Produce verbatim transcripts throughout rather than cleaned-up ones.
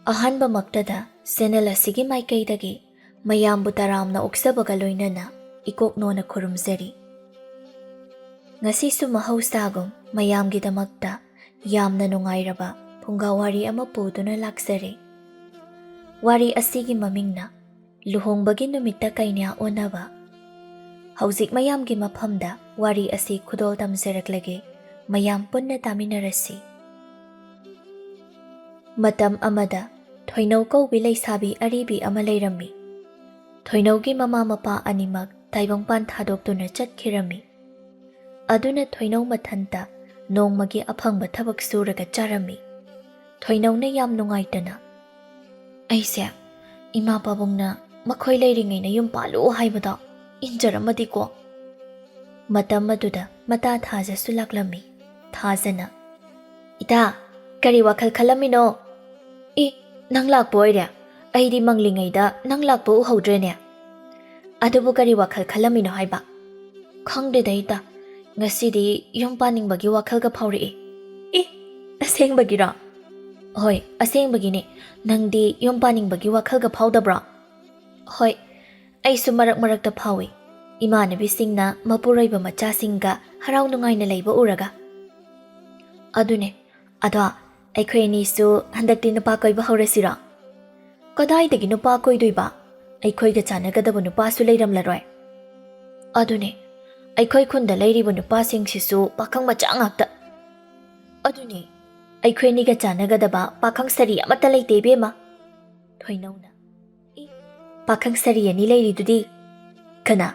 ꯑꯍꯥꯟꯕꯃꯛꯇꯗ channel ꯑꯁꯤꯒꯤ ꯃꯥꯏꯀꯩꯗꯒꯤ ꯃꯌꯥꯝꯕꯨ ꯇꯔꯥꯝꯅ ꯑꯣꯛꯆꯕꯒ ꯂꯣꯏꯅꯅ ꯏꯀꯣꯛꯅꯣꯅ ꯈꯨꯔꯨꯝꯖꯔꯤ꯫ ꯉꯁꯤꯁꯨ ꯃꯍꯧꯁꯥꯒꯨꯝ ꯃꯌꯥꯝꯒꯤꯗꯃꯛꯇ ꯌꯥꯝꯅ ꯅꯨꯡꯉꯥꯏꯔꯕ ꯐꯨꯡꯒꯥ ꯋꯥꯔꯤ ꯑꯃ ꯄꯨꯗꯨꯅ ꯂꯥꯛꯆꯔꯦ꯫ ꯋꯥꯔꯤ ꯑꯁꯤꯒꯤ ꯃꯃꯤꯡꯅ ꯂꯨꯍꯣꯡꯕꯒꯤ ꯅꯨꯃꯤꯠꯇ ꯀꯩꯅ꯭ꯌꯥ ꯑꯣꯟꯅꯕ꯫ ꯍꯧꯖꯤꯛ ꯃꯌꯥꯝꯒꯤ ꯃꯐꯝꯗ ꯋꯥꯔꯤ ꯑꯁꯤ ꯈꯨꯗꯣꯜ ꯇꯝꯖꯔꯛꯂꯒꯦ, ꯃꯌꯥꯝ ꯄꯨꯟꯅ ꯇꯥꯃꯤꯟꯅꯔꯁꯤ꯫ ꯃꯇꯝ ꯑꯃꯗ ꯊꯣꯏꯅꯧ ꯀꯧꯕꯤ ꯂꯩꯁꯥꯕꯤ ꯑꯔꯤꯕꯤ ꯑꯃ ꯂꯩꯔꯝꯃꯤ꯫ ꯊꯣꯏꯅꯧꯒꯤ ꯃꯃꯥ ꯃꯄꯥ ꯑꯅꯤꯃꯛ ꯇꯥꯏꯕꯪꯄꯥꯟ ꯊꯥꯗꯣꯛꯇꯨꯅ ꯆꯠꯈꯤꯔꯝꯃꯤ꯫ ꯑꯗꯨꯅ ꯊꯣꯏꯅꯧ ꯃꯊꯟꯇ ꯅꯣꯡꯃꯒꯤ ꯑꯐꯪꯕ ꯊꯕꯛ ꯁꯨꯔꯒ ꯆꯥꯔꯝꯃꯤ꯫ ꯊꯣꯏꯅꯧꯅ ꯌꯥꯝ ꯅꯨꯡꯉꯥꯏꯇꯅ, "ꯑꯩꯁꯦ ꯏꯃꯥ ꯄꯥꯕꯨꯡꯅ ꯃꯈꯣꯏ ꯂꯩꯔꯤꯉꯩꯅ ꯌꯨꯝ ꯄꯥꯜꯂꯨ ꯍꯥꯏꯕꯗꯣ ꯏꯟꯖꯔꯝꯃꯗꯤꯀꯣ?" ꯃꯇꯝ ꯑꯗꯨꯗ ꯃꯇꯥ ꯊꯥꯖꯁꯨ ꯂꯥꯛꯂꯝꯃꯤ꯫ ꯊꯥꯖꯅ, "ꯏꯇꯥ, ꯀꯔꯤ ꯋꯥꯈꯜ ꯈꯜꯂꯝꯃꯤꯅꯣ?" "ꯏ, ꯅꯪ ꯂꯥꯛꯄ ꯑꯣꯏꯔꯦ? ꯑꯩꯗꯤ ꯃꯪꯂꯤꯉꯩꯗ ꯅꯪ ꯂꯥꯛꯄ ꯎꯍꯧꯗ꯭ꯔꯦꯅꯦ꯫ ꯑꯗꯨꯕꯨ ꯀꯔꯤ ꯋꯥꯈꯜ ꯈꯜꯂꯝꯃꯤꯅꯣ ꯍꯥꯏꯕ?" "ꯈꯪꯗꯦꯗ ꯏꯇꯥ, ꯉꯁꯤꯗꯤ ꯌꯨꯝ ꯄꯥꯅꯤꯡꯕꯒꯤ ꯋꯥꯈꯜꯒ ꯐꯥꯎꯔꯛꯏ꯫" "ꯏ, ꯑꯁꯦꯡꯕꯒꯤꯔꯣ?" "ꯍꯣꯏ, ꯑꯁꯦꯡꯕꯒꯤꯅꯦ꯫ ꯅꯪꯗꯤ ꯌꯨꯝ ꯄꯥꯅꯤꯡꯕꯒꯤ ꯋꯥꯈꯜꯒ ꯐꯥꯎꯗꯕ꯭ꯔꯣ?" "ꯍꯣꯏ, ꯑꯩꯁꯨ ꯃꯔꯛ ꯃꯔꯛꯇ ꯐꯥꯎꯏ, ꯏꯃꯥꯟꯅꯕꯤꯁꯤꯡꯅ ꯃꯄꯨꯔꯣꯏꯕ ꯃꯆꯥꯁꯤꯡꯒ ꯍꯔꯥꯎ ꯅꯨꯡꯉꯥꯏꯅ ꯂꯩꯕ ꯎꯔꯒ꯫ ꯑꯗꯨꯅꯦ, ꯑꯗꯣ ꯑꯩꯈꯣꯏ ꯑꯅꯤꯁꯨ ꯍꯟꯗꯛꯇꯤ ꯅꯨꯄꯥ ꯀꯣꯏꯕ ꯍꯧꯔꯁꯤꯔꯣ?" "ꯀꯗꯥꯏꯗꯒꯤ ꯅꯨꯄꯥ ꯀꯣꯏꯗꯣꯏꯕ? ꯑꯩꯈꯣꯏꯒ ꯆꯥꯟꯅꯒꯗꯕ ꯅꯨꯄꯥꯁꯨ ꯂꯩꯔꯝꯂꯔꯣꯏ꯫" "ꯑꯗꯨꯅꯦ, ꯑꯩꯈꯣꯏ ꯈꯨꯟꯗ ꯂꯩꯔꯤꯕ ꯅꯨꯄꯥꯁꯤꯡꯁꯤꯁꯨ ꯄꯥꯈꯪ ꯃꯆꯥ ꯉꯥꯛꯇ꯫" "ꯑꯗꯨꯅꯦ, ꯑꯩꯈꯣꯏ ꯑꯅꯤꯒ ꯆꯥꯟꯅꯒꯗꯕ ꯄꯥꯈꯪ ꯁꯔꯤ ꯑꯃꯠꯇ ꯂꯩꯇꯦ ꯏꯕꯦꯝꯃ꯫" ꯊꯣꯏꯅꯧꯅ, "ꯏ, ꯄꯥꯈꯪ ꯁꯔꯤ ꯑꯅꯤ ꯂꯩꯔꯤꯗꯨꯗꯤ?" "ꯀꯅꯥ?"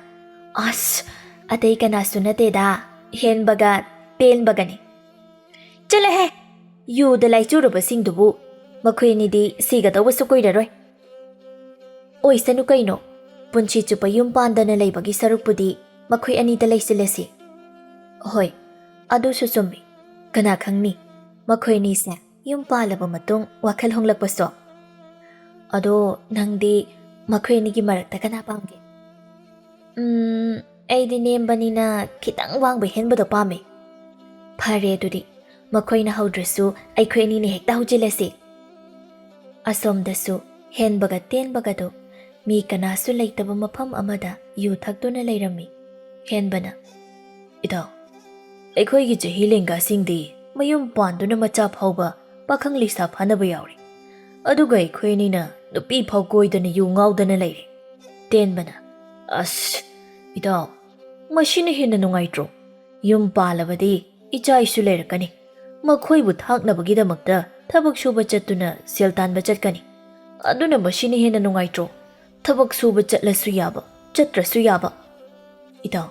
"ꯑꯁ, ꯑꯇꯩ ꯀꯅꯥꯁꯨ ꯅꯠꯇꯦꯗ, ꯍꯦꯟꯕꯒ ꯇꯦꯟꯕꯒꯅꯤ꯫" "ꯆꯠꯂꯍꯦ, ꯌꯨꯗ ꯂꯥꯏꯆꯨꯔꯕꯁꯤꯡꯗꯨꯕꯨ꯫ ꯃꯈꯣꯏ ꯑꯅꯤꯗꯤ ꯁꯤꯒꯗꯧꯕꯁꯨ ꯀꯨꯏꯔꯔꯣꯏ꯫" "ꯑꯣꯏꯁꯅꯨ ꯀꯩꯅꯣ, ꯄꯨꯟꯁꯤ ꯆꯨꯞꯄ ꯌꯨꯝ ꯄꯥꯟꯗꯅ ꯂꯩꯕꯒꯤ ꯁꯔꯨꯛꯄꯨꯗꯤ ꯃꯈꯣꯏ ꯑꯅꯤꯗ ꯂꯩꯁꯤꯜꯂꯁꯤ꯫" "ꯍꯣꯏ, ꯑꯗꯨꯁꯨ ꯆꯨꯝꯃꯤ꯫ ꯀꯅꯥ ꯈꯪꯅꯤ, ꯃꯈꯣꯏ ꯑꯅꯤꯁꯦ ꯌꯨꯝ ꯄꯥꯜꯂꯕ ꯃꯇꯨꯡ ꯋꯥꯈꯜ ꯍꯣꯡꯂꯛꯄꯁꯨ꯫" "ꯑꯗꯣ ꯅꯪꯗꯤ ꯃꯈꯣꯏ ꯑꯅꯤꯒꯤ ꯃꯔꯛꯇ ꯀꯅꯥ ꯄꯥꯝꯒꯦ?" "ꯎꯝ, ꯑꯩꯗꯤ ꯅꯦꯝꯕꯅꯤꯅ ꯈꯤꯇꯪ ꯋꯥꯡꯕ ꯍꯦꯟꯕꯗꯣ ꯄꯥꯝꯃꯦ꯫" "ꯐꯔꯦ ꯑꯗꯨꯗꯤ, ꯃꯈꯣꯏꯅ ꯍꯧꯗ꯭ꯔꯁꯨ ꯑꯩꯈꯣꯏ ꯑꯅꯤꯅ ꯍꯦꯛꯇ ꯍꯧꯖꯤꯜꯂꯁꯤ꯫" ꯑꯁꯣꯝꯗꯁꯨ ꯍꯦꯟꯕꯒ ꯇꯦꯟꯕꯒꯗꯨ ꯃꯤ ꯀꯅꯥꯁꯨ ꯂꯩꯇꯕ ꯃꯐꯝ ꯑꯃꯗ ꯌꯨ ꯊꯛꯇꯨꯅ ꯂꯩꯔꯝꯃꯤ꯫ ꯍꯦꯟꯕꯅ, "ꯏꯇꯥꯎ, ꯑꯩꯈꯣꯏꯒꯤ ꯆꯍꯤ ꯂꯦꯡꯒꯥꯁꯤꯡꯗꯤ ꯃꯌꯨꯝ ꯄꯥꯟꯗꯨꯅ ꯃꯆꯥ ꯐꯥꯎꯕ ꯄꯥꯈꯪ ꯂꯩꯁꯥ ꯐꯥꯅꯕ ꯌꯥꯎꯔꯦ, ꯑꯗꯨꯒ ꯑꯩꯈꯣꯏ ꯑꯅꯤꯅ ꯅꯨꯄꯤ ꯐꯥꯎ ꯀꯣꯏꯗꯅ ꯌꯨ ꯉꯥꯎꯗꯅ ꯂꯩꯔꯦ꯫" ꯇꯦꯟꯕꯅ, "ꯑꯁ, ꯏꯇꯥꯎ, ꯃꯁꯤꯅ ꯍꯦꯟꯅ ꯅꯨꯡꯉꯥꯏꯇ꯭ꯔꯣ? ꯌꯨꯝ ꯄꯥꯜꯂꯕꯗꯤ ꯏꯆꯥ ꯏꯁꯨ ꯂꯩꯔꯛꯀꯅꯤ꯫ ꯃꯈꯣꯏꯕꯨ ꯊꯥꯛꯅꯕꯒꯤꯗꯃꯛꯇ ꯊꯕꯛ ꯁꯨꯕ ꯆꯠꯇꯨꯅ ꯁꯦꯜ ꯇꯥꯟꯕ ꯆꯠꯀꯅꯤ꯫ ꯑꯗꯨꯅ ꯃꯁꯤꯅ ꯍꯦꯟꯅ ꯅꯨꯡꯉꯥꯏꯇ꯭ꯔꯣ? ꯊꯕꯛ ꯁꯨꯕ ꯆꯠꯂꯁꯨ ꯌꯥꯕ, ꯆꯠꯇ꯭ꯔꯁꯨ ꯌꯥꯕ꯫" "ꯏꯇꯥꯎ,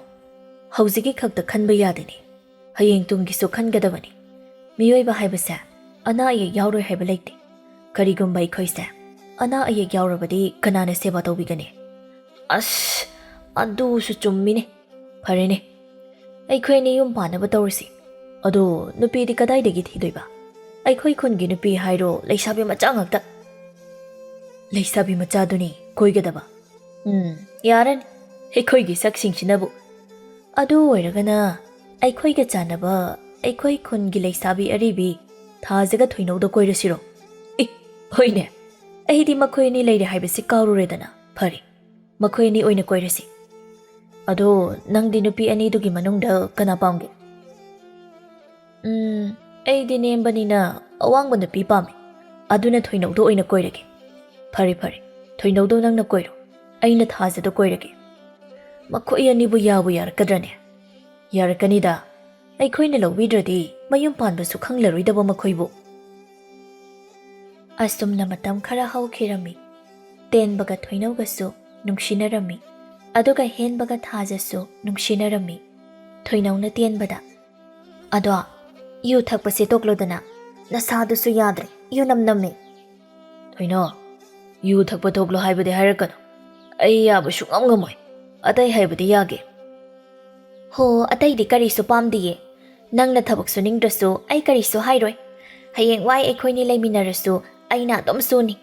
ꯍꯧꯖꯤꯛꯀꯤ ꯈꯛꯇ ꯈꯟꯕ ꯌꯥꯗꯦꯅꯦ꯫ ꯍꯌꯦꯡ ꯇꯨꯡꯒꯤꯁꯨ ꯈꯟꯒꯗꯕꯅꯤ꯫ ꯃꯤꯑꯣꯏꯕ ꯍꯥꯏꯕꯁꯦ ꯑꯅꯥ ꯑꯌꯦꯛ ꯌꯥꯎꯔꯣꯏ ꯍꯥꯏꯕ ꯂꯩꯇꯦ꯫ ꯀꯔꯤꯒꯨꯝꯕ ꯑꯩꯈꯣꯏꯁꯦ ꯑꯅꯥ ꯑꯌꯦꯛ ꯌꯥꯎꯔꯕꯗꯤ ꯀꯅꯥꯅ ꯁꯦꯕꯥ ꯇꯧꯕꯤꯒꯅꯤ?" "ꯑꯁ, ꯑꯗꯨꯁꯨ ꯆꯨꯝꯃꯤꯅꯦ꯫ ꯐꯔꯦꯅꯦ, ꯑꯩꯈꯣꯏ ꯑꯅꯤ ꯌꯨꯝ ꯄꯥꯟꯅꯕ ꯇꯧꯔꯁꯤ꯫ ꯑꯗꯣ ꯅꯨꯄꯤꯗꯤ ꯀꯗꯥꯏꯗꯒꯤ ꯊꯤꯗꯣꯏꯕ? ꯑꯩꯈꯣꯏ ꯈꯨꯟꯒꯤ ꯅꯨꯄꯤ ꯍꯥꯏꯔꯣ, ꯂꯩꯁꯥꯕꯤ ꯃꯆꯥ ꯉꯥꯛꯇ꯫" "ꯂꯩꯁꯥꯕꯤ ꯃꯆꯥꯗꯨꯅꯤ ꯀꯣꯏꯒꯗꯕ꯫" "ꯎꯝ, ꯌꯥꯔꯅꯤ, ꯑꯩꯈꯣꯏꯒꯤ ꯁꯛꯁꯤꯡꯁꯤꯅꯕꯨ꯫ ꯑꯗꯨ ꯑꯣꯏꯔꯒꯅ ꯑꯩꯈꯣꯏꯒ ꯆꯥꯟꯅꯕ ꯑꯩꯈꯣꯏ ꯈꯨꯟꯒꯤ ꯂꯩꯁꯥꯕꯤ ꯑꯔꯤꯕꯤ ꯊꯥꯖꯒ ꯊꯣꯏꯅꯧꯗ ꯀꯣꯏꯔꯁꯤꯔꯣ?" "ꯑꯦ, ꯍꯣꯏꯅꯦ, ꯑꯩꯗꯤ ꯃꯈꯣꯏ ꯑꯅꯤ ꯂꯩꯔꯦ ꯍꯥꯏꯕꯁꯤ ꯀꯥꯎꯔꯨꯔꯦꯗꯅ꯫ ꯐꯔꯦ, ꯃꯈꯣꯏ ꯑꯅꯤ ꯑꯣꯏꯅ ꯀꯣꯏꯔꯁꯤ꯫ ꯑꯗꯣ ꯅꯪꯗꯤ ꯅꯨꯄꯤ ꯑꯅꯤꯗꯨꯒꯤ ꯃꯅꯨꯡꯗ ꯀꯅꯥ ꯄꯥꯝꯒꯦ?" "ꯎꯝ, ꯑꯩꯗꯤ ꯅꯦꯝꯕꯅꯤꯅ ꯑꯋꯥꯡꯕ ꯅꯨꯄꯤ ꯄꯥꯝꯃꯤ꯫ ꯑꯗꯨꯅ ꯊꯣꯏꯅꯧꯗꯣ ꯑꯣꯏꯅ ꯀꯣꯏꯔꯒꯦ꯫" "ꯐꯔꯦ, ꯐꯔꯦ, ꯊꯣꯏꯅꯧꯗꯣ ꯅꯪꯅ ꯀꯣꯏꯔꯣ, ꯑꯩꯅ ꯊꯥꯖꯗꯣ ꯀꯣꯏꯔꯒꯦ꯫ ꯃꯈꯣꯏ ꯑꯅꯤꯕꯨ ꯌꯥꯕꯨ ꯌꯥꯔꯛꯀꯗ꯭ꯔꯅꯦ?" "ꯌꯥꯔꯛꯀꯅꯤꯗ꯫ ꯑꯩꯈꯣꯏꯅ ꯂꯧꯕꯤꯗ꯭ꯔꯗꯤ ꯃꯌꯨꯝ ꯄꯥꯟꯕꯁꯨ ꯈꯪꯂꯔꯣꯏꯗꯕ ꯃꯈꯣꯏꯕꯨ꯫" ꯑꯁꯨꯝꯅ ꯃꯇꯝ ꯈꯔ ꯍꯧꯈꯤꯔꯝꯃꯤ꯫ ꯇꯦꯟꯕꯒ ꯊꯣꯏꯅꯧꯒꯁꯨ ꯅꯨꯡꯁꯤꯅꯔꯝꯃꯤ꯫ ꯑꯗꯨꯒ ꯍꯦꯟꯕꯒ ꯊꯥꯖꯁꯨ ꯅꯨꯡꯁꯤꯅꯔꯝꯃꯤ꯫ ꯊꯣꯏꯅꯧꯅ ꯇꯦꯟꯕꯗ, "ꯑꯗꯣ, ꯌꯨ ꯊꯛꯄꯁꯦ ꯇꯣꯛꯂꯣꯗꯅ, ꯅꯁꯥꯗꯨꯁꯨ ꯌꯥꯗ꯭ꯔꯦ, ꯌꯨ ꯅꯝ ꯅꯝꯃꯦ꯫" "ꯊꯣꯏꯅꯧ, ꯌꯨ ꯊꯛꯄ ꯇꯣꯛꯂꯣ ꯍꯥꯏꯕꯗꯤ ꯍꯥꯏꯔꯛꯀꯅꯨ꯫ ꯑꯩ ꯌꯥꯕ ꯁꯨꯡꯉꯝ ꯉꯝꯃꯣꯏ꯫ ꯑꯇꯩ ꯍꯥꯏꯕꯗꯤ ꯌꯥꯒꯦ꯫" "ꯍꯣ, ꯑꯇꯩꯗꯤ ꯀꯔꯤꯁꯨ ꯄꯥꯝꯗꯤꯌꯦ꯫ ꯅꯪꯅ ꯊꯕꯛ ꯁꯨꯅꯤꯡꯗ꯭ꯔꯁꯨ ꯑꯩ ꯀꯔꯤꯁꯨ ꯍꯥꯏꯔꯣꯏ꯫ ꯍꯌꯦꯡꯋꯥꯏ ꯑꯩꯈꯣꯏꯅꯤ ꯂꯩꯃꯤꯟꯅꯔꯁꯨ ꯑꯩꯅ ꯑꯗꯨꯝ ꯁꯨꯅꯤ꯫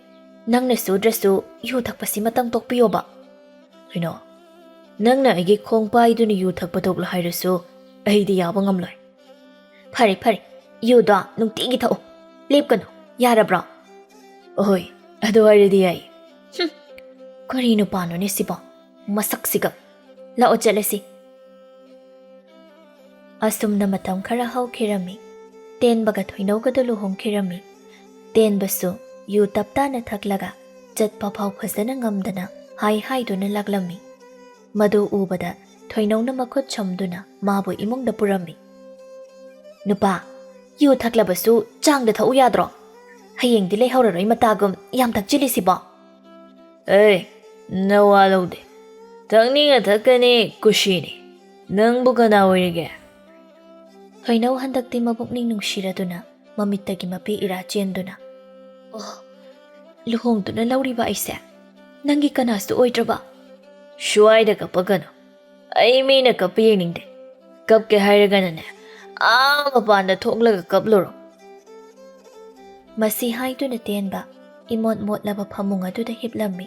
ꯅꯪꯅ ꯁꯨꯗ꯭ꯔꯁꯨ ꯌꯨ ꯊꯛꯄꯁꯤꯃꯇꯪ ꯇꯣꯛꯄꯤꯌꯣꯕ꯫" "ꯊꯣꯏꯅꯧ, ꯅꯪꯅ ꯑꯩꯒꯤ ꯈꯣꯡ ꯄꯥꯏꯗꯨꯅ ꯌꯨ ꯊꯛꯄ ꯇꯣꯛꯂꯣ ꯍꯥꯏꯔꯁꯨ ꯑꯩꯗꯤ ꯌꯥꯕ ꯉꯝꯂꯣꯏ꯫" "ꯐꯔꯦ, ꯐꯔꯦ, ꯌꯨꯗꯣ ꯅꯨꯡꯇꯤꯒꯤ ꯊꯛꯎ꯫ ꯂꯦꯞꯀꯅꯨ, ꯌꯥꯔꯕ꯭ꯔꯣ?" "ꯑꯍꯣꯏ, ꯑꯗꯨ ꯍꯥꯏꯔꯗꯤ ꯌꯥꯏ꯫" "ꯍꯨꯝ, ꯀꯔꯤ ꯅꯨꯄꯥꯅꯣꯅꯦ ꯁꯤꯕꯣ? ꯃꯁꯛꯁꯤꯒ꯫ ꯂꯥꯛꯑꯣ, ꯆꯠꯂꯁꯤ꯫" ꯑꯁꯨꯝꯅ ꯃꯇꯝ ꯈꯔ ꯍꯧꯈꯤꯔꯝꯃꯤ꯫ ꯇꯦꯟꯕꯒ ꯊꯣꯏꯅꯧꯒꯗꯨ ꯂꯨꯍꯣꯡꯈꯤꯔꯝꯃꯤ꯫ ꯇꯦꯟꯕꯁꯨ ꯌꯨ ꯇꯞꯇꯥꯅ ꯊꯛꯂꯒ ꯆꯠꯄ ꯐꯥꯎ ꯐꯖꯅ ꯉꯝꯗꯅ ꯍꯥꯏ ꯍꯥꯏꯗꯨꯅ ꯂꯥꯛꯂꯝꯃꯤ꯫ ꯃꯗꯨ ꯎꯕꯗ ꯊꯣꯏꯅꯧꯅ ꯃꯈꯨꯠ ꯁꯝꯗꯨꯅ ꯃꯥꯕꯨ ꯏꯃꯨꯡꯗ ꯄꯨꯔꯝꯃꯤ꯫ "ꯅꯨꯄꯥ, ꯌꯨ ꯊꯛꯂꯕꯁꯨ ꯆꯥꯡꯗ ꯊꯛꯎ ꯌꯥꯗ꯭ꯔꯣ? ꯍꯌꯦꯡꯗꯤ ꯂꯩꯍꯧꯔꯔꯣꯏ ꯃꯇꯥꯒꯨꯝ ꯌꯥꯝ ꯊꯛꯆꯤꯜꯂꯤꯁꯤꯕꯣ?" "ꯑꯦ, ꯅꯋꯥ ꯂꯧꯗꯦ꯫ ꯊꯛꯅꯤꯡꯉ ꯊꯛꯀꯅꯤ, ꯀꯨꯁꯤꯅꯤ꯫ ꯅꯪꯕꯨ ꯀꯅꯥ ꯑꯣꯏꯔꯤꯒꯦ?" ꯊꯣꯏꯅꯧ ꯍꯟꯗꯛꯇꯤ ꯃꯕꯨꯛꯅꯤꯡ ꯅꯨꯡꯁꯤꯔꯗꯨꯅ ꯃꯃꯤꯠꯇꯒꯤ ꯃꯄꯤ ꯏꯔꯥ ꯆꯦꯟꯗꯨꯅ, "ꯑꯣ, ꯂꯨꯍꯣꯡꯗꯨꯅ ꯂꯧꯔꯤꯕ ꯑꯩꯁꯦ ꯅꯪꯒꯤ ꯀꯅꯥꯁꯨ ꯑꯣꯏꯗ꯭ꯔꯕ?" "ꯁ꯭ꯋꯥꯏꯗ ꯀꯞꯄꯛꯀꯅꯨ꯫ ꯑꯩ ꯃꯤꯅ ꯀꯞꯄ ꯌꯦꯡꯅꯤꯡꯗꯦ꯫ ꯀꯞꯀꯦ ꯍꯥꯏꯔꯒꯅꯅꯦ, ꯑꯥ ꯃꯄꯥꯟꯗ ꯊꯣꯛꯂꯒ ꯀꯞꯂꯨꯔꯣ꯫" ꯃꯁꯤ ꯍꯥꯏꯗꯨꯅ ꯇꯦꯟꯕ ꯏꯃꯣꯠ ꯃꯣꯠꯂꯕ ꯐꯃꯨꯡ ꯑꯗꯨꯗ ꯍꯤꯞꯂꯝꯃꯤ꯫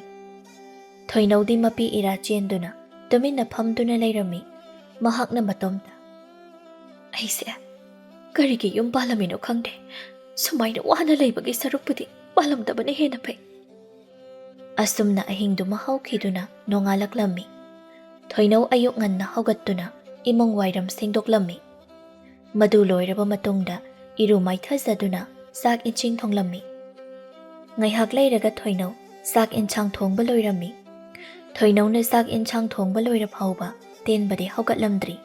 ꯊꯣꯏꯅꯧꯗꯤ ꯃꯄꯤ ꯏꯔꯥ ꯆꯦꯟꯗꯨꯅ ꯇꯨꯃꯤꯟꯅ ꯐꯝꯗꯨꯅ ꯂꯩꯔꯝꯃꯤ꯫ ꯃꯍꯥꯛꯅ ꯃꯇꯣꯝꯇ, "ꯑꯩꯁꯦ ꯀꯔꯤꯒꯤ ꯌꯨꯝ ꯄꯥꯜꯂꯝꯃꯤꯅꯣ ꯈꯪꯗꯦ꯫ ꯁꯨꯃꯥꯏꯅ ꯋꯥꯅ ꯂꯩꯕꯒꯤ ꯁꯔꯨꯛꯄꯨꯗꯤ ꯄꯥꯜꯂꯝꯗꯕꯅ ꯍꯦꯟꯅ ꯐꯩ꯫" ꯑꯁꯨꯝꯅ ꯑꯍꯤꯡꯗꯨꯃ ꯍꯧꯈꯤꯗꯨꯅ ꯅꯣꯡꯉꯥꯜꯂꯛꯂꯝꯃꯤ꯫ ꯊꯣꯏꯅꯧ ꯑꯌꯨꯛ ꯉꯟꯅ ꯍꯧꯒꯠꯇꯨꯅ ꯏꯃꯨꯡ ꯋꯥꯏꯔꯝ ꯁꯦꯡꯗꯣꯛꯂꯝꯃꯤ꯫ ꯃꯗꯨ ꯂꯣꯏꯔꯕ ꯃꯇꯨꯡꯗ ꯏꯔꯨ ꯃꯥꯏꯊꯖꯗꯨꯅ ꯆꯥꯛ ꯏꯁꯤꯡ ꯊꯣꯡꯂꯝꯃꯤ꯫ ꯉꯥꯏꯍꯥꯛ ꯂꯩꯔꯒ ꯊꯣꯏꯅꯧ ꯆꯥꯛ ꯏꯟꯁꯥꯡ ꯊꯣꯡꯕ ꯂꯣꯏꯔꯝꯃꯤ꯫ ꯊꯣꯏꯅꯧꯅ ꯆꯥꯛ ꯏꯟꯁꯥꯡ ꯊꯣꯡꯕ ꯂꯣꯏꯔ ꯐꯥꯎꯕ ꯇꯦꯟꯕꯗꯤ ꯍꯧꯒꯠꯂꯝꯗ꯭ꯔꯤ꯫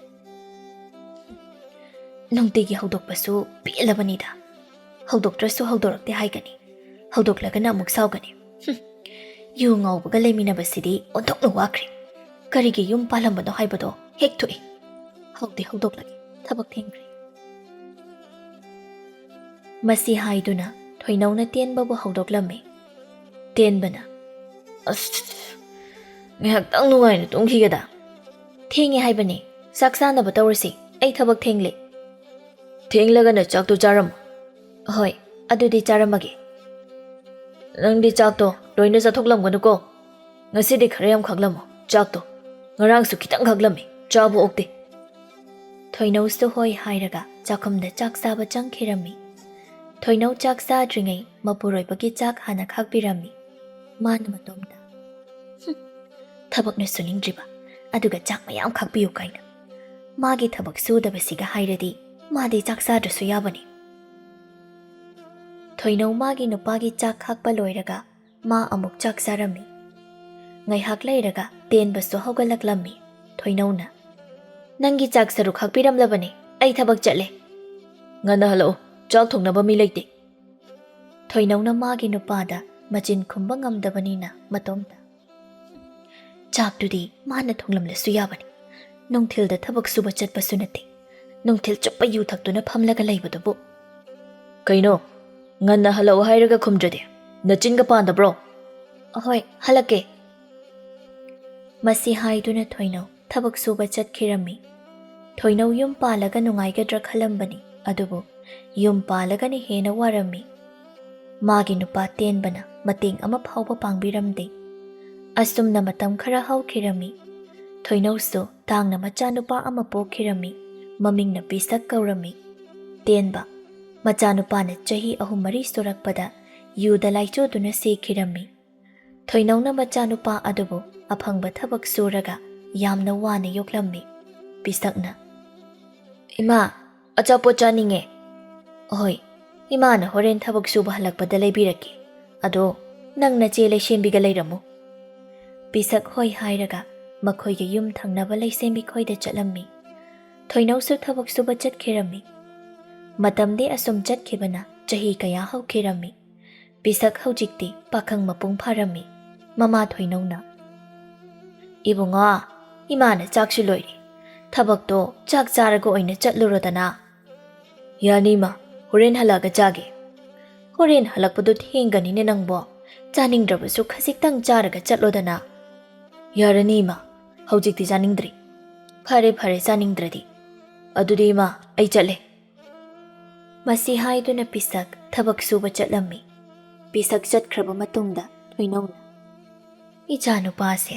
"ꯅꯨꯡꯇꯤꯒꯤ ꯍꯧꯗꯣꯛꯄꯁꯨ ꯄꯦꯜꯂꯕꯅꯤꯗ꯫ ꯍꯧꯗꯣꯛꯇ꯭ꯔꯁꯨ ꯍꯧꯗꯣꯔꯛꯇꯦ ꯍꯥꯏꯒꯅꯤ, ꯍꯧꯗꯣꯛꯂꯒꯅ ꯑꯃꯨꯛ ꯁꯥꯎꯒꯅꯤ꯫ ꯍꯨꯝ, ꯌꯨ ꯉꯥꯎꯕꯒ ꯂꯩꯃꯤꯟꯅꯕꯁꯤꯗꯤ ꯑꯣꯟꯊꯣꯛꯅ ꯋꯥꯈ꯭ꯔꯦ꯫ ꯀꯔꯤꯒꯤ ꯌꯨꯝ ꯄꯥꯜꯂꯝꯕꯅꯣ ꯍꯥꯏꯕꯗꯣ ꯍꯦꯛ ꯊꯣꯛꯏ꯫ ꯍꯧꯗꯤ ꯍꯧꯗꯣꯛꯂꯒꯦ, ꯊꯕꯛ ꯊꯦꯡꯈ꯭ꯔꯦ꯫" ꯃꯁꯤ ꯍꯥꯏꯗꯨꯅ ꯊꯣꯏꯅꯧꯅ ꯇꯦꯟꯕꯕꯨ ꯍꯧꯗꯣꯛꯂꯝꯃꯤ꯫ ꯇꯦꯟꯕꯅ, "ꯑꯁ, ꯉꯥꯏꯍꯥꯛꯇꯪ ꯅꯨꯡꯉꯥꯏꯅ ꯇꯨꯝꯈꯤꯒꯦꯗ꯫" "ꯊꯦꯡꯉꯦ ꯍꯥꯏꯕꯅꯦ, ꯆꯥꯛ ꯆꯥꯅꯕ ꯇꯧꯔꯁꯤ, ꯑꯩ ꯊꯕꯛ ꯊꯦꯡꯂꯦ꯫" "ꯊꯦꯡꯂꯒꯅ ꯆꯥꯛꯇꯣ ꯆꯥꯔꯝꯃꯣ꯫" "ꯍꯣꯏ, ꯑꯗꯨꯗꯤ ꯆꯥꯔꯝꯃꯒꯦ꯫" "ꯅꯪꯗꯤ ꯆꯥꯛꯇꯣ ꯂꯣꯏꯅ ꯆꯥꯊꯣꯛꯂꯝꯒꯅꯨꯀꯣ꯫ ꯉꯁꯤꯗꯤ ꯈꯔ ꯌꯥꯝ ꯈꯥꯛꯂꯝꯃꯣ ꯆꯥꯛꯇꯣ꯫ ꯉꯔꯥꯡꯁꯨ ꯈꯤꯇꯪ ꯈꯥꯛꯂꯝꯃꯤ, ꯆꯥꯕ ꯑꯣꯛꯇꯦ꯫" ꯊꯣꯏꯅꯧꯁꯨ ꯍꯣꯏ ꯍꯥꯏꯔꯒ ꯆꯥꯛꯈꯨꯝꯗ ꯆꯥꯛ ꯆꯥꯕ ꯆꯪꯈꯤꯔꯝꯃꯤ꯫ ꯊꯣꯏꯅꯧ ꯆꯥꯛ ꯆꯥꯗ꯭ꯔꯤꯉꯩ ꯃꯄꯨꯔꯣꯏꯕꯒꯤ ꯆꯥꯛ ꯍꯥꯟꯅ ꯈꯥꯛꯄꯤꯔꯝꯃꯤ꯫ ꯃꯥꯅ ꯃꯇꯣꯝꯇ, "ꯍꯨꯝ, ꯊꯕꯛꯅ ꯁꯨꯅꯤꯡꯗ꯭ꯔꯤꯕ, ꯑꯗꯨꯒ ꯆꯥꯛ ꯃꯌꯥꯝ ꯈꯥꯛꯄꯤꯌꯨ ꯀꯥꯏꯅ꯫ ꯃꯥꯒꯤ ꯊꯕꯛ ꯁꯨꯗꯕꯁꯤꯒ ꯍꯥꯏꯔꯗꯤ ꯃꯥꯗꯤ ꯆꯥꯛ ꯆꯥꯗ꯭ꯔꯁꯨ ꯌꯥꯕꯅꯤ"꯫ ꯊꯣꯏꯅꯧ ꯃꯥꯒꯤ ꯅꯨꯄꯥꯒꯤ ꯆꯥꯛ ꯈꯥꯛꯄ ꯂꯣꯏꯔꯒ ꯃꯥ ꯑꯃꯨꯛ ꯆꯥꯛ ꯆꯥꯔꯝꯃꯤ꯫ ꯉꯥꯏꯍꯥꯛ ꯂꯩꯔꯒ ꯇꯦꯟꯕꯁꯨ ꯍꯧꯒꯠꯂꯛꯂꯝꯃꯤ꯫ ꯊꯣꯏꯅꯧꯅ, "ꯅꯪꯒꯤ ꯆꯥꯛ ꯁꯔꯨꯛ ꯈꯥꯛꯄꯤꯔꯝꯂꯕꯅꯦ, ꯑꯩ ꯊꯕꯛ ꯆꯠꯂꯦ"꯫ "ꯉꯟꯅ ꯍꯜꯂꯛꯎ, ꯆꯥꯛ ꯊꯣꯡꯅꯕ ꯃꯤ ꯂꯩꯇꯦ"꯫ ꯊꯣꯏꯅꯧꯅ ꯃꯥꯒꯤ ꯅꯨꯄꯥꯗ ꯃꯆꯤꯟ ꯈꯨꯝꯕ ꯉꯝꯗꯕꯅꯤꯅ ꯃꯇꯣꯝꯇ, "ꯆꯥꯛꯇꯨꯗꯤ ꯃꯥꯅ ꯊꯣꯡꯂꯝꯂꯁꯨ ꯌꯥꯕꯅꯤ꯫ ꯅꯨꯡꯊꯤꯜꯗ ꯊꯕꯛ ꯁꯨꯕ ꯆꯠꯄꯁꯨ ꯅꯠꯇꯦ꯫ ꯅꯨꯡꯊꯤꯜ ꯆꯨꯞꯄ ꯌꯨ ꯊꯛꯇꯨꯅ ꯐꯝꯂꯒ ꯂꯩꯕꯗꯨꯕꯨ"꯫ "ꯀꯩꯅꯣ? ꯉꯟꯅ ꯍꯜꯂꯛꯑꯣ ꯍꯥꯏꯔꯒ ꯈꯨꯝꯗ꯭ꯔꯗꯤ? ꯅꯆꯤꯟꯒ ꯄꯥꯟꯗꯕ꯭ꯔꯣ?" "ꯍꯣꯏ, ꯍꯜꯂꯛꯀꯦ"꯫ ꯃꯁꯤ ꯍꯥꯏꯗꯨꯅ ꯊꯣꯏꯅꯧ ꯊꯕꯛ ꯁꯨꯕ ꯆꯠꯈꯤꯔꯝꯃꯤ꯫ ꯊꯣꯏꯅꯧ ꯌꯨꯝ ꯄꯥꯜꯂꯒ ꯅꯨꯡꯉꯥꯏꯒꯗ꯭ꯔꯥ ꯈꯜꯂꯝꯕꯅꯤ, ꯑꯗꯨꯕꯨ ꯌꯨꯝ ꯄꯥꯜꯂꯒꯅ ꯍꯦꯟꯅ ꯋꯥꯔꯝꯃꯤ꯫ ꯃꯥꯒꯤ ꯅꯨꯄꯥ ꯇꯦꯟꯕꯅ ꯃꯇꯦꯡ ꯑꯃ ꯐꯥꯎꯕ ꯄꯥꯡꯕꯤꯔꯝꯗꯦ꯫ ꯑꯁꯨꯝꯅ ꯃꯇꯝ ꯈꯔ ꯍꯧꯈꯤꯔꯝꯃꯤ꯫ ꯊꯣꯏꯅꯧꯁꯨ ꯇꯥꯡꯅ ꯃꯆꯥꯅꯨꯄꯥ ꯑꯃ ꯄꯣꯛꯈꯤꯔꯝꯃꯤ꯫ ꯃꯃꯤꯡꯅ ꯄꯤꯁꯛ ꯀꯧꯔꯝꯃꯤ꯫ ꯇꯦꯟꯕ ꯃꯆꯥꯅꯨꯄꯥꯅ ꯆꯍꯤ ꯑꯍꯨꯝ ꯃꯔꯤ ꯁꯨꯔꯛꯄꯗ ꯌꯨꯗ ꯂꯥꯏꯆꯨꯗꯨꯅ ꯁꯤꯈꯤꯔꯝꯃꯤ꯫ ꯊꯣꯏꯅꯧꯅ ꯃꯆꯥꯅꯨꯄꯥ ꯑꯗꯨꯕꯨ ꯑꯐꯪꯕ ꯊꯕꯛ ꯁꯨꯔꯒ ꯌꯥꯝꯅ ꯋꯥꯅ ꯌꯣꯛꯂꯝꯃꯤ꯫ ꯄꯤꯁꯛꯅ, "ꯏꯃꯥ, ꯑꯆꯥꯄꯣꯠ ꯆꯥꯅꯤꯡꯉꯦ"꯫ "ꯍꯣꯏ, ꯏꯃꯥꯅ ꯍꯣꯔꯦꯟ ꯊꯕꯛ ꯁꯨꯕ ꯍꯜꯂꯛꯄꯗ ꯂꯩꯕꯤꯔꯛꯀꯦ꯫ ꯑꯗꯣ ꯅꯪ ꯅꯆꯦ ꯂꯩꯁꯦꯝꯕꯤꯒ ꯂꯩꯔꯝꯃꯨ"꯫ ꯄꯤꯁꯛ ꯍꯣꯏ ꯍꯥꯏꯔꯒ ꯃꯈꯣꯏꯒꯤ ꯌꯨꯝ ꯊꯪꯅꯕ ꯂꯩꯁꯦꯝꯕꯤ ꯈꯣꯏꯗ ꯆꯠꯂꯝꯃꯤ꯫ ꯊꯣꯏꯅꯧꯁꯨ ꯊꯕꯛ ꯁꯨꯕ ꯆꯠꯈꯤꯔꯝꯃꯤ꯫ ꯃꯇꯝꯗꯤ ꯑꯁꯨꯝ ꯆꯠꯈꯤꯕꯅ ꯆꯍꯤ ꯀꯌꯥ ꯍꯧꯈꯤꯔꯝꯃꯤ꯫ ꯄꯤꯁꯛ ꯍꯧꯖꯤꯛꯇꯤ ꯄꯥꯈꯪ ꯃꯄꯨꯡ ꯐꯥꯔꯝꯃꯤ꯫ ꯃꯃꯥ ꯊꯣꯏꯅꯧꯅ, "ꯏꯕꯨꯡꯉꯣ, ꯏꯃꯥꯅ ꯆꯥꯛꯁꯨ ꯂꯣꯏꯔꯦ꯫ ꯊꯕꯛꯇꯣ ꯆꯥꯛ ꯆꯥꯔꯒ ꯑꯣꯏꯅ ꯆꯠꯂꯨꯔꯣꯗꯅ"꯫ "ꯌꯥꯅꯤ ꯏꯃꯥ, ꯍꯣꯔꯦꯟ ꯍꯜꯂꯛꯑꯒ ꯆꯥꯒꯦ"꯫ "ꯍꯣꯔꯦꯟ ꯍꯜꯂꯛꯄꯗꯣ ꯊꯦꯡꯒꯅꯤꯅꯦ ꯅꯪꯕꯣ꯫ ꯆꯥꯅꯤꯡꯗ꯭ꯔꯕꯁꯨ ꯈꯖꯤꯛꯇꯪ ꯆꯥꯔꯒ ꯆꯠꯂꯣꯗꯅ"꯫ "ꯌꯥꯔꯅꯤ ꯏꯃꯥ, ꯍꯧꯖꯤꯛꯇꯤ ꯆꯥꯅꯤꯡꯗ꯭ꯔꯤ"꯫ "ꯐꯔꯦ ꯐꯔꯦ, ꯆꯥꯅꯤꯡꯗ꯭ꯔꯗꯤ꯫ ꯑꯗꯨꯗꯤ ꯏꯃꯥ, ꯑꯩ ꯆꯠꯂꯦ"꯫ ꯃꯁꯤ ꯍꯥꯏꯗꯨꯅ ꯄꯤꯁꯛ ꯊꯕꯛ ꯁꯨꯕ ꯆꯠꯂꯝꯃꯤ꯫ ꯄꯤꯁꯛ ꯆꯠꯈ꯭ꯔꯕ ꯃꯇꯨꯡꯗ ꯊꯣꯏꯅꯧꯅ, "ꯏꯆꯥꯅꯨꯄꯥꯁꯦ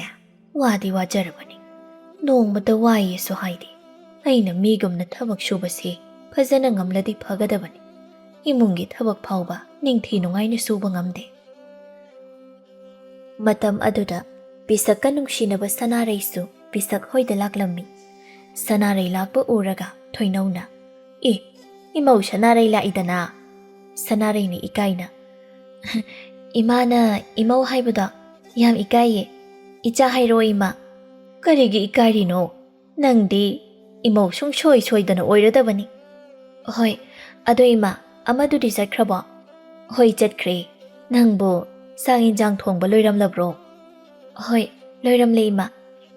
ꯋꯥꯗꯤ ꯋꯥꯖꯔꯕꯅꯤ, ꯅꯣꯡꯃꯇ ꯋꯥꯏꯌꯦꯁꯨ ꯍꯥꯏꯗꯦ꯫ ꯑꯩꯅ ꯃꯤꯒꯨꯝꯅ ꯊꯕꯛ ꯁꯨꯕꯁꯤ ꯐꯖꯅ ꯉꯝꯂꯗꯤ ꯐꯒꯗꯕꯅꯤ꯫ ꯏꯃꯨꯡꯒꯤ ꯊꯕꯛ ꯐꯥꯎꯕ ꯅꯤꯡꯊꯤ ꯅꯨꯡꯉꯥꯏꯅ ꯁꯨꯕ ꯉꯝꯗꯦ꯫ ꯃꯇꯝ ꯑꯗꯨꯗ ꯄꯤꯁꯛꯀ ꯅꯨꯡꯁꯤꯅꯕ ꯁꯅꯥꯔꯩꯁꯨ ꯄꯤꯁꯛ ꯍꯣꯏꯗ ꯂꯥꯛꯂꯝꯃꯤ꯫ ꯁꯅꯥꯔꯩ ꯂꯥꯛꯄ ꯎꯔꯒ ꯊꯣꯏꯅꯧꯅ, "ꯑꯦ, ꯏꯃꯧ ꯁꯅꯥꯔꯩ ꯂꯥꯛꯏꯗꯅ?" ꯁꯅꯥꯔꯩꯅ ꯏꯀꯥꯏꯅ, "ꯏꯃꯥꯅ ꯏꯃꯧ ꯍꯥꯏꯕꯗꯣ ꯌꯥꯝ ꯏꯀꯥꯏꯌꯦ꯫ ꯏꯆꯥ ꯍꯥꯏꯔꯣ ꯏꯃꯥ?" "ꯀꯔꯤꯒꯤ ꯏꯀꯥꯏꯔꯤꯅꯣ? ꯅꯪꯗꯤ ꯏꯃꯧ ꯁꯨꯡꯁꯣꯏ ꯁꯣꯏꯗꯅ ꯑꯣꯏꯔꯗꯕꯅꯤ꯫" "ꯍꯣꯏ, ꯑꯗꯣ ꯏꯃꯥ, ꯑꯃꯗꯨꯗꯤ ꯆꯠꯈ꯭ꯔꯕꯣ?" "ꯍꯣꯏ, ꯆꯠꯈ꯭ꯔꯦ꯫ ꯅꯪꯕꯨ ꯆꯥꯛ ꯏꯟꯖꯥꯡ ꯊꯣꯡꯕ ꯂꯣꯏꯔꯝꯂꯕ꯭ꯔꯣ?" "ꯍꯣꯏ, ꯂꯣꯏꯔꯝꯂꯦ ꯏꯃꯥ꯫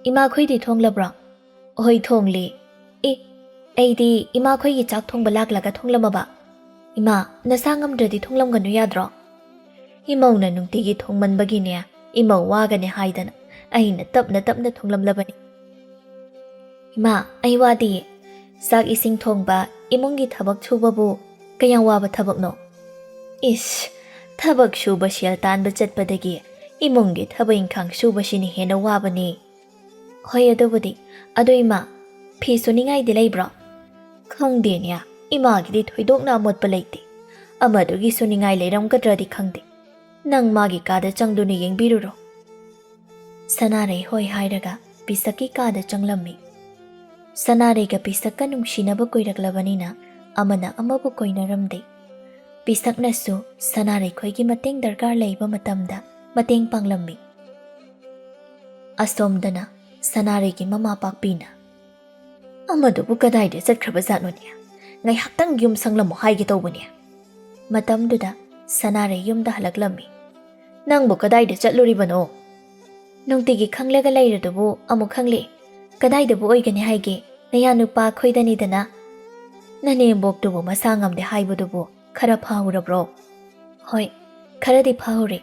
ꯏꯃꯥꯈꯣꯏꯗꯤ ꯊꯣꯡꯂꯕ꯭ꯔꯣ?" "ꯍꯣꯏ, ꯊꯣꯡꯂꯦ꯫" "ꯑꯦ, ꯑꯩꯗꯤ ꯏꯃꯥꯈꯣꯏꯒꯤ ꯆꯥꯛ ꯊꯣꯡꯕ ꯂꯥꯛꯂꯒ ꯊꯣꯡꯂꯝꯃꯕ꯫ ꯏꯃꯥ, ꯅꯁꯥ ꯉꯝꯗ꯭ꯔꯗꯤ ꯊꯣꯡꯂꯝꯒꯅꯨ ꯌꯥꯗ꯭ꯔꯣ?" "ꯏꯃꯧꯅ ꯅꯨꯡꯇꯤꯒꯤ ꯊꯣꯡꯃꯟꯕꯒꯤꯅꯦ, ꯏꯃꯧ ꯋꯥꯒꯅꯤ ꯍꯥꯏꯗꯅ ꯑꯩꯅ ꯇꯞꯅ ꯇꯞꯅ ꯊꯣꯡꯂꯝꯂꯕꯅꯤ꯫" "ꯏꯃꯥ, ꯑꯩ ꯋꯥꯗꯤꯌꯦ꯫ ꯆꯥꯛ ꯏꯁꯤꯡ ꯊꯣꯡꯕ, ꯏꯃꯨꯡꯒꯤ ꯊꯕꯛ ꯁꯨꯕꯕꯨ ꯀꯌꯥꯝ ꯋꯥꯕ ꯊꯕꯛꯅꯣ?" "ꯏꯁ, ꯊꯕꯛ ꯁꯨꯕ ꯁꯦꯜ ꯇꯥꯟꯕ ꯆꯠꯄꯗꯒꯤ ꯏꯃꯨꯡꯒꯤ ꯊꯕꯛ ꯏꯪꯈꯥꯡ ꯁꯨꯕꯁꯤꯅ ꯍꯦꯟꯅ ꯋꯥꯕꯅꯤ꯫" "ꯍꯣꯏ, ꯑꯗꯨꯕꯨꯗꯤ꯫ ꯑꯗꯣ ꯏꯃꯥ, ꯐꯤ ꯁꯨꯅꯤꯡꯉꯥꯏꯗꯤ ꯂꯩꯕ꯭ꯔꯣ?" "ꯈꯪꯗꯦꯅꯦ, ꯏꯃꯥꯒꯤꯗꯤ ꯊꯣꯏꯗꯣꯛꯅ ꯑꯃꯣꯠꯄ ꯂꯩꯇꯦ꯫ ꯑꯃꯗꯨꯒꯤ ꯁꯨꯅꯤꯡꯉꯥꯏ ꯂꯩꯔꯝꯒꯗ꯭ꯔꯗꯤ ꯈꯪꯗꯦ꯫ ꯅꯪ ꯃꯥꯒꯤ ꯀꯥꯗ ꯆꯪꯗꯨꯅ ꯌꯦꯡꯕꯤꯔꯨꯔꯣ꯫" ꯁꯅꯥꯔꯩ ꯍꯣꯏ ꯍꯥꯏꯔꯒ ꯄꯤꯁꯛꯀꯤ ꯀꯥꯗ ꯆꯪꯂꯝꯃꯤ꯫ ꯁꯅꯥꯔꯩꯒ ꯄꯤꯁꯛꯀ ꯅꯨꯡꯁꯤꯅꯕ ꯀꯨꯏꯔꯛꯂꯕꯅꯤꯅ ꯑꯃꯅ ꯑꯃꯕꯨ ꯀꯣꯏꯅꯔꯝꯗꯦ꯫ ꯄꯤꯁꯛꯅꯁꯨ ꯁꯅꯥꯔꯩ ꯈꯣꯏꯒꯤ ꯃꯇꯦꯡ ꯗꯔꯀꯥꯔ ꯂꯩꯕ ꯃꯇꯝꯗ ꯃꯇꯦꯡ ꯄꯥꯡꯂꯝꯃꯤ꯫ ꯑꯁꯣꯝꯗꯅ ꯁꯅꯥꯔꯩꯒꯤ ꯃꯃꯥ ꯄꯥꯛꯄꯤꯅ, "ꯑꯃꯗꯨꯕꯨ ꯀꯗꯥꯏꯗ ꯆꯠꯈ꯭ꯔꯕꯖꯥꯠꯅꯣꯅꯦ? ꯉꯥꯏꯍꯥꯛꯇꯪ ꯌꯨꯝ ꯁꯪꯂꯝꯃꯨ ꯍꯥꯏꯒꯦ ꯇꯧꯕꯅꯦ꯫" ꯃꯇꯝꯗꯨꯗ ꯁꯅꯥꯔꯩ ꯌꯨꯝꯗ ꯍꯜꯂꯛꯂꯝꯃꯤ꯫ "ꯅꯪꯕꯨ ꯀꯗꯥꯏꯗ ꯆꯠꯂꯨꯔꯤꯕꯅꯣ?" "ꯅꯨꯡꯇꯤꯒꯤ ꯈꯪꯂꯒ ꯂꯩꯔꯗꯨꯕꯨ ꯑꯃꯨꯛ ꯈꯪꯂꯦ꯫ ꯀꯗꯥꯏꯗꯕꯨ ꯑꯣꯏꯒꯅꯤ ꯍꯥꯏꯒꯦ? ꯅꯌꯥ ꯅꯨꯄꯥ ꯈꯣꯏꯗꯅꯤꯗꯅ꯫" "ꯅꯅꯦꯝꯕꯣꯛꯇꯨꯕꯨ ꯃꯁꯥ ꯉꯝꯗꯦ ꯍꯥꯏꯕꯗꯨꯕꯨ ꯈꯔ ꯐꯍꯧꯔꯕ꯭ꯔꯣ?" "ꯍꯣꯏ, ꯈꯔꯗꯤ ꯐꯍꯧꯔꯦ꯫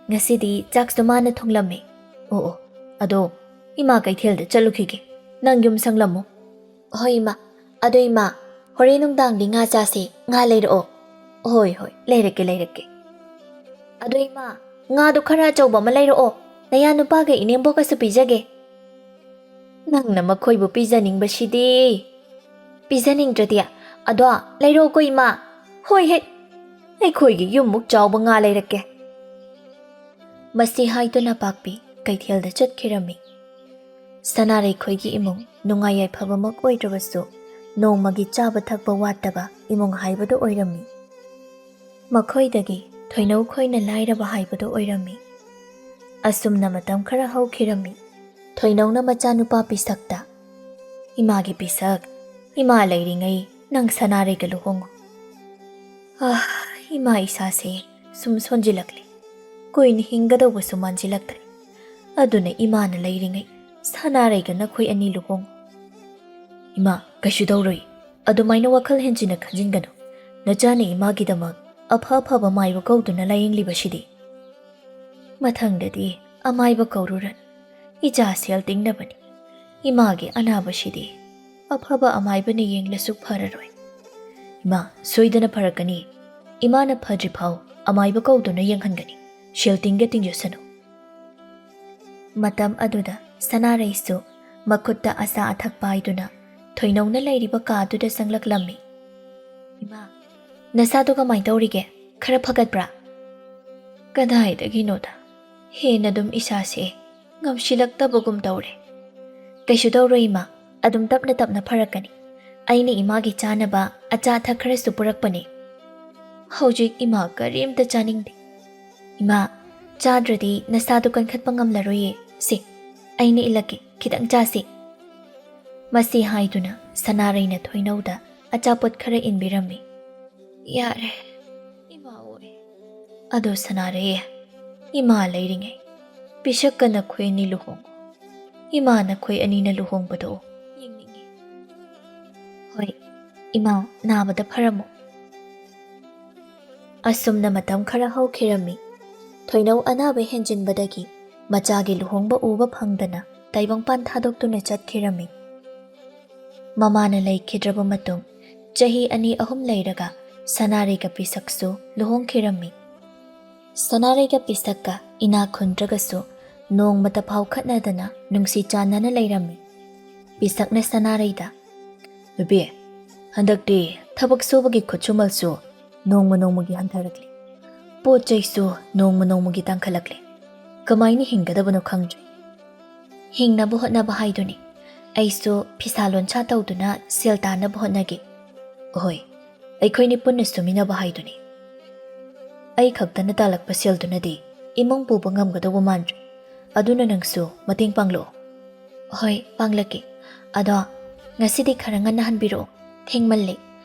ꯉꯁꯤꯗꯤ ꯆꯥꯛꯁꯨ ꯃꯥꯅ ꯊꯣꯡꯂꯝꯃꯦ꯫" "ꯑꯣ ꯑꯣ, ꯑꯗꯣ ꯏꯃꯥ ꯀꯩꯊꯦꯜꯗ ꯆꯠꯂꯨꯈꯤꯒꯦ꯫ ꯅꯪ ꯌꯨꯝ ꯁꯪꯂꯝꯃꯨ꯫" "ꯍꯣꯏ ꯏꯃꯥ꯫ ꯑꯗꯣ ꯏꯃꯥ, ꯍꯣꯔꯦꯟ ꯅꯨꯡꯗꯥꯡꯗꯤ ꯉꯥ ꯆꯥꯁꯦ꯫ ꯉꯥ ꯂꯩꯔꯛꯑꯣ꯫" "ꯍꯣꯏ ꯍꯣꯏ, ꯂꯩꯔꯛꯀꯦ, ꯂꯩꯔꯛꯀꯦ꯫ ꯑꯗꯣ ꯏꯃꯥ, ꯉꯥꯗꯣ ꯈꯔ ꯑꯆꯧꯕ ꯑꯃ ꯂꯩꯔꯛꯑꯣ꯫ ꯅꯌꯥ ꯅꯨꯄꯥꯒ ꯏꯅꯦꯝꯕꯣꯛꯀꯁꯨ ꯄꯤꯖꯒꯦ꯫" "ꯅꯪꯅ ꯃꯈꯣꯏꯕꯨ ꯄꯤꯖꯅꯤꯡꯕꯁꯤꯗꯤ꯫" "ꯄꯤꯖꯅꯤꯡꯗ꯭ꯔꯗꯤ? ꯑꯗꯣ ꯂꯩꯔꯛꯑꯣꯀꯣ ꯏꯃꯥ꯫" "ꯍꯣꯏ ꯍꯦ, ꯑꯩꯈꯣꯏꯒꯤ ꯌꯨꯝꯃꯨꯛ ꯆꯥꯎꯕ ꯉꯥ ꯂꯩꯔꯛꯀꯦ꯫ ꯃꯁꯤ ꯍꯥꯏꯗꯨꯅ ꯄꯥꯛꯄꯤ ꯀꯩꯊꯦꯜꯗ ꯆꯠꯈꯤꯔꯝꯃꯤ꯫ ꯁꯅꯥꯔꯩꯈꯣꯏꯒꯤ ꯏꯃꯨꯡ ꯅꯨꯡꯉꯥꯏ ꯌꯥꯏꯐꯕꯃꯛ ꯑꯣꯏꯗ꯭ꯔꯕꯁꯨ, ꯅꯣꯡꯃꯒꯤ ꯆꯥꯕ ꯊꯛꯄ ꯋꯥꯠꯇꯕ ꯏꯃꯨꯡ ꯍꯥꯏꯕꯗꯨ ꯑꯣꯏꯔꯝꯃꯤ꯫ ꯃꯈꯣꯏꯗꯒꯤ ꯊꯣꯏꯅꯧ ꯈꯣꯏꯅ ꯂꯥꯏꯔꯕ ꯍꯥꯏꯕꯗꯨ ꯑꯣꯏꯔꯝꯃꯤ꯫ ꯑꯁꯨꯝꯅ ꯃꯇꯝ ꯈꯔ ꯍꯧꯈꯤꯔꯝꯃꯤ꯫ ꯊꯣꯏꯅꯧꯅ ꯃꯆꯥꯅꯨꯄꯥ ꯄꯤꯁꯛꯇ, "ꯏꯃꯥꯒꯤ ꯄꯤꯁꯛ, ꯏꯃꯥ ꯂꯩꯔꯤꯉꯩ ꯅꯪ ꯁꯅꯥꯔꯩꯒ ꯂꯨꯍꯣꯡꯉꯨ꯫ ꯑꯥ, ꯏꯃꯥ ꯏꯁꯥꯁꯦ ꯁꯨꯝ ꯁꯣꯟꯖꯤꯜꯂꯛꯂꯦ꯫ ꯀꯨꯏꯅ ꯍꯤꯡꯒꯗꯧꯕꯁꯨ ꯃꯥꯟꯁꯤꯜꯂꯛꯇ꯭ꯔꯦ꯫ ꯑꯗꯨꯅ ꯏꯃꯥꯅ ꯂꯩꯔꯤꯉꯩ ꯁꯅꯥꯔꯩꯒ ꯅꯈꯣꯏ ꯑꯅꯤ ꯂꯨꯍꯣꯡꯉꯨ꯫" "ꯏꯃꯥ, ꯀꯩꯁꯨ ꯇꯧꯔꯣꯏ꯫ ꯑꯗꯨꯃꯥꯏꯅ ꯋꯥꯈꯜ ꯍꯦꯟꯖꯤꯟꯅ ꯈꯟꯖꯤꯟꯒꯅꯨ꯫ ꯅꯆꯥꯅ ꯏꯃꯥꯒꯤꯗꯃꯛ ꯑꯐ ꯑꯐꯕ ꯃꯥꯏꯕ ꯀꯧꯗꯨꯅ ꯂꯥꯌꯦꯡꯂꯤꯕꯁꯤꯗꯤ꯫ ꯃꯊꯪꯗꯗꯤ ꯑꯃꯥꯏꯕ ꯀꯧꯔꯨꯔꯅꯨ꯫ ꯏꯆꯥ ꯁꯦꯜ ꯇꯤꯡꯅꯕꯅꯤ꯫ ꯏꯃꯥꯒꯤ ꯑꯅꯥꯕꯁꯤꯗꯤ ꯑꯐꯕ ꯑꯃꯥꯏꯕꯅ ꯌꯦꯡꯂꯁꯨ ꯐꯔꯔꯣꯏ꯫ ꯏꯃꯥ, ꯁꯣꯏꯗꯅ ꯐꯔꯛꯀꯅꯤ꯫ ꯏꯃꯥꯅ ꯐꯗ꯭ꯔꯤꯐꯥꯎ ꯑꯃꯥꯏꯕ ꯀꯧꯗꯨꯅ ꯌꯦꯡꯍꯟꯒꯅꯤ꯫ ꯁꯦꯜ ꯇꯤꯡꯒꯦ ꯇꯤꯡꯖꯁꯅꯨ꯫" ꯃꯇꯝ ꯑꯗꯨꯗ ꯁꯅꯥꯔꯩꯁꯨ ꯃꯈꯨꯠꯇ ꯑꯆꯥ ꯑꯊꯛ ꯄꯥꯏꯗꯨꯅ ꯊꯣꯏꯅꯧꯅ ꯂꯩꯔꯤꯕ ꯀꯥꯗꯨꯗ ꯆꯪꯂꯛꯂꯝꯃꯤ꯫ "ꯏꯃꯥ, ꯅꯁꯥꯗꯣ ꯀꯃꯥꯏ ꯇꯧꯔꯤꯒꯦ? ꯈꯔ ꯐꯒꯠꯄ꯭ꯔꯥ?" "ꯀꯗꯥꯏꯗꯒꯤꯅꯣꯗ, ꯍꯦꯟꯅ ꯑꯗꯨꯝ ꯏꯁꯥꯁꯦ ꯉꯝꯁꯤꯜꯂꯛꯇꯕꯒꯨꯝ ꯇꯧꯔꯦ꯫" "ꯀꯩꯁꯨ ꯇꯧꯔꯣꯏ ꯏꯃꯥ, ꯑꯗꯨꯝ ꯇꯞꯅ ꯇꯞꯅ ꯐꯔꯛꯀꯅꯤ꯫ ꯑꯩꯅ ꯏꯃꯥꯒꯤ ꯆꯥꯅꯕ ꯑꯆꯥ ꯑꯊꯛ ꯈꯔꯁꯨ ꯄꯨꯔꯛꯄꯅꯦ꯫ ꯍꯧꯖꯤꯛ ꯏꯃꯥ ꯀꯔꯤꯝꯇ ꯆꯥꯅꯤꯡꯗꯦ꯫ ꯏꯃꯥ, ꯆꯥꯗ꯭ꯔꯗꯤ ꯅꯁꯥꯗꯣ ꯀꯟꯈꯠꯄ ꯉꯝꯂꯔꯣꯏꯌꯦ꯫ ꯁꯦ, ꯑꯩꯅ ꯏꯜꯂꯛꯀꯦ, ꯈꯤꯇꯪ ꯆꯥꯁꯤ꯫" ꯃꯁꯤ ꯍꯥꯏꯗꯨꯅ ꯁꯅꯥꯔꯩꯅ ꯊꯣꯏꯅꯧꯗ ꯑꯆꯥꯄꯣꯠ ꯈꯔ ꯏꯟꯕꯤꯔꯝꯃꯤ꯫ "ꯌꯥꯔꯦ, ꯏꯃꯥ ꯑꯣꯏ꯫" "ꯑꯗꯣ ꯁꯅꯥꯔꯩ, ꯏꯃꯥ ꯂꯩꯔꯤꯉꯩ ꯄꯤꯁꯛꯀ ꯅꯈꯣꯏ ꯑꯅꯤ ꯂꯨꯍꯣꯡꯉꯣ꯫ ꯏꯃꯥ ꯅꯈꯣꯏ ꯑꯅꯤꯅ ꯂꯨꯍꯣꯡꯕꯗꯣ ꯌꯦꯡꯅꯤꯡꯉꯤ꯫" "ꯍꯣꯏ, ꯏꯃꯥ ꯅꯥꯕꯗ ꯐꯔꯝꯃꯣ꯫" ꯑꯁꯨꯝꯅ ꯃꯇꯝ ꯈꯔ ꯍꯧꯈꯤꯔꯝꯃꯤ꯫ ꯊꯣꯏꯅꯧ ꯑꯅꯥꯕ ꯍꯦꯟꯖꯤꯟꯕꯗꯒꯤ ꯃꯆꯥꯒꯤ ꯂꯨꯍꯣꯡꯕ ꯎꯕ ꯐꯪꯗꯅ ꯇꯥꯏꯕꯪꯄꯥꯟ ꯊꯥꯗꯣꯛꯇꯨꯅ ꯆꯠꯈꯤꯔꯝꯃꯤ꯫ ꯃꯃꯥꯅ ꯂꯩꯈꯤꯗ꯭ꯔꯕ ꯃꯇꯨꯡ ꯆꯍꯤ ꯑꯅꯤ ꯑꯍꯨꯝ ꯂꯩꯔꯒ ꯁꯅꯥꯔꯩꯒ ꯄꯤꯁꯛꯁꯨ ꯂꯨꯍꯣꯡꯈꯤꯔꯝꯃꯤ꯫ ꯁꯅꯥꯔꯩꯒ ꯄꯤꯁꯛꯀ ꯏꯅꯥꯛ ꯈꯨꯟꯗ꯭ꯔꯒꯁꯨ ꯅꯣꯡꯃꯇ ꯐꯥꯎ ꯈꯠꯅꯗꯅ ꯅꯨꯡꯁꯤ ꯆꯥꯟꯅꯅ ꯂꯩꯔꯝꯃꯤ꯫ ꯄꯤꯁꯛꯅ ꯁꯅꯥꯔꯩꯗ, "ꯅꯨꯄꯤ, ꯍꯟꯗꯛꯇꯤ ꯊꯕꯛ ꯁꯨꯕꯒꯤ ꯈꯨꯠꯁꯨꯃꯜꯁꯨ ꯅꯣꯡꯃ ꯅꯣꯡꯃꯒꯤ ꯍꯟꯊꯔꯛꯂꯦ꯫ ꯄꯣꯠ ꯆꯩꯁꯨ ꯅꯣꯡꯃ ꯅꯣꯡꯃꯒꯤ ꯇꯥꯡꯈꯠꯂꯛꯂꯦ꯫ ꯀꯃꯥꯏꯅ ꯍꯤꯡꯒꯗꯕꯅꯣ ꯈꯪꯗ꯭ꯔꯦ꯫ ꯍꯤꯡꯅꯕ ꯍꯣꯠꯅꯕ ꯍꯥꯏꯗꯨꯅꯤ꯫ ꯑꯩꯁꯨ ꯐꯤꯁꯥ ꯂꯣꯟꯁꯥ ꯇꯧꯗꯨꯅ ꯁꯦꯜ ꯇꯥꯟꯅꯕ ꯍꯣꯠꯅꯒꯦ꯫ ꯍꯣꯏ, ꯑꯩꯈꯣꯏꯅꯤ ꯄꯨꯟꯅ ꯁꯨꯃꯤꯟꯅꯕ ꯍꯥꯏꯗꯨꯅꯤ꯫ ꯑꯩ ꯈꯛꯇꯅ ꯇꯥꯜꯂꯛꯄ ꯁꯦꯜꯗꯨꯅꯗꯤ ꯏꯃꯨꯡ ꯄꯨꯕ ꯉꯝꯒꯗꯧꯕ ꯃꯥꯟꯗ꯭ꯔꯦ꯫ ꯑꯗꯨꯅ ꯅꯪꯁꯨ ꯃꯇꯦꯡ ꯄꯥꯡꯂꯛꯑꯣ꯫ ꯍꯣꯏ, ꯄꯥꯡꯂꯛꯀꯦ꯫ ꯑꯗꯣ ꯉꯁꯤꯗꯤ ꯈꯔ ꯉꯟꯅ ꯍꯟꯕꯤꯔꯛꯑꯣ꯫ ꯊꯦꯡꯃꯜꯂꯦ꯫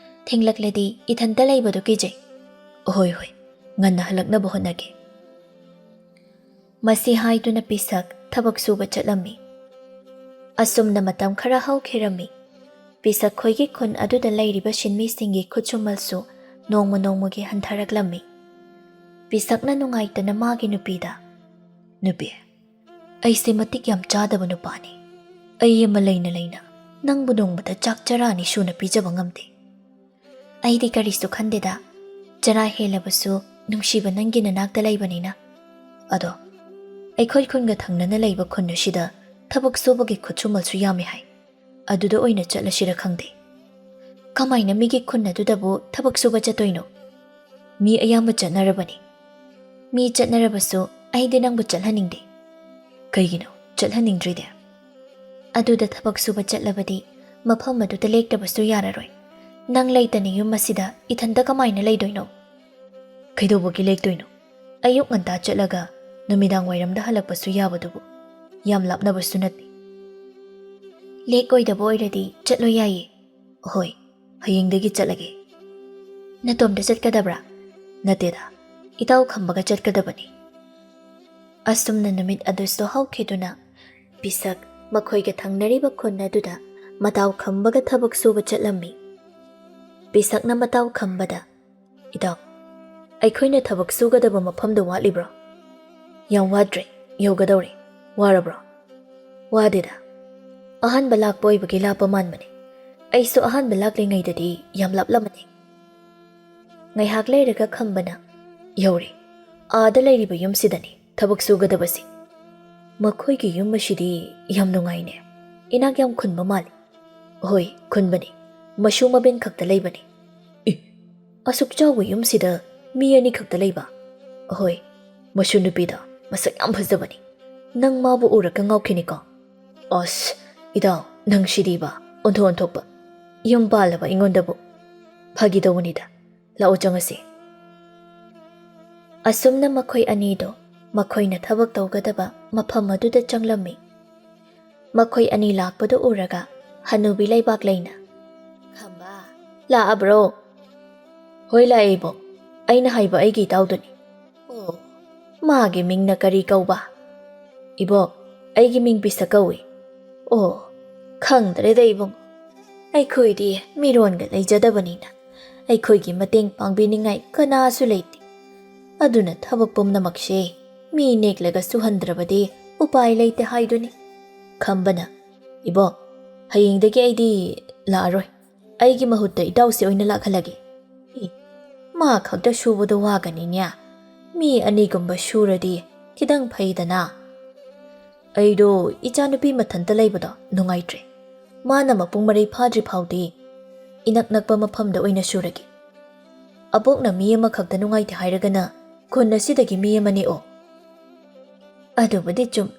ꯊꯦꯡꯂꯛꯂꯗꯤ ꯏꯊꯟꯇ ꯂꯩꯕꯗꯣ ꯀꯤꯖꯩ꯫ ꯍꯣꯏ, ꯍꯣꯏ, ꯉꯟꯅ ꯍꯜꯂꯛꯅꯕ ꯍꯣꯠꯅꯒꯦ꯫ ꯃꯁꯤ ꯍꯥꯏꯗꯨꯅ ꯄꯤꯁꯛ ꯊꯕꯛ ꯁꯨꯕ ꯆꯠꯂꯝꯃꯤ꯫ ꯑꯁꯨꯝꯅ ꯃꯇꯝ ꯈꯔ ꯍꯧꯈꯤꯔꯝꯃꯤ꯫ ꯄꯤꯁꯛ ꯈꯣꯏꯒꯤ ꯈꯨꯟ ꯑꯗꯨꯗ ꯂꯩꯔꯤꯕ ꯁꯤꯟꯃꯤꯁꯤꯡꯒꯤ ꯈꯨꯠꯁꯨꯃꯜꯁꯨ ꯅꯣꯡꯃ ꯅꯣꯡꯃꯒꯤ ꯍꯟꯊꯔꯛꯂꯝꯃꯤ꯫ ꯄꯤꯁꯛꯅ ꯅꯨꯡꯉꯥꯏꯇꯅ ꯃꯥꯒꯤ ꯅꯨꯄꯤꯗ, "ꯅꯨꯄꯤ, ꯑꯩꯁꯦ ꯃꯇꯤꯛ ꯌꯥꯝ ꯆꯥꯗꯕ ꯅꯨꯄꯥꯅꯤ꯫ ꯑꯩ ꯑꯃ ꯂꯩꯅ ꯂꯩꯅ ꯅꯪꯕꯨ ꯅꯣꯡꯃꯗ ꯆꯥꯛ ꯆꯔꯥ ꯑꯅꯤ ꯁꯨꯅ ꯄꯤꯖꯕ ꯉꯝꯗꯦ꯫ ꯑꯩꯗꯤ ꯀꯔꯤꯁꯨ ꯈꯟꯗꯦꯗ꯫ ꯆꯔꯥ ꯍꯦꯜꯂꯕꯁꯨ ꯅꯨꯡꯁꯤꯕ ꯅꯪꯒꯤ ꯅꯅꯥꯛꯇ ꯂꯩꯕꯅꯤꯅ꯫ ꯑꯗꯣ ꯑꯩꯈꯣꯏ ꯈꯨꯟꯒ ꯊꯪꯅꯅ ꯂꯩꯕ ꯈꯨꯟ ꯑꯁꯤꯗ ꯊꯕꯛ ꯁꯨꯕꯒꯤ ꯈꯨꯠꯁꯨꯃꯜꯁꯨ ꯌꯥꯝꯃꯤ ꯍꯥꯏ꯫ ꯑꯗꯨꯗ ꯑꯣꯏꯅ ꯆꯠꯂꯁꯤꯔ ꯈꯪꯗꯦ꯫ ꯀꯃꯥꯏꯅ ꯃꯤꯒꯤ ꯈꯨꯟ ꯑꯗꯨꯗꯕꯨ ꯊꯕꯛ ꯁꯨꯕ ꯆꯠꯇꯣꯏꯅꯣ? ꯃꯤ ꯑꯌꯥꯝꯕ ꯆꯠꯅꯔꯕꯅꯤ꯫ ꯃꯤ ꯆꯠꯅꯔꯕꯁꯨ ꯑꯩꯗꯤ ꯅꯪꯕꯨ ꯆꯠꯍꯟꯅꯤꯡꯗꯦ꯫" "ꯀꯩꯒꯤꯅꯣ ꯆꯠꯍꯟꯅꯤꯡꯗ꯭ꯔꯤꯗꯤ?" "ꯑꯗꯨꯗ ꯊꯕꯛ ꯁꯨꯕ ꯆꯠꯂꯕꯗꯤ ꯃꯐꯝ ꯑꯗꯨꯗ ꯂꯦꯛꯇꯕꯁꯨ ꯌꯥꯔꯔꯣꯏ꯫ ꯅꯪ ꯂꯩꯇꯅ ꯌꯨꯝ ꯑꯁꯤꯗ ꯏꯊꯟꯇ ꯀꯃꯥꯏꯅ ꯂꯩꯗꯣꯏꯅꯣ?" "ꯀꯩꯗꯧꯕꯒꯤ ꯂꯦꯛꯇꯣꯏꯅꯣ? ꯑꯌꯨꯛ ꯉꯟꯇꯥ ꯆꯠꯂꯒ ꯅꯨꯃꯤꯗꯥꯡ ꯋꯥꯏꯔꯝꯗ ꯍꯜꯂꯛꯄꯁꯨ ꯌꯥꯕꯗꯨꯕꯨ꯫ ꯌꯥꯝ ꯂꯥꯞꯅꯕꯁꯨ ꯅꯠꯇꯦ꯫" "ꯂꯦꯛꯑꯣꯏꯗꯕ ꯑꯣꯏꯔꯗꯤ ꯆꯠꯂꯣ ꯌꯥꯏꯌꯦ꯫" "ꯍꯣꯏ, ꯍꯌꯦꯡꯗꯒꯤ ꯆꯠꯂꯒꯦ꯫" "ꯅꯇꯣꯝꯇ ꯆꯠꯀꯗꯕ꯭ꯔꯥ?" "ꯅꯠꯇꯦꯗ, ꯏꯇꯥꯎ ꯈꯝꯕꯒ ꯆꯠꯀꯗꯕꯅꯤ꯫" ꯑꯁꯨꯝꯅ ꯅꯨꯃꯤꯠ ꯑꯗꯨꯁꯨ ꯍꯧꯈꯤꯗꯨꯅ ꯄꯤꯁꯛ ꯃꯈꯣꯏꯒ ꯊꯪꯅꯔꯤꯕ ꯈꯨꯟ ꯑꯗꯨꯗ ꯃꯇꯥꯎ ꯈꯝꯕꯒ ꯊꯕꯛ ꯁꯨꯕ ꯆꯠꯂꯝꯃꯤ꯫ ꯄꯤꯁꯛꯅ ꯃꯇꯥꯎ ꯈꯝꯕꯗ, "ꯏꯇꯥꯎ, ꯑꯩꯈꯣꯏꯅ ꯊꯕꯛ ꯁꯨꯒꯗꯕ ꯃꯐꯝꯗꯨ ꯋꯥꯠꯂꯤꯕ꯭ꯔꯣ?" "ꯌꯥꯝ ꯋꯥꯠꯇ꯭ꯔꯦ, ꯌꯧꯒꯗꯧꯔꯦ꯫ ꯋꯥꯔꯕ꯭ꯔꯣ?" "ꯋꯥꯗꯦꯗ꯫ ꯑꯍꯥꯟꯕ ꯂꯥꯛꯄ ꯑꯣꯏꯕꯒꯤ ꯂꯥꯞꯄ ꯃꯥꯟꯕꯅꯦ꯫ ꯑꯩꯁꯨ ꯑꯍꯥꯟꯕ ꯂꯥꯛꯂꯤꯉꯩꯗꯗꯤ ꯌꯥꯝ ꯂꯥꯞꯂꯝꯕꯅꯦ꯫" ꯉꯥꯏꯍꯥꯛ ꯂꯩꯔꯒ ꯈꯝꯕꯅ, "ꯌꯧꯔꯦ꯫ ꯑꯥꯗ ꯂꯩꯔꯤꯕ ꯌꯨꯝꯁꯤꯗꯅꯤ ꯊꯕꯛ ꯁꯨꯒꯗꯕꯁꯤ꯫ ꯃꯈꯣꯏꯒꯤ ꯌꯨꯝ ꯑꯁꯤꯗꯤ ꯌꯥꯝ ꯅꯨꯡꯉꯥꯏꯅꯦ꯫ ꯏꯅꯥꯛ ꯌꯥꯝ ꯈꯨꯟꯕ ꯃꯥꯜꯂꯤ꯫" "ꯍꯣꯏ, ꯈꯨꯟꯕꯅꯤ꯫ ꯃꯁꯨ ꯃꯕꯦꯟ ꯈꯛꯇ ꯂꯩꯕꯅꯤ꯫" "ꯑꯦ, "ꯑꯁꯨꯛ ꯆꯥꯎꯕ ꯌꯨꯝꯁꯤꯗ ꯃꯤ ꯑꯅꯤꯈꯛꯇ ꯂꯩꯕ?" "ꯑꯍꯣꯏ, ꯃꯁꯨ ꯅꯨꯄꯤꯗꯣ ꯃꯁꯛ ꯌꯥꯝ ꯐꯖꯕꯅꯤ꯫ ꯅꯪ ꯃꯥꯕꯨ ꯎꯔꯒ ꯉꯥꯎꯈꯤꯅꯤꯀꯣ?" "ꯑꯁ, ꯏꯇꯥꯎ, ꯅꯪ ꯁꯤꯗꯤꯕ, ꯑꯣꯟꯊꯣꯛ ꯑꯣꯟꯊꯣꯛꯄ꯫ ꯌꯨꯝ ꯄꯥꯜꯂꯕ ꯑꯩꯉꯣꯟꯗꯕꯨ?" "ꯐꯥꯒꯤ ꯇꯧꯕꯅꯤꯗ꯫ ꯂꯥꯛꯑꯣ, ꯆꯪꯉꯁꯤ꯫" ꯑꯁꯨꯝꯅ ꯃꯈꯣꯏ ꯑꯅꯤꯗꯣ ꯃꯈꯣꯏꯅ ꯊꯕꯛ ꯇꯧꯒꯗꯕ ꯃꯐꯝ ꯑꯗꯨꯗ ꯆꯪꯂꯝꯃꯤ꯫ ꯃꯈꯣꯏ ꯑꯅꯤ ꯂꯥꯛꯄꯗꯨ ꯎꯔꯒ ꯍꯅꯨꯕꯤ ꯂꯩꯕꯥꯛꯂꯩꯅ, "ꯈꯝꯕ, ꯂꯥꯛꯑꯕ꯭ꯔꯣ?" "ꯍꯣꯏ, ꯂꯥꯛꯑꯦ, ꯏꯕꯣꯛ꯫ ꯑꯩꯅ ꯍꯥꯏꯕ ꯑꯩꯒꯤ ꯏꯇꯥꯎꯗꯨꯅꯤ꯫" "ꯑꯣ, ꯃꯥꯒꯤ ꯃꯤꯡꯅ ꯀꯔꯤ ꯀꯧꯕ?" "ꯏꯕꯣꯛ, ꯑꯩꯒꯤ ꯃꯤꯡ ꯄꯤꯁꯛ ꯀꯧꯏ꯫" "ꯑꯣ, ꯈꯪꯗ꯭ꯔꯦꯗ, ꯏꯕꯨꯡ꯫ ꯑꯩꯈꯣꯏꯗꯤ ꯃꯤꯔꯣꯟꯒ ꯂꯩꯖꯗꯕꯅꯤꯅ ꯑꯩꯈꯣꯏꯒꯤ ꯃꯇꯦꯡ ꯄꯥꯡꯕꯤꯅꯤꯡꯉꯥꯏ ꯀꯅꯥꯁꯨ ꯂꯩꯇꯦ꯫ ꯑꯗꯨꯅ ꯊꯕꯛ ꯄꯨꯝꯅꯃꯛꯁꯦ ꯃꯤ ꯅꯦꯛꯂꯒ ꯁꯨꯍꯟꯗ꯭ꯔꯕꯗꯤ ꯎꯄꯥꯏ ꯂꯩꯇꯦ ꯍꯥꯏꯗꯨꯅꯤ꯫" ꯈꯝꯕꯅ, "ꯏꯕꯣꯛ, ꯍꯌꯦꯡꯗꯒꯤ ꯑꯩꯗꯤ ꯂꯥꯛꯑꯔꯣꯏ꯫ ꯑꯩꯒꯤ ꯃꯍꯨꯠꯇ ꯏꯇꯥꯎꯁꯦ ꯑꯣꯏꯅ ꯂꯥꯛꯍꯜꯂꯒꯦ꯫" "ꯏ, ꯃꯥ ꯈꯛꯇ ꯁꯨꯕꯗꯣ ꯋꯥꯒꯅꯤꯅꯦ꯫ ꯃꯤ ꯑꯅꯤꯒꯨꯝꯕ ꯁꯨꯔꯗꯤ ꯈꯤꯇꯪ ꯐꯩꯗꯅ꯫" "ꯑꯩꯗꯣ ꯏꯆꯥꯅꯨꯄꯤ ꯃꯊꯟꯇ ꯂꯩꯕꯗꯣ ꯅꯨꯡꯉꯥꯏꯇ꯭ꯔꯦ꯫ ꯃꯥꯅ ꯃꯄꯨꯡ ꯃꯔꯩ ꯐꯥꯗ꯭ꯔꯤ ꯐꯥꯎꯗꯤ ꯏꯅꯛ ꯅꯛꯄ ꯃꯐꯝꯗ ꯑꯣꯏꯅ ꯁꯨꯔꯒꯦ꯫ ꯑꯕꯣꯛꯅ ꯃꯤ ꯑꯃꯈꯛꯇ ꯅꯨꯡꯉꯥꯏꯇꯦ ꯍꯥꯏꯔꯒꯅ ꯈꯨꯟ ꯑꯁꯤꯗꯒꯤ ꯃꯤ ꯑꯃ ꯅꯦꯛꯑꯣ꯫" "ꯑꯗꯨꯕꯨꯗꯤ ꯆꯨꯝ꯫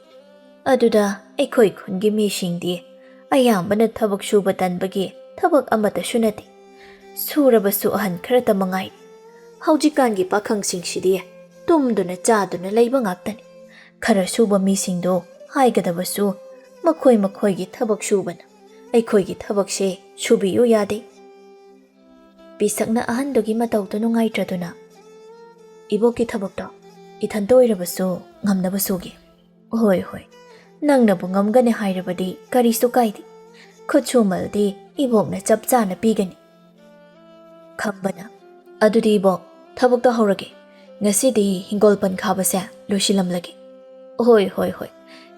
ꯑꯗꯨꯗ ꯑꯩꯈꯣꯏ ꯈꯨꯟꯒꯤ ꯃꯤꯁꯤꯡꯗꯤ ꯑꯌꯥꯝꯕꯅ ꯊꯕꯛ ꯁꯨꯕ ꯇꯟꯕꯒꯤ ꯊꯕꯛ ꯑꯃꯠꯇꯁꯨ ꯅꯠꯇꯦ꯫ ꯁꯨꯔꯕꯁꯨ ꯑꯍꯟ ꯈꯔꯇ ꯃꯉꯥꯏ꯫ ꯍꯧꯖꯤꯛꯀꯥꯟꯒꯤ ꯄꯥꯈꯪꯁꯤꯡꯁꯤꯗꯤ ꯇꯨꯝꯗꯨꯅ ꯆꯥꯗꯨꯅ ꯂꯩꯕ ꯉꯥꯛꯇꯅꯤ꯫ ꯈꯔ ꯁꯨꯕ ꯃꯤꯁꯤꯡꯗꯣ ꯍꯥꯏꯒꯗꯕꯁꯨ ꯃꯈꯣꯏ ꯃꯈꯣꯏꯒꯤ ꯊꯕꯛ ꯁꯨꯕꯅ꯫ ꯑꯩꯈꯣꯏꯒꯤ ꯊꯕꯛꯁꯦ ꯁꯨꯕꯤꯌꯨ ꯌꯥꯗꯦ꯫" ꯄꯤꯁꯛꯅ ꯑꯍꯟꯗꯨꯒꯤ ꯃꯇꯧꯗꯨ ꯅꯨꯡꯉꯥꯏꯇ꯭ꯔꯗꯨꯅ, "ꯏꯕꯣꯛꯀꯤ ꯊꯕꯛꯇꯣ ꯏꯊꯟꯇ ꯑꯣꯏꯔꯕꯁꯨ ꯉꯝꯅꯕ ꯁꯨꯒꯦ꯫" "ꯍꯣꯏ, ꯍꯣꯏ, ꯅꯪꯅꯕꯨ ꯉꯝꯒꯅꯤ ꯍꯥꯏꯔꯕꯗꯤ ꯀꯔꯤꯁꯨ ꯀꯥꯏꯗꯦ꯫ ꯈꯨꯠꯁꯨꯃꯜꯗꯤ ꯏꯕꯣꯛꯅ ꯆꯞ ꯆꯥꯅ ꯄꯤꯒꯅꯤ꯫" ꯈꯝꯕꯅ, "ꯑꯗꯨꯗꯤ ꯏꯕꯣꯛ, ꯊꯕꯛꯇꯣ ꯍꯧꯔꯒꯦ꯫ ꯉꯁꯤꯗꯤ ꯍꯤꯡꯒꯣꯜ ꯄꯟ ꯈꯥꯕꯁꯦ ꯂꯣꯏꯁꯤꯜꯂꯝꯂꯒꯦ꯫" "ꯍꯣꯏ, ꯍꯣꯏ, ꯍꯣꯏ,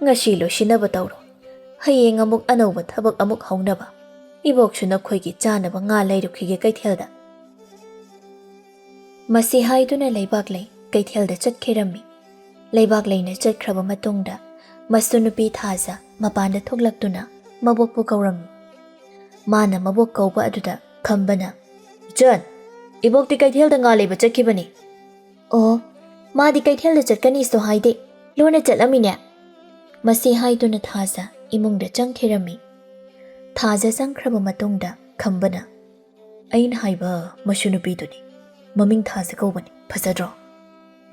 ꯉꯁꯤ ꯂꯣꯏꯁꯤꯟꯅꯕ ꯇꯧꯔꯣ꯫ ꯍꯌꯦꯡ ꯑꯃꯨꯛ ꯑꯅꯧꯕ ꯊꯕꯛ ꯑꯃꯨꯛ ꯍꯧꯅꯕ꯫ ꯏꯕꯣꯛꯁꯨ ꯅꯈꯣꯏꯒꯤ ꯆꯥꯅꯕ ꯉꯥ ꯂꯩꯔꯨꯈꯤꯒꯦ ꯀꯩꯊꯦꯜꯗ꯫" ꯃꯁꯤ ꯍꯥꯏꯗꯨꯅ ꯂꯩꯕꯥꯛꯂꯩ ꯀꯩꯊꯦꯜꯗ ꯆꯠꯈꯤꯔꯝꯃꯤ꯫ ꯂꯩꯕꯥꯛꯂꯩꯅ ꯆꯠꯈ꯭ꯔꯕ ꯃꯇꯨꯡꯗ ꯃꯁꯨ ꯅꯨꯄꯤ ꯊꯥꯖ ꯃꯄꯥꯟꯗ ꯊꯣꯛꯂꯛꯇꯨꯅ ꯃꯕꯣꯛꯄꯨ ꯀꯧꯔꯝꯃꯤ꯫ ꯃꯥꯅ ꯃꯕꯣꯛ ꯀꯧꯕ ꯑꯗꯨꯗ ꯈꯝꯕꯅ, "ꯏꯆꯟ!" "ꯏꯕꯣꯛꯇꯤ ꯀꯩꯊꯦꯜꯗ ꯉꯥ ꯂꯩꯕ ꯆꯠꯈꯤꯕꯅꯤ꯫" "ꯑꯣ, ꯃꯥꯗꯤ ꯀꯩꯊꯦꯜꯗ ꯆꯠꯀꯅꯤꯁꯨ ꯍꯥꯏꯗꯦ, ꯂꯣꯟꯅ ꯆꯠꯂꯝꯃꯤꯅꯦ꯫" ꯃꯁꯤ ꯍꯥꯏꯗꯨꯅ ꯊꯥꯖ ꯏꯃꯨꯡꯗ ꯆꯪꯈꯤꯔꯝꯃꯤ꯫ ꯊꯥꯖ ꯆꯪꯈ꯭ꯔꯕ ꯃꯇꯨꯡꯗ ꯈꯝꯕꯅ, "ꯑꯩꯅ ꯍꯥꯏꯕ ꯃꯁꯨ ꯅꯨꯄꯤꯗꯨꯅꯤ, ꯃꯃꯤꯡ ꯊꯥꯖ ꯀꯧꯕꯅꯤ, ꯐꯖꯗ꯭ꯔꯣ?"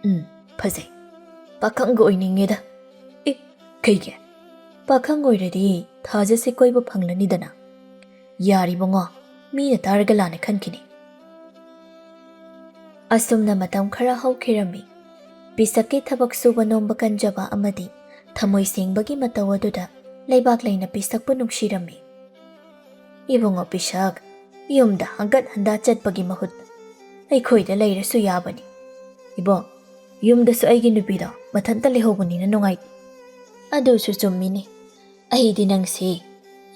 "ꯎꯝ, ꯐꯖꯩ꯫ ꯄꯥꯈꯪꯒ ꯑꯣꯏꯅꯤꯡꯉꯦꯗ꯫" "ꯑꯦ, ꯀꯩꯒꯤ? ꯄꯥꯈꯪ ꯑꯣꯏꯔꯗꯤ ꯊꯥꯖꯁꯦ ꯀꯣꯏꯕ ꯐꯪꯂꯅꯤꯗꯅ꯫" "ꯌꯥꯔꯤꯕꯉꯣ, ꯃꯤꯅ ꯇꯥꯔꯒ ꯂꯥꯟꯅ ꯈꯟꯈꯤꯅꯤ꯫" ꯑꯁꯨꯝꯅ ꯃꯇꯝ ꯈꯔ ꯍꯧꯈꯤꯔꯝꯃꯤ꯫ ꯄꯤꯁꯛꯀꯤ ꯊꯕꯛ ꯁꯨꯕ ꯅꯣꯝꯕ ꯀꯟꯖꯕ ꯑꯃꯗꯤ ꯊꯃꯣꯏ ꯁꯦꯡꯕꯒꯤ ꯃꯇꯧ ꯑꯗꯨꯗ ꯂꯩꯕꯥꯛ ꯂꯩꯅ ꯄꯤꯁꯛꯄꯨ ꯅꯨꯡꯁꯤꯔꯝꯃꯤ꯫ "ꯏꯕꯨꯡꯉꯣ ꯄꯤꯁꯛ, ꯌꯨꯝꯗ ꯍꯪꯒꯠ ꯍꯟꯗꯥ ꯆꯠꯄꯒꯤ ꯃꯍꯨꯠ ꯑꯩꯈꯣꯏꯗ ꯂꯩꯔꯁꯨ ꯌꯥꯕꯅꯤ꯫ ꯏꯕꯣꯛ, ꯌꯨꯝꯗꯁꯨ ꯑꯩꯒꯤ ꯅꯨꯄꯤꯗꯣ ꯃꯊꯟꯇ ꯂꯩꯍꯧꯕꯅꯤꯅ ꯅꯨꯡꯉꯥꯏꯇꯦ꯫" "ꯑꯗꯨꯁꯨ ꯆꯨꯝꯃꯤꯅꯦ꯫ ꯑꯩꯗꯤ ꯅꯪꯁꯤ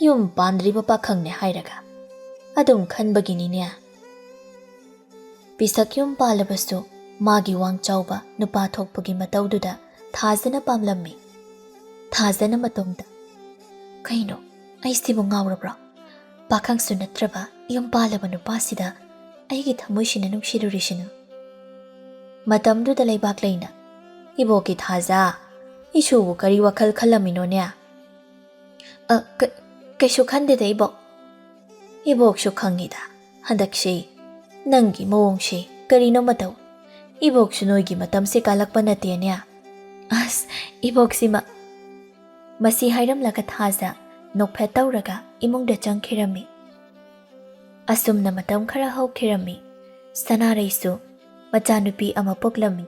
ꯌꯨꯝ ꯄꯥꯟꯗ꯭ꯔꯤꯕ ꯄꯥꯈꯪꯅꯦ ꯍꯥꯏꯔꯒ ꯑꯗꯨꯝ ꯈꯟꯕꯒꯤꯅꯤꯅꯦ꯫" ꯄꯤꯁꯛ ꯌꯨꯝ ꯄꯥꯜꯂꯕꯁꯨ ꯃꯥꯒꯤ ꯋꯥꯡ ꯆꯥꯎꯕ ꯅꯨꯄꯥ ꯊꯣꯛꯄꯒꯤ ꯃꯇꯧꯗꯨꯗ ꯊꯥꯖꯅ ꯄꯥꯝꯂꯝꯃꯤ꯫ ꯊꯥꯖꯅ ꯃꯇꯣꯝꯇ, "ꯀꯩꯅꯣ, ꯑꯩꯁꯤꯕꯨ ꯉꯥꯎꯔꯕ꯭ꯔꯣ? ꯄꯥꯈꯪꯁꯨ ꯅꯠꯇ꯭ꯔꯕ ꯌꯨꯝ ꯄꯥꯜꯂꯕ ꯅꯨꯄꯥꯁꯤꯗ ꯑꯩꯒꯤ ꯊꯃꯣꯏꯁꯤꯅ ꯅꯨꯡꯁꯤꯔꯨꯔꯤꯁꯤꯅ?" ꯃꯇꯝꯗꯨꯗ ꯂꯩꯕꯥꯛ ꯂꯩꯅ, "ꯏꯕꯣꯛꯀꯤ ꯊꯥꯖ, ꯏꯁꯨꯕꯨ ꯀꯔꯤ ꯋꯥꯈꯜ ꯈꯜꯂꯝꯃꯤꯅꯣꯅꯦ?" "ꯑ, ꯀ-, ꯀꯩꯁꯨ ꯈꯟꯗꯦꯗ, ꯏꯕꯣꯛ꯫" "ꯏꯕꯣꯛꯁꯨ ꯈꯪꯉꯤꯗ, ꯍꯟꯗꯛꯁꯤ ꯅꯪꯒꯤ ꯃꯑꯣꯡꯁꯤ ꯀꯔꯤꯅꯣꯃ ꯇꯧ꯫ ꯏꯕꯣꯛꯁꯨ ꯅꯣꯏꯒꯤ ꯃꯇꯝꯁꯦ ꯀꯥꯜꯂꯛꯄ ꯅꯠꯇꯦꯅꯦ꯫" "ꯑꯁ, ꯏꯕꯣꯛꯁꯤꯃ꯫" ꯃꯁꯤ ꯍꯥꯏꯔꯝꯂꯒ ꯊꯥꯖ ꯅꯣꯛꯐꯦꯠ ꯇꯧꯔꯒ ꯏꯃꯨꯡꯗ ꯆꯪꯈꯤꯔꯝꯃꯤ꯫ ꯑꯁꯨꯝꯅ ꯃꯇꯝ ꯈꯔ ꯍꯧꯈꯤꯔꯝꯃꯤ꯫ ꯁꯅꯥꯔꯩꯁꯨ ꯃꯆꯥꯅꯨꯄꯤ ꯑꯃ ꯄꯣꯛꯂꯝꯃꯤ꯫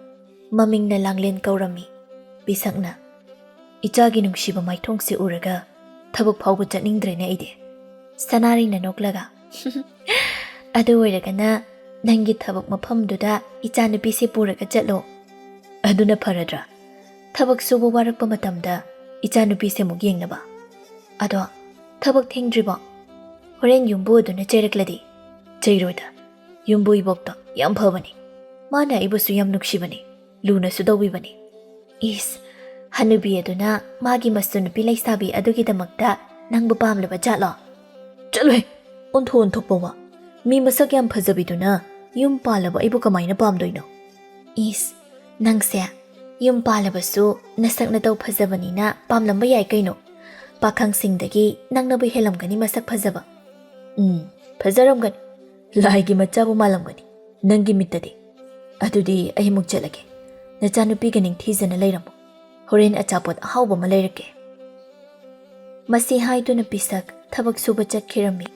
ꯃꯃꯤꯡꯅ ꯂꯥꯡꯂꯦꯟ ꯀꯧꯔꯝꯃꯤ꯫ ꯄꯤꯁꯛꯅ, "ꯏꯆꯥꯒꯤ ꯅꯨꯡꯁꯤꯕ ꯃꯥꯏꯊꯣꯡꯁꯦ ꯎꯔꯒ ꯊꯕꯛ ꯐꯥꯎꯕ ꯆꯠꯅꯤꯡꯗ꯭ꯔꯦꯅꯦ ꯑꯩꯗꯤ꯫" ꯁꯅꯥꯔꯩꯅ ꯅꯣꯛꯂꯒ, "ꯑꯗꯨ ꯑꯣꯏꯔꯒꯅ ꯅꯪꯒꯤ ꯊꯕꯛ ꯃꯐꯝꯗꯨꯗ ꯏꯆꯥꯅꯨꯄꯤꯁꯦ ꯄꯨꯔꯒ ꯆꯠꯂꯣ꯫ ꯑꯗꯨꯅ ꯐꯔꯗ꯭ꯔꯥ? ꯊꯕꯛ ꯁꯨꯕ ꯋꯥꯔꯛꯄ ꯃꯇꯝꯗ ꯏꯆꯥꯅꯨꯄꯤꯁꯦ ꯑꯃꯨꯛ ꯌꯦꯡꯅꯕ꯫ ꯑꯗꯣ ꯊꯕꯛ ꯊꯦꯡꯗ꯭ꯔꯤꯕꯣ? ꯍꯣꯔꯦꯟ ꯌꯨꯝꯕꯨ ꯑꯗꯨꯅ ꯆꯩꯔꯛꯂꯗꯤ?" "ꯆꯩꯔꯣꯏꯗ꯫ ꯌꯨꯝꯕꯨ ꯏꯕꯣꯛꯇꯣ ꯌꯥꯝ ꯐꯕꯅꯤ꯫ ꯃꯥꯅ ꯑꯩꯕꯨꯁꯨ ꯌꯥꯝ ꯅꯨꯡꯁꯤꯕꯅꯤ, ꯂꯨꯅꯁꯨ ꯇꯧꯕꯤꯕꯅꯤ꯫" "ꯏꯁ, ꯍꯅꯨꯕꯤ ꯑꯗꯨꯅ ꯃꯥꯒꯤ ꯃꯁꯨ ꯅꯨꯄꯤ ꯂꯩꯁꯥꯕꯤ ꯑꯗꯨꯒꯤꯗꯃꯛꯇ ꯅꯪꯕꯨ ꯄꯥꯝꯂꯕ ꯖꯥꯠꯂꯣ?" "ꯆꯠꯂꯣꯍꯦ, ꯑꯣꯟꯊꯣꯛ ꯑꯣꯟꯊꯣꯛꯄ ꯋꯥ꯫ ꯃꯤ ꯃꯁꯛ ꯌꯥꯝ ꯐꯖꯕꯤꯗꯨꯅ ꯌꯨꯝ ꯄꯥꯜꯂꯕ ꯑꯩꯕꯨ ꯀꯃꯥꯏꯅ ꯄꯥꯝꯗꯣꯏꯅꯣ? ꯏꯁ, ꯅꯪꯁꯦ ꯌꯨꯝ ꯄꯥꯜꯂꯕꯁꯨ ꯅꯁꯛ ꯅꯇꯧ ꯐꯖꯕꯅꯤꯅ ꯄꯥꯝꯂꯝꯕ ꯌꯥꯏ ꯀꯩꯅꯣ꯫ ꯄꯥꯈꯪꯁꯤꯡꯗꯒꯤ ꯅꯪꯅꯕꯨ ꯍꯦꯜꯂꯝꯒꯅꯤ ꯃꯁꯛ ꯐꯖꯕ꯫ ꯎꯝ, ꯐꯖꯔꯝꯒꯅꯤ꯫ ꯂꯥꯏꯒꯤ ꯃꯆꯥꯕꯨ ꯃꯥꯜꯂꯝꯒꯅꯤ ꯅꯪꯒꯤ ꯃꯤꯠꯇꯗꯤ꯫ ꯑꯗꯨꯗꯤ ꯑꯩ ꯑꯃꯨꯛ ꯆꯠꯂꯒꯦ꯫ ꯅꯆꯥꯅꯨꯄꯤꯒ ꯅꯤꯡꯊꯤꯖꯅ ꯂꯩꯔꯝꯃꯨ꯫ ꯍꯣꯔꯦꯟ ꯑꯆꯥꯄꯣꯠ ꯑꯍꯥꯎꯕ ꯑꯃ ꯂꯩꯔꯛꯀꯦ꯫ ꯃꯁꯤ ꯍꯥꯏꯗꯨꯅ ꯄꯤꯁꯛ ꯊꯕꯛ ꯁꯨꯕ ꯆꯠꯈꯤꯔꯝꯃꯤ꯫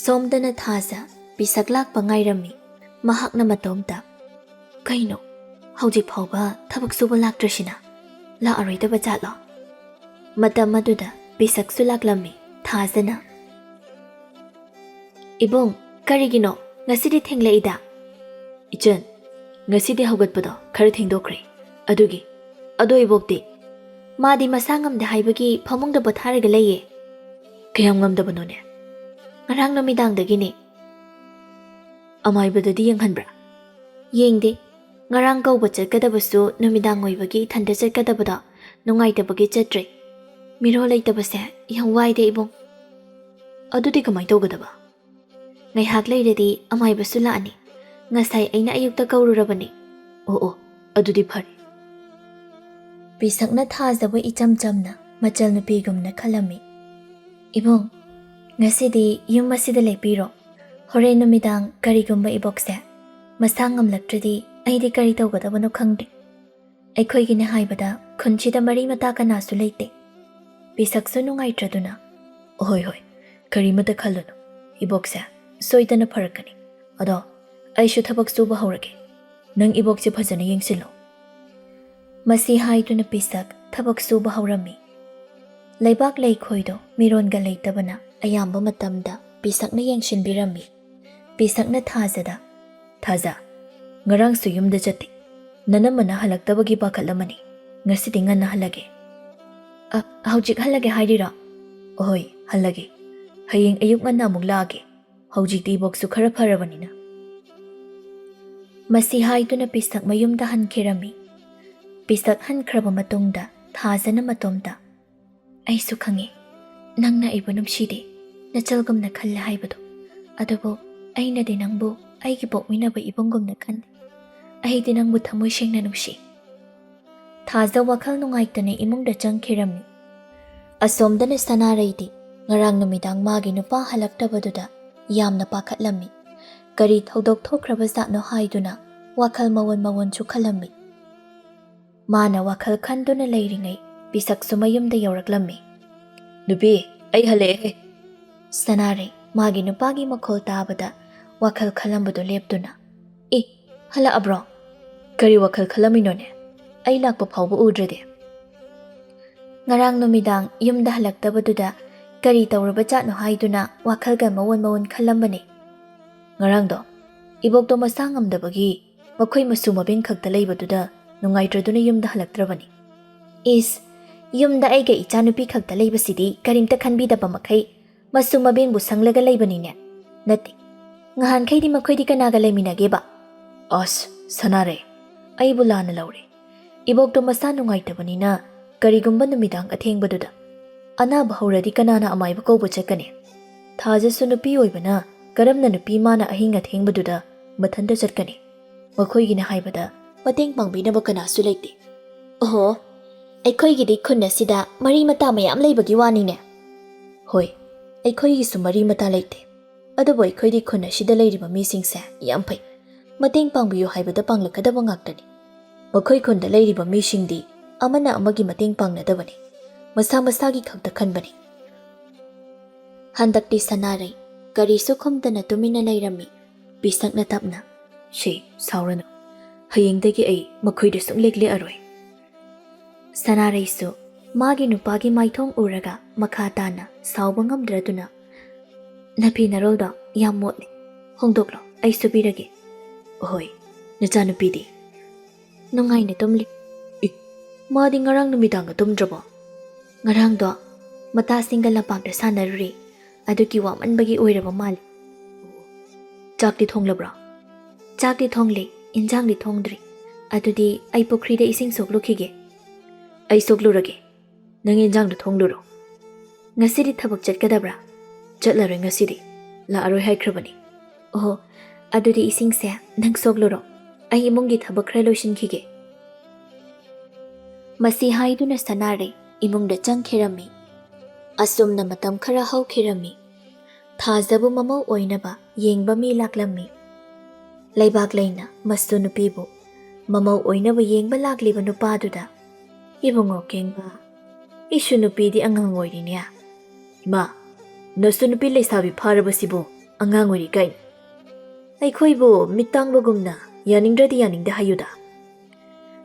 ꯁꯣꯝꯗꯅ ꯊꯥꯖ ꯄꯤꯁꯛ ꯂꯥꯛꯄ ꯉꯥꯏꯔꯝꯃꯤ꯫ ꯃꯍꯥꯛꯅ ꯃꯇꯣꯝꯇ, "ꯀꯩꯅꯣ, ꯍꯧꯖꯤꯛ ꯐꯥꯎꯕ ꯊꯕꯛ ꯁꯨꯕ ꯂꯥꯛꯇ꯭ꯔꯤꯁꯤꯅ? ꯂꯥꯛꯑꯔꯣꯏꯗꯕ ꯖꯥꯠꯂꯣ?" ꯃꯇꯝ ꯑꯗꯨꯗ ꯄꯤꯁꯛꯁꯨ ꯂꯥꯛꯂꯝꯃꯤ꯫ ꯊꯥꯖꯅ, "ꯏꯕꯨꯡ, ꯀꯔꯤꯒꯤꯅꯣ ꯉꯁꯤꯗꯤ ꯊꯦꯡꯂꯛꯏꯗ?" "ꯏꯆꯟ, ꯉꯁꯤꯗꯤ ꯍꯧꯒꯠꯄꯗꯣ ꯈꯔ ꯊꯦꯡꯗꯣꯛꯈ꯭ꯔꯦ, ꯑꯗꯨꯒꯤ꯫ ꯑꯗꯣ ꯏꯕꯣꯛꯇꯤ?" "ꯃꯥꯗꯤ ꯃꯁꯥ ꯉꯝꯗꯦ ꯍꯥꯏꯕꯒꯤ ꯐꯃꯨꯡꯗ ꯄꯣꯊꯥꯔꯒ ꯂꯩꯌꯦ꯫" "ꯀꯌꯥꯝ ꯉꯝꯗꯕꯅꯣꯅꯦ?" "ꯉꯔꯥꯡ ꯅꯨꯃꯤꯗꯥꯡꯗꯒꯤꯅꯦ꯫" "ꯑꯃꯥꯏꯕꯗꯗꯤ ꯌꯦꯡꯍꯟꯕ꯭ꯔꯥ?" "ꯌꯦꯡꯗꯦ꯫ ꯉꯔꯥꯡ ꯀꯧꯕ ꯆꯠꯀꯗꯕꯁꯨ ꯅꯨꯃꯤꯗꯥꯡ ꯑꯣꯏꯕꯒꯤ ꯏꯊꯟꯇ ꯆꯠꯀꯗꯕꯗꯣ ꯅꯨꯡꯉꯥꯏꯇꯕꯒꯤ ꯆꯠꯇ꯭ꯔꯦ꯫ ꯃꯤꯔꯣꯜ ꯂꯩꯇꯕꯁꯦ ꯌꯥꯝ ꯋꯥꯏꯗꯦ ꯏꯕꯨꯡ꯫" "ꯑꯗꯨꯗꯤ ꯀꯃꯥꯏ ꯇꯧꯒꯗꯕ?" "ꯉꯥꯏꯍꯥꯛ ꯂꯩꯔꯗꯤ ꯑꯃꯥꯏꯕꯁꯨ ꯂꯥꯛꯑꯅꯤ꯫ ꯉꯁꯥꯏ ꯑꯩꯅ ꯑꯌꯨꯛꯇ ꯀꯧꯔꯨꯔꯕꯅꯤ꯫" "ꯑꯣ ꯑꯣ, ꯑꯗꯨꯗꯤ ꯐꯔꯦ꯫" ꯄꯤꯁꯛꯅ ꯊꯥꯖꯕ ꯏꯆꯝ ꯆꯝꯅ ꯃꯆꯜ ꯅꯨꯄꯤꯒꯨꯝꯅ ꯈꯜꯂꯝꯃꯤ꯫ "ꯏꯕꯨꯡ, ꯉꯁꯤꯗꯤ ꯌꯨꯝ ꯑꯁꯤꯗ ꯂꯦꯛꯄꯤꯔꯣ꯫ ꯍꯣꯔꯦꯟ ꯅꯨꯃꯤꯗꯥꯡ ꯀꯔꯤꯒꯨꯝꯕ ꯏꯕꯣꯛꯁꯦ ꯃꯁꯥ ꯉꯝꯂꯛꯇ꯭ꯔꯗꯤ ꯑꯩꯗꯤ ꯀꯔꯤ ꯇꯧꯒꯗꯕꯅꯣ ꯈꯪꯗꯦ꯫ ꯑꯩꯈꯣꯏꯒꯤꯅꯦ ꯍꯥꯏꯕꯗ ꯈꯨꯟꯁꯤꯗ ꯃꯔꯤ ꯃꯇꯥ ꯀꯅꯥꯁꯨ ꯂꯩꯇꯦ꯫" ꯄꯤꯁꯛꯁꯨ ꯅꯨꯡꯉꯥꯏꯇ꯭ꯔꯗꯨꯅ, "ꯍꯣꯏ ꯍꯣꯏ, ꯀꯔꯤꯃꯇ ꯈꯜꯂꯨꯅꯨ, ꯏꯕꯣꯛꯁꯦ ꯁꯣꯏꯗꯅ ꯐꯔꯛꯀꯅꯤ꯫ ꯑꯗꯣ ꯑꯩꯁꯨ ꯊꯕꯛ ꯁꯨꯕ ꯍꯧꯔꯒꯦ꯫ ꯅꯪ ꯏꯕꯣꯛꯁꯦ ꯐꯖꯅ ꯌꯦꯡꯁꯤꯜꯂꯣ꯫" ꯃꯁꯤ ꯍꯥꯏꯗꯨꯅ ꯄꯤꯁꯛ ꯊꯕꯛ ꯁꯨꯕ ꯍꯧꯔꯝꯃꯤ꯫ ꯂꯩꯕꯥꯛ ꯂꯩꯈꯣꯏꯗꯣ ꯃꯤꯔꯣꯟꯒ ꯂꯩꯇꯕꯅ ꯑꯌꯥꯝꯕ ꯃꯇꯝꯗ ꯄꯤꯁꯛꯅ ꯌꯦꯡꯁꯤꯟꯕꯤꯔꯝꯃꯤ꯫ ꯄꯤꯁꯛꯅ ꯊꯥꯖꯗ, "ꯊꯥꯖ, ꯉꯔꯥꯡꯁꯨ ꯌꯨꯝꯗ ꯆꯠꯇꯦ꯫ ꯅꯅꯝꯃꯅ ꯍꯜꯂꯛꯇꯕꯒꯤ ꯄꯥꯈꯠꯂꯝꯃꯅꯤ꯫ ꯉꯁꯤꯗꯤ ꯉꯟꯅ ꯍꯜꯂꯒꯦ꯫" "ꯑ, ꯍꯧꯖꯤꯛ ꯍꯜꯂꯒꯦ ꯍꯥꯏꯔꯤꯔꯣ?" "ꯑꯍꯣꯏ, ꯍꯜꯂꯒꯦ꯫ ꯍꯌꯦꯡ ꯑꯌꯨꯛ ꯉꯟꯅ ꯑꯃꯨꯛ ꯂꯥꯛꯑꯒꯦ꯫ ꯍꯧꯖꯤꯛꯇꯤ ꯏꯕꯣꯛꯁꯨ ꯈꯔ ꯐꯔꯕꯅꯤꯅ꯫" ꯃꯁꯤ ꯍꯥꯏꯗꯨꯅ ꯄꯤꯁꯛ ꯃꯌꯨꯝꯗ ꯍꯟꯈꯤꯔꯝꯃꯤ꯫ ꯄꯤꯁꯛ ꯍꯟꯈ꯭ꯔꯕ ꯃꯇꯨꯡꯗ ꯊꯥꯖꯅ ꯃꯇꯣꯝꯇ, "ꯑꯩꯁꯨ ꯈꯪꯉꯤ, ꯅꯪꯅ ꯑꯩꯕꯨ ꯅꯨꯡꯁꯤꯗꯦ, ꯅꯆꯜꯒꯨꯝꯅ ꯈꯜꯂꯦ ꯍꯥꯏꯕꯗꯣ꯫ ꯑꯗꯨꯕꯨ ꯑꯩꯅꯗꯤ ꯅꯪꯕꯨ ꯑꯩꯒꯤ ꯄꯣꯛꯃꯤꯟꯅꯕ ꯏꯕꯨꯡꯒꯨꯝꯅ ꯈꯟꯗꯦ꯫ ꯑꯩꯗꯤ ꯅꯪꯕꯨ ꯊꯃꯣꯏ ꯁꯦꯡꯅ ꯅꯨꯡꯁꯤ꯫ ꯊꯥꯖ ꯋꯥꯈꯜ ꯅꯨꯡꯉꯥꯏꯇꯅ ꯏꯃꯨꯡꯗ ꯆꯪꯈꯤꯔꯝꯃꯤ꯫ ꯑꯁꯣꯝꯗꯅ ꯁꯅꯥꯔꯩꯗꯤ ꯉꯔꯥꯡ ꯅꯨꯃꯤꯗꯥꯡ ꯃꯥꯒꯤ ꯅꯨꯄꯥ ꯍꯜꯂꯛꯇꯕꯗꯨꯗ ꯌꯥꯝꯅ ꯄꯥꯈꯠꯂꯝꯃꯤ꯫ ꯀꯔꯤ ꯊꯧꯗꯣꯛ ꯊꯣꯛꯈ꯭ꯔꯕ ꯖꯥꯠꯅꯣ ꯍꯥꯏꯗꯨꯅ ꯋꯥꯈꯜ ꯃꯑꯣꯟ ꯃꯑꯣꯟꯁꯨ ꯈꯜꯂꯝꯃꯤ꯫ ꯃꯥꯅ ꯋꯥꯈꯜ ꯈꯟꯗꯨꯅ ꯂꯩꯔꯤꯉꯩ ꯄꯤꯁꯛꯁꯨ ꯃꯌꯨꯝꯗ ꯌꯧꯔꯛꯂꯝꯃꯤ꯫ "ꯅꯨꯄꯤ, ꯑꯩ ꯍꯜꯂꯛꯑꯦ!" ꯁꯅꯥꯔꯩ ꯃꯥꯒꯤ ꯅꯨꯄꯥꯒꯤ ꯃꯈꯣꯜ ꯇꯥꯕꯗ ꯋꯥꯈꯜ ꯈꯜꯂꯝꯕꯗꯨ ꯂꯦꯞꯇꯨꯅ, "ꯏ, ꯍꯜꯂꯛꯑꯕ꯭ꯔꯣ? ꯀꯔꯤ ꯋꯥꯈꯜ ꯈꯜꯂꯝꯃꯤꯅꯣꯅꯦ? ꯑꯩ ꯂꯥꯛꯄ ꯐꯥꯎꯕ ꯎꯗ꯭ꯔꯗꯤ?" ꯉꯔꯥꯡ ꯅꯨꯃꯤꯗꯥꯡ ꯌꯨꯝꯗ ꯍꯜꯂꯛꯇꯕꯗꯨꯗ ꯀꯔꯤ ꯇꯧꯔꯕ ꯖꯥꯠꯅꯣ ꯍꯥꯏꯗꯨꯅ ꯋꯥꯈꯜꯒ ꯃꯑꯣꯟ ꯃꯑꯣꯟ ꯈꯜꯂꯝꯕꯅꯤ꯫ ꯉꯔꯥꯡꯗꯣ ꯏꯕꯣꯛꯇꯣ ꯃꯁꯥ ꯉꯝꯗꯕꯒꯤ ꯃꯈꯣꯏ ꯃꯁꯨ ꯃꯕꯦꯟ ꯈꯛꯇ ꯂꯩꯕꯗꯨꯗ ꯅꯨꯡꯉꯥꯏꯇ꯭ꯔꯗꯨꯅ ꯌꯨꯝꯗ ꯍꯜꯂꯛꯇ꯭ꯔꯕꯅꯤ꯫ ꯏꯁ, ꯌꯨꯝꯗ ꯑꯩꯒ ꯏꯆꯥꯅꯨꯄꯤ ꯈꯛꯇ ꯂꯩꯕꯁꯤꯗꯤ ꯀꯔꯤꯝꯇ ꯈꯟꯕꯤꯗꯕ ꯃꯈꯩ ꯃꯁꯨ ꯃꯕꯦꯟꯕꯨ ꯁꯪꯂꯒ ꯂꯩꯕꯅꯤꯅꯦ꯫ ꯅꯠꯇꯦ, ꯉꯍꯥꯟꯈꯩꯗꯤ ꯃꯈꯣꯏꯗꯤ ꯀꯅꯥꯒ ꯂꯩꯃꯤꯟꯅꯒꯦꯕ? ꯑꯁ, ꯁꯅꯥꯔꯩ, ꯑꯩꯕꯨ ꯂꯥꯟꯅ ꯂꯧꯔꯦ꯫ ꯏꯕꯣꯛꯇꯣ ꯃꯁꯥ ꯅꯨꯡꯉꯥꯏꯇꯕꯅꯤꯅ ꯀꯔꯤꯒꯨꯝꯕ ꯅꯨꯃꯤꯗꯥꯡ ꯑꯊꯦꯡꯕꯗꯨꯗ ꯑꯅꯥꯕ ꯍꯧꯔꯗꯤ ꯀꯅꯥꯅ ꯑꯃꯥꯏꯕ ꯀꯧꯕ ꯆꯠꯀꯅꯤ? ꯊꯥꯖꯁꯨ ꯅꯨꯄꯤ ꯑꯣꯏꯕꯅ ꯀꯔꯝꯅ ꯅꯨꯄꯤ ꯃꯥꯅ ꯑꯍꯤꯡ ꯑꯊꯦꯡꯕꯗꯨꯗ ꯃꯊꯟꯇ ꯆꯠꯀꯅꯤ? ꯃꯈꯣꯏꯒꯤꯅ ꯍꯥꯏꯕꯗ ꯃꯇꯦꯡ ꯄꯥꯡꯕꯤꯅꯕ ꯀꯅꯥꯁꯨ ꯂꯩꯇꯦ꯫ ꯑꯣꯍꯣ, ꯑꯩꯈꯣꯏꯒꯤꯗꯤ ꯈꯨꯟ ꯑꯁꯤꯗ ꯃꯔꯤ ꯃꯇꯥ ꯃꯌꯥꯝ ꯂꯩꯕꯒꯤ ꯋꯥꯅꯤꯅꯦ꯫ ꯍꯣꯏ, ꯑꯩꯈꯣꯏꯒꯤꯁꯨ ꯃꯔꯤ ꯃꯇꯥ ꯂꯩꯇꯦ꯫ ꯑꯗꯨꯕꯨ ꯑꯩꯈꯣꯏꯗꯤ ꯈꯨꯟ ꯑꯁꯤꯗ ꯂꯩꯔꯤꯕ ꯃꯤꯁꯤꯡꯁꯦ ꯌꯥꯝ ꯐꯩ꯫ ꯃꯇꯦꯡ ꯄꯥꯡꯕꯤꯌꯨ ꯍꯥꯏꯕꯗ ꯄꯥꯡꯂꯛꯀꯗꯕ ꯉꯥꯛꯇꯅꯤ꯫ ꯃꯈꯣꯏ ꯈꯨꯟꯗ ꯂꯩꯔꯤꯕ ꯃꯤꯁꯤꯡꯗꯤ ꯑꯃꯅ ꯑꯃꯒꯤ ꯃꯇꯦꯡ ꯄꯥꯡꯅꯗꯕꯅꯤ꯫ ꯃꯁꯥ ꯃꯁꯥꯒꯤ ꯈꯛꯇ ꯈꯟꯕꯅꯤ꯫ ꯍꯟꯗꯛꯇꯤ ꯁꯅꯥꯔꯩ ꯀꯔꯤꯁꯨ ꯈꯨꯝꯗꯅ ꯇꯨꯃꯤꯟꯅ ꯂꯩꯔꯝꯃꯤ꯫ ꯄꯤꯁꯛꯅ ꯇꯞꯅ, "ꯁꯦ, ꯁꯥꯎꯔꯅꯨ꯫ ꯍꯌꯦꯡꯗꯒꯤ ꯑꯩ ꯃꯈꯣꯏꯗ ꯁꯨꯡꯂꯦꯛ ꯂꯦꯛꯑꯔꯣꯏ"꯫ ꯁꯅꯥꯔꯩꯁꯨ ꯃꯥꯒꯤ ꯅꯨꯄꯥꯒꯤ ꯃꯥꯏꯊꯣꯡ ꯎꯔꯒ ꯃꯈꯥ ꯇꯥꯅ ꯁꯥꯎꯕ ꯉꯝꯗ꯭ꯔꯗꯨꯅ, "ꯅꯐꯤ ꯅꯔꯣꯜꯗꯣ ꯌꯥꯝ ꯃꯣꯠꯂꯦ꯫ ꯍꯣꯡꯗꯣꯛꯂꯣ, ꯑꯩ ꯁꯨꯕꯤꯔꯒꯦ"꯫ "ꯍꯣꯏ, ꯅꯆꯥꯅꯨꯄꯤꯗꯤ?" "ꯅꯨꯡꯉꯥꯏꯅ ꯇꯨꯝꯂꯤ"꯫ "ꯏ, ꯃꯥꯗꯤ ꯉꯔꯥꯡ ꯅꯨꯃꯤꯗꯥꯡꯒ ꯇꯨꯝꯗ꯭ꯔꯕꯣ?" "ꯉꯔꯥꯡꯗꯣ ꯃꯇꯥꯁꯤꯡꯒ ꯂꯝꯄꯥꯛꯇ ꯁꯥꯟꯅꯔꯨꯔꯦ꯫ ꯑꯗꯨꯒꯤ ꯋꯥꯃꯟꯕꯒꯤ ꯑꯣꯏꯔꯕ ꯃꯥꯜꯂꯤ"꯫ "ꯆꯥꯛꯇꯤ ꯊꯣꯡꯂꯕ꯭ꯔꯥ?" "ꯆꯥꯛꯇꯤ ꯊꯣꯡꯂꯦ, ꯏꯟꯖꯥꯡꯗꯤ ꯊꯣꯡꯗ꯭ꯔꯤ꯫ ꯑꯗꯨꯗꯤ ꯑꯩ ꯄꯨꯈ꯭ꯔꯤꯗ ꯏꯁꯤꯡ ꯁꯣꯛꯂꯨꯈꯤꯒꯦ"꯫ "ꯑꯩ ꯁꯣꯛꯂꯨꯔꯒꯦ, ꯅꯪ ꯏꯟꯖꯥꯡꯗꯣ ꯊꯣꯡꯂꯨꯔꯣ"꯫ "ꯉꯁꯤꯗꯤ ꯊꯕꯛ ꯆꯠꯀꯗꯕ꯭ꯔꯥ?" "ꯆꯠꯂꯔꯣꯏ ꯉꯁꯤꯗꯤ, ꯂꯥꯛꯑꯔꯣꯏ ꯍꯥꯏꯈ꯭ꯔꯕꯅꯤ"꯫ ꯑꯣꯍꯣ, ꯑꯗꯨꯗꯤ ꯏꯁꯤꯡꯁꯦ ꯅꯪ ꯁꯣꯛꯂꯨꯔꯣ, ꯑꯩ ꯏꯃꯨꯡꯒꯤ ꯊꯕꯛ ꯈꯔ ꯂꯣꯏꯁꯤꯟꯈꯤꯒꯦ꯫ ꯃꯁꯤ ꯍꯥꯏꯗꯨꯅ ꯁꯅꯥꯔꯩ ꯏꯃꯨꯡꯗ ꯆꯪꯈꯤꯔꯝꯃꯤ꯫ ꯑꯁꯨꯝꯅ ꯃꯇꯝ ꯈꯔ ꯍꯧꯈꯤꯔꯝꯃꯤ꯫ ꯊꯥꯖꯕꯨ ꯃꯃꯧ ꯑꯣꯏꯅꯕ ꯌꯦꯡꯕ ꯃꯤ ꯂꯥꯛꯂꯝꯃꯤ꯫ ꯂꯩꯕꯥꯛ ꯂꯩꯅ ꯃꯁꯨ ꯅꯨꯄꯤꯕꯨ ꯃꯃꯧ ꯑꯣꯏꯅꯕ ꯌꯦꯡꯕ ꯂꯥꯛꯂꯤꯕ ꯅꯨꯄꯥꯗꯨꯗ, "ꯏꯕꯨꯡꯉꯣ ꯀꯦꯡꯕ, ꯏꯁꯨ ꯅꯨꯄꯤꯗꯤ ꯑꯉꯥꯡ ꯑꯣꯏꯔꯤꯅꯦ꯫" "ꯏꯃꯥ, ꯅꯁꯨ ꯅꯨꯄꯤ ꯂꯩꯁꯥꯕꯤ ꯐꯥꯔꯕꯁꯤꯕꯨ ꯑꯉꯥꯡ ꯑꯣꯏꯔꯤ ꯀꯥꯏꯅ? ꯑꯩꯈꯣꯏꯕꯨ ꯃꯤꯠ ꯇꯥꯡꯕꯒꯨꯝꯅ ꯌꯥꯅꯤꯡꯗ꯭ꯔꯗꯤ ꯌꯥꯅꯤꯡꯗꯦ ꯍꯥꯏꯌꯨꯗ꯫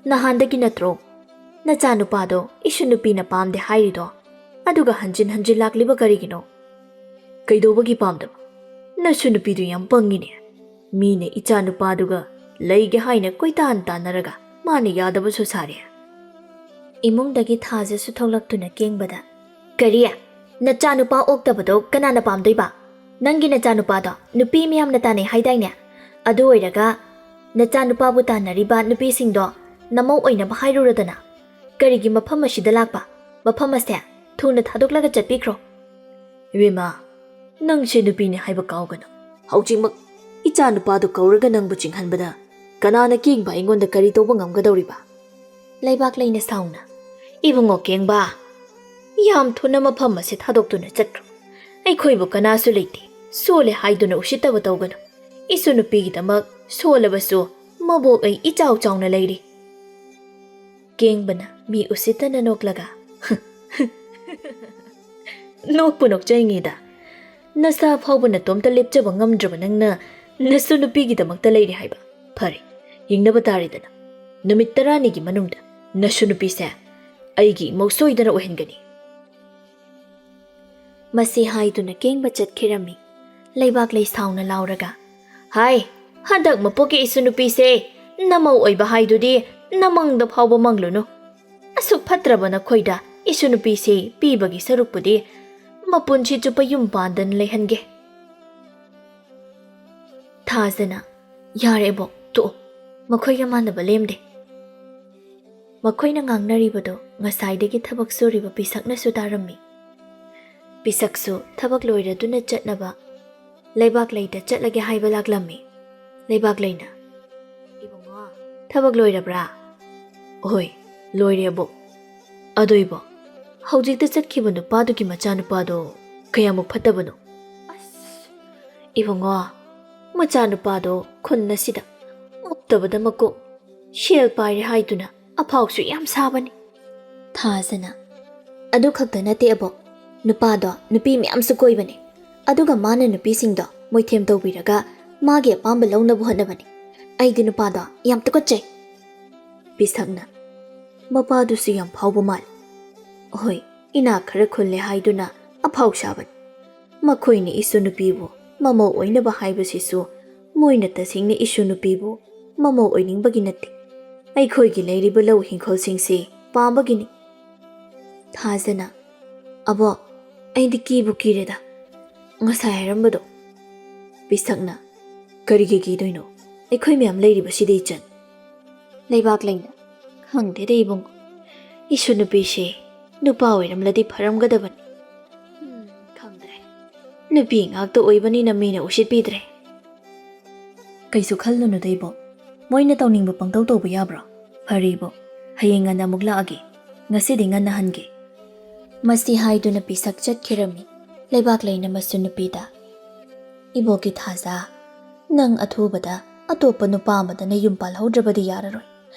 ꯅꯍꯥꯟꯗꯒꯤ ꯅꯠꯇ꯭ꯔꯣ ꯅꯆꯥꯅꯨꯄꯥꯗꯣ ꯏꯁꯨ ꯅꯨꯄꯤꯅ ꯄꯥꯝꯗꯦ ꯍꯥꯏꯔꯤꯗꯣ? ꯑꯗꯨꯒ ꯍꯟꯖꯤꯟ ꯍꯟꯖꯤꯟ ꯂꯥꯛꯂꯤꯕ ꯀꯔꯤꯒꯤꯅꯣ? ꯀꯩꯗꯧꯕꯒꯤ ꯄꯥꯝꯗꯕ? ꯅꯁꯨ ꯅꯨꯄꯤꯗꯨ ꯌꯥꯝ ꯄꯪꯉꯤꯅꯦ꯫ ꯃꯤꯅ ꯏꯆꯥ ꯅꯨꯄꯥꯗꯨꯒ ꯂꯩꯒꯦ ꯍꯥꯏꯅ ꯀꯣꯏꯇꯥꯟ ꯇꯥꯟꯅꯔꯒ ꯃꯥꯅ ꯌꯥꯗꯕꯁꯨ ꯁꯥꯔꯦ꯫" ꯏꯃꯨꯡꯗꯒꯤ ꯊꯥꯖꯁꯨ ꯊꯣꯛꯂꯛꯇꯨꯅ ꯀꯦꯡꯕꯗ, "ꯀꯔꯤ? ꯅꯆꯥ ꯅꯨꯄꯥ ꯑꯣꯛꯇꯕꯗꯣ ꯀꯅꯥꯅ ꯄꯥꯝꯗꯣꯏꯕ? ꯅꯪꯒꯤ ꯅꯆꯥ ꯅꯨꯄꯥꯗꯣ ꯅꯨꯄꯤ ꯃꯌꯥꯝꯅ ꯇꯥꯟꯅꯩ ꯍꯥꯏꯗꯥꯏꯅꯦ? ꯑꯗꯨ ꯑꯣꯏꯔꯒ ꯅꯆꯥ ꯅꯨꯄꯥꯕꯨ ꯇꯥꯟꯅꯔꯤꯕ ꯅꯨꯄꯤꯁꯤꯡꯗꯣ ꯅꯃꯧ ꯑꯣꯏꯅꯕ ꯍꯥꯏꯔꯨꯔꯗꯅ꯫ ꯀꯔꯤꯒꯤ ꯃꯐꯝ ꯑꯁꯤꯗ ꯂꯥꯛꯄ? ꯃꯐꯝ ꯑꯁꯦ ꯊꯨꯅ ꯊꯥꯗꯣꯛꯂꯒ ꯆꯠꯄꯤꯈ꯭ꯔꯣ꯫" "ꯏꯕꯦꯝꯃ, ꯅꯪꯁꯦ ꯅꯨꯄꯤꯅꯤ ꯍꯥꯏꯕ ꯀꯥꯎꯒꯅꯨ꯫ ꯍꯧꯖꯤꯛꯃꯛ ꯏꯆꯥ ꯅꯨꯄꯥꯗꯨ ꯀꯧꯔꯒ ꯅꯪꯕꯨ ꯆꯤꯡꯍꯟꯕꯗ ꯀꯅꯥꯅ ꯀꯦꯡꯕ ꯑꯩꯉꯣꯟꯗ ꯀꯔꯤ ꯇꯧꯕ ꯉꯝꯒꯗꯧꯔꯤꯕ?" ꯂꯩꯕꯥꯛ ꯂꯩꯅ ꯁꯥꯎꯅ, "ꯏꯕꯨꯡꯉꯣ ꯀꯦꯡꯕ, ꯌꯥꯝ ꯊꯨꯅ ꯃꯐꯝ ꯑꯁꯤ ꯊꯥꯗꯣꯛꯇꯨꯅ ꯆꯠꯈ꯭ꯔꯣ꯫ ꯑꯩꯈꯣꯏꯕꯨ ꯀꯅꯥꯁꯨ ꯂꯩꯇꯦ, ꯁꯣꯜꯂꯦ ꯍꯥꯏꯗꯨꯅ ꯎꯁꯤꯠꯇꯕ ꯇꯧꯒꯅꯨ꯫ ꯏꯁꯨ ꯅꯨꯄꯤꯒꯤꯗꯃꯛ ꯁꯣꯜꯂꯕꯁꯨ ꯃꯕꯣꯛ ꯑꯩ ꯏꯆꯥꯎ ꯆꯥꯎꯅ ꯂꯩꯔꯤ꯫" ꯀꯦꯡꯕꯅ ꯃꯤ ꯎꯁꯤꯠꯇꯅ ꯅꯣꯛꯂꯒ, "ꯅꯣꯛꯄꯨ ꯅꯣꯛꯆꯩꯉꯦꯗ꯫ ꯅꯁꯥ ꯐꯥꯎꯕ ꯅꯇꯣꯝꯇ ꯂꯦꯞꯆꯕ ꯉꯝꯗ꯭ꯔꯕ ꯅꯪꯅ ꯅꯁꯨ ꯅꯨꯄꯤꯒꯤꯗꯃꯛꯇ ꯂꯩꯔꯤ ꯍꯥꯏꯕ? ꯐꯔꯦ, ꯌꯦꯡꯅꯕ ꯇꯥꯔꯦꯗꯅ꯫ ꯅꯨꯃꯤꯠ ꯇꯔꯥꯅꯤꯒꯤ ꯃꯅꯨꯡꯗ ꯅꯁꯨ ꯅꯨꯄꯤꯁꯦ ꯑꯩꯒꯤ ꯏꯃꯧ ꯁꯣꯏꯗꯅ ꯑꯣꯏꯍꯟꯒꯅꯤ꯫" ꯃꯁꯤ ꯍꯥꯏꯗꯨꯅ ꯀꯦꯡꯕ ꯆꯠꯈꯤꯔꯝꯃꯤ꯫ ꯂꯩꯕꯥꯛ ꯂꯩ ꯁꯥꯎꯅ ꯂꯥꯎꯔꯒ, "ꯍꯥꯏ, ꯍꯟꯗꯛ ꯃꯄꯣꯛꯀꯤ ꯏꯁꯨ ꯅꯨꯄꯤꯁꯦ ꯅꯃꯧ ꯑꯣꯏꯕ ꯍꯥꯏꯗꯨꯗꯤ ꯅꯃꯪꯗ ꯐꯥꯎꯕ ꯃꯪꯂꯨꯅꯨ꯫ ꯑꯁꯨꯛ ꯐꯠꯇ꯭ꯔꯕ ꯅꯈꯣꯏꯗ ꯏꯁꯨ ꯅꯨꯄꯤꯁꯦ ꯄꯤꯕꯒꯤ ꯁꯔꯨꯛꯄꯨꯗꯤ ꯃꯄꯨꯟꯁꯤ ꯆꯨꯞꯄ ꯌꯨꯝ ꯄꯥꯟꯗꯅ ꯂꯩꯍꯟꯒꯦ꯫" ꯊꯥꯖꯅ, "ꯌꯥꯔꯦ ꯏꯕꯣꯛ, ꯇꯣꯛꯑꯣ, ꯃꯈꯣꯏꯒ ꯃꯥꯟꯅꯕ ꯂꯦꯝꯗꯦ꯫" ꯃꯈꯣꯏꯅ ꯉꯥꯡꯅꯔꯤꯕꯗꯨ ꯉꯁꯥꯏꯗꯒꯤ ꯊꯕꯛ ꯁꯨꯔꯤꯕ ꯄꯤꯁꯛꯅꯁꯨ ꯇꯥꯔꯝꯃꯤ꯫ ꯄꯤꯁꯛꯁꯨ ꯊꯕꯛ ꯂꯣꯏꯔꯗꯨꯅ ꯆꯠꯅꯕ ꯂꯩꯕꯥꯛ ꯂꯩꯗ ꯆꯠꯂꯒꯦ ꯍꯥꯏꯕ ꯂꯥꯛꯂꯝꯃꯤ꯫ ꯂꯩꯕꯥꯛ ꯂꯩꯅ, "ꯏꯕꯨꯡꯉꯣ, ꯊꯕꯛ ꯂꯣꯏꯔꯕ꯭ꯔꯥ?" "ꯍꯣꯏ, ꯂꯣꯏꯔꯦ ꯑꯕꯣꯛ꯫ ꯑꯗꯣ ꯏꯕꯣꯛ, ꯍꯧꯖꯤꯛꯇ ꯆꯠꯈꯤꯕ ꯅꯨꯄꯥꯗꯨꯒꯤ ꯃꯆꯥꯅꯨꯄꯥꯗꯣ ꯀꯌꯥꯃꯨꯛ ꯐꯠꯇꯕꯅꯣ?" "ꯑꯁ, ꯏꯕꯨꯡꯉꯣ, ꯃꯆꯥꯅꯨꯄꯥꯗꯣ ꯈꯨꯟ ꯑꯁꯤꯗ ꯃꯨꯛꯇꯕꯗ ꯃꯀꯣꯛ, ꯁꯦꯜ ꯄꯥꯏꯔꯦ ꯍꯥꯏꯗꯨꯅ ꯑꯐꯥꯎꯁꯨ ꯌꯥꯝ ꯁꯥꯕꯅꯤ꯫" ꯊꯥꯖꯅ, "ꯑꯗꯨ ꯈꯛꯇ ꯅꯠꯇꯦ ꯑꯕꯣꯛ, ꯅꯨꯄꯥꯗꯣ ꯅꯨꯄꯤ ꯃꯌꯥꯝꯁꯨ ꯀꯣꯏꯕꯅꯦ꯫ ꯑꯗꯨꯒ ꯃꯥꯅ ꯅꯨꯄꯤꯁꯤꯡꯗꯣ ꯃꯣꯏꯊꯦꯝ ꯇꯧꯕꯤꯔꯒ ꯃꯥꯒꯤ ꯑꯄꯥꯝꯕ ꯂꯧꯅꯕ ꯍꯣꯠꯅꯕꯅꯤ꯫ ꯑꯩꯗꯤ ꯅꯨꯄꯥꯗꯣ ꯌꯥꯝ ꯇꯨꯀꯠꯆꯩ꯫" ꯄꯤꯁꯛꯅ, "ꯃꯄꯥꯗꯨꯁꯨ ꯌꯥꯝ ꯐꯥꯎꯕ ꯃꯥꯜꯂꯤ꯫ ꯍꯣꯏ, ꯏꯅꯥꯛ ꯈꯔ ꯈꯨꯜꯂꯦ ꯍꯥꯏꯗꯨꯅ ꯑꯐꯥꯎ ꯁꯥꯕꯅꯤ꯫ ꯃꯈꯣꯏꯅ ꯏꯁꯨ ꯅꯨꯄꯤꯕꯨ ꯃꯃꯧ ꯑꯣꯏꯅꯕ ꯍꯥꯏꯕꯁꯤꯁꯨ ꯃꯣꯏꯅ ꯇꯁꯦꯡꯅ ꯏꯁꯨ ꯅꯨꯄꯤꯕꯨ ꯃꯃꯧ ꯑꯣꯏꯅꯤꯡꯕꯒꯤ ꯅꯠꯇꯦ꯫ ꯑꯩꯈꯣꯏꯒꯤ ꯂꯩꯔꯤꯕ ꯂꯧ ꯍꯤꯡꯈꯣꯜꯁꯤꯡꯁꯤ ꯄꯥꯝꯕꯒꯤꯅꯤ꯫" ꯊꯥꯖꯅ, "ꯑꯕꯣꯛ, ꯑꯩꯗꯤ ꯀꯤꯕꯨ ꯀꯤꯔꯦꯗ, ꯉꯁꯥꯏ ꯍꯥꯏꯔꯝꯕꯗꯣ꯫" ꯄꯤꯁꯛꯅ, "ꯀꯔꯤꯒꯤ ꯀꯤꯗꯣꯏꯅꯣ? ꯑꯩꯈꯣꯏ ꯃꯌꯥꯝ ꯂꯩꯔꯤꯕꯁꯤꯗꯤ ꯏꯆꯟ꯫" ꯂꯩꯕꯥꯛ ꯂꯩꯅ, "ꯈꯪꯗꯦꯗ ꯏꯕꯨꯡꯉꯣ, ꯏꯁꯨ ꯅꯨꯄꯤꯁꯦ ꯅꯨꯄꯥ ꯑꯣꯏꯔꯝꯂꯗꯤ ꯐꯔꯝꯒꯗꯕꯅꯤ꯫ ꯎꯝ, ꯈꯪꯗ꯭ꯔꯦ꯫ ꯅꯨꯄꯤ ꯉꯥꯛꯇ ꯑꯣꯏꯕꯅꯤꯅ ꯃꯤꯅ ꯎꯁꯤꯠꯄꯤꯗ꯭ꯔꯦ꯫" "ꯀꯩꯁꯨ ꯈꯜꯂꯨꯅꯨꯗ ꯏꯕꯣꯛ, ꯃꯣꯏꯅ ꯇꯧꯅꯤꯡꯕ ꯄꯪꯇꯧ ꯇꯧꯕ ꯌꯥꯕ꯭ꯔꯣ? ꯐꯔꯦ ꯏꯕꯣꯛ, ꯍꯌꯦꯡ ꯉꯟꯅ ꯑꯃꯨꯛ ꯂꯥꯛꯑꯒꯦ, ꯉꯁꯤꯗꯤ ꯉꯟꯅ ꯍꯟꯒꯦ꯫" ꯃꯁꯤ ꯍꯥꯏꯗꯨꯅ ꯄꯤꯁꯛ ꯆꯠꯈꯤꯔꯝꯃꯤ꯫ ꯂꯩꯕꯥꯛ ꯂꯩꯅ ꯃꯁꯨ ꯅꯨꯄꯤꯗ, "ꯏꯕꯣꯛꯀꯤ ꯊꯥꯖ, ꯅꯪ ꯑꯊꯨꯕꯗ ꯑꯇꯣꯞꯄ ꯅꯨꯄꯥ ꯑꯃꯗ ꯅꯌꯨꯝ ꯄꯥꯜꯍꯧꯗ꯭ꯔꯕꯗꯤ ꯌꯥꯔꯔꯣꯏ,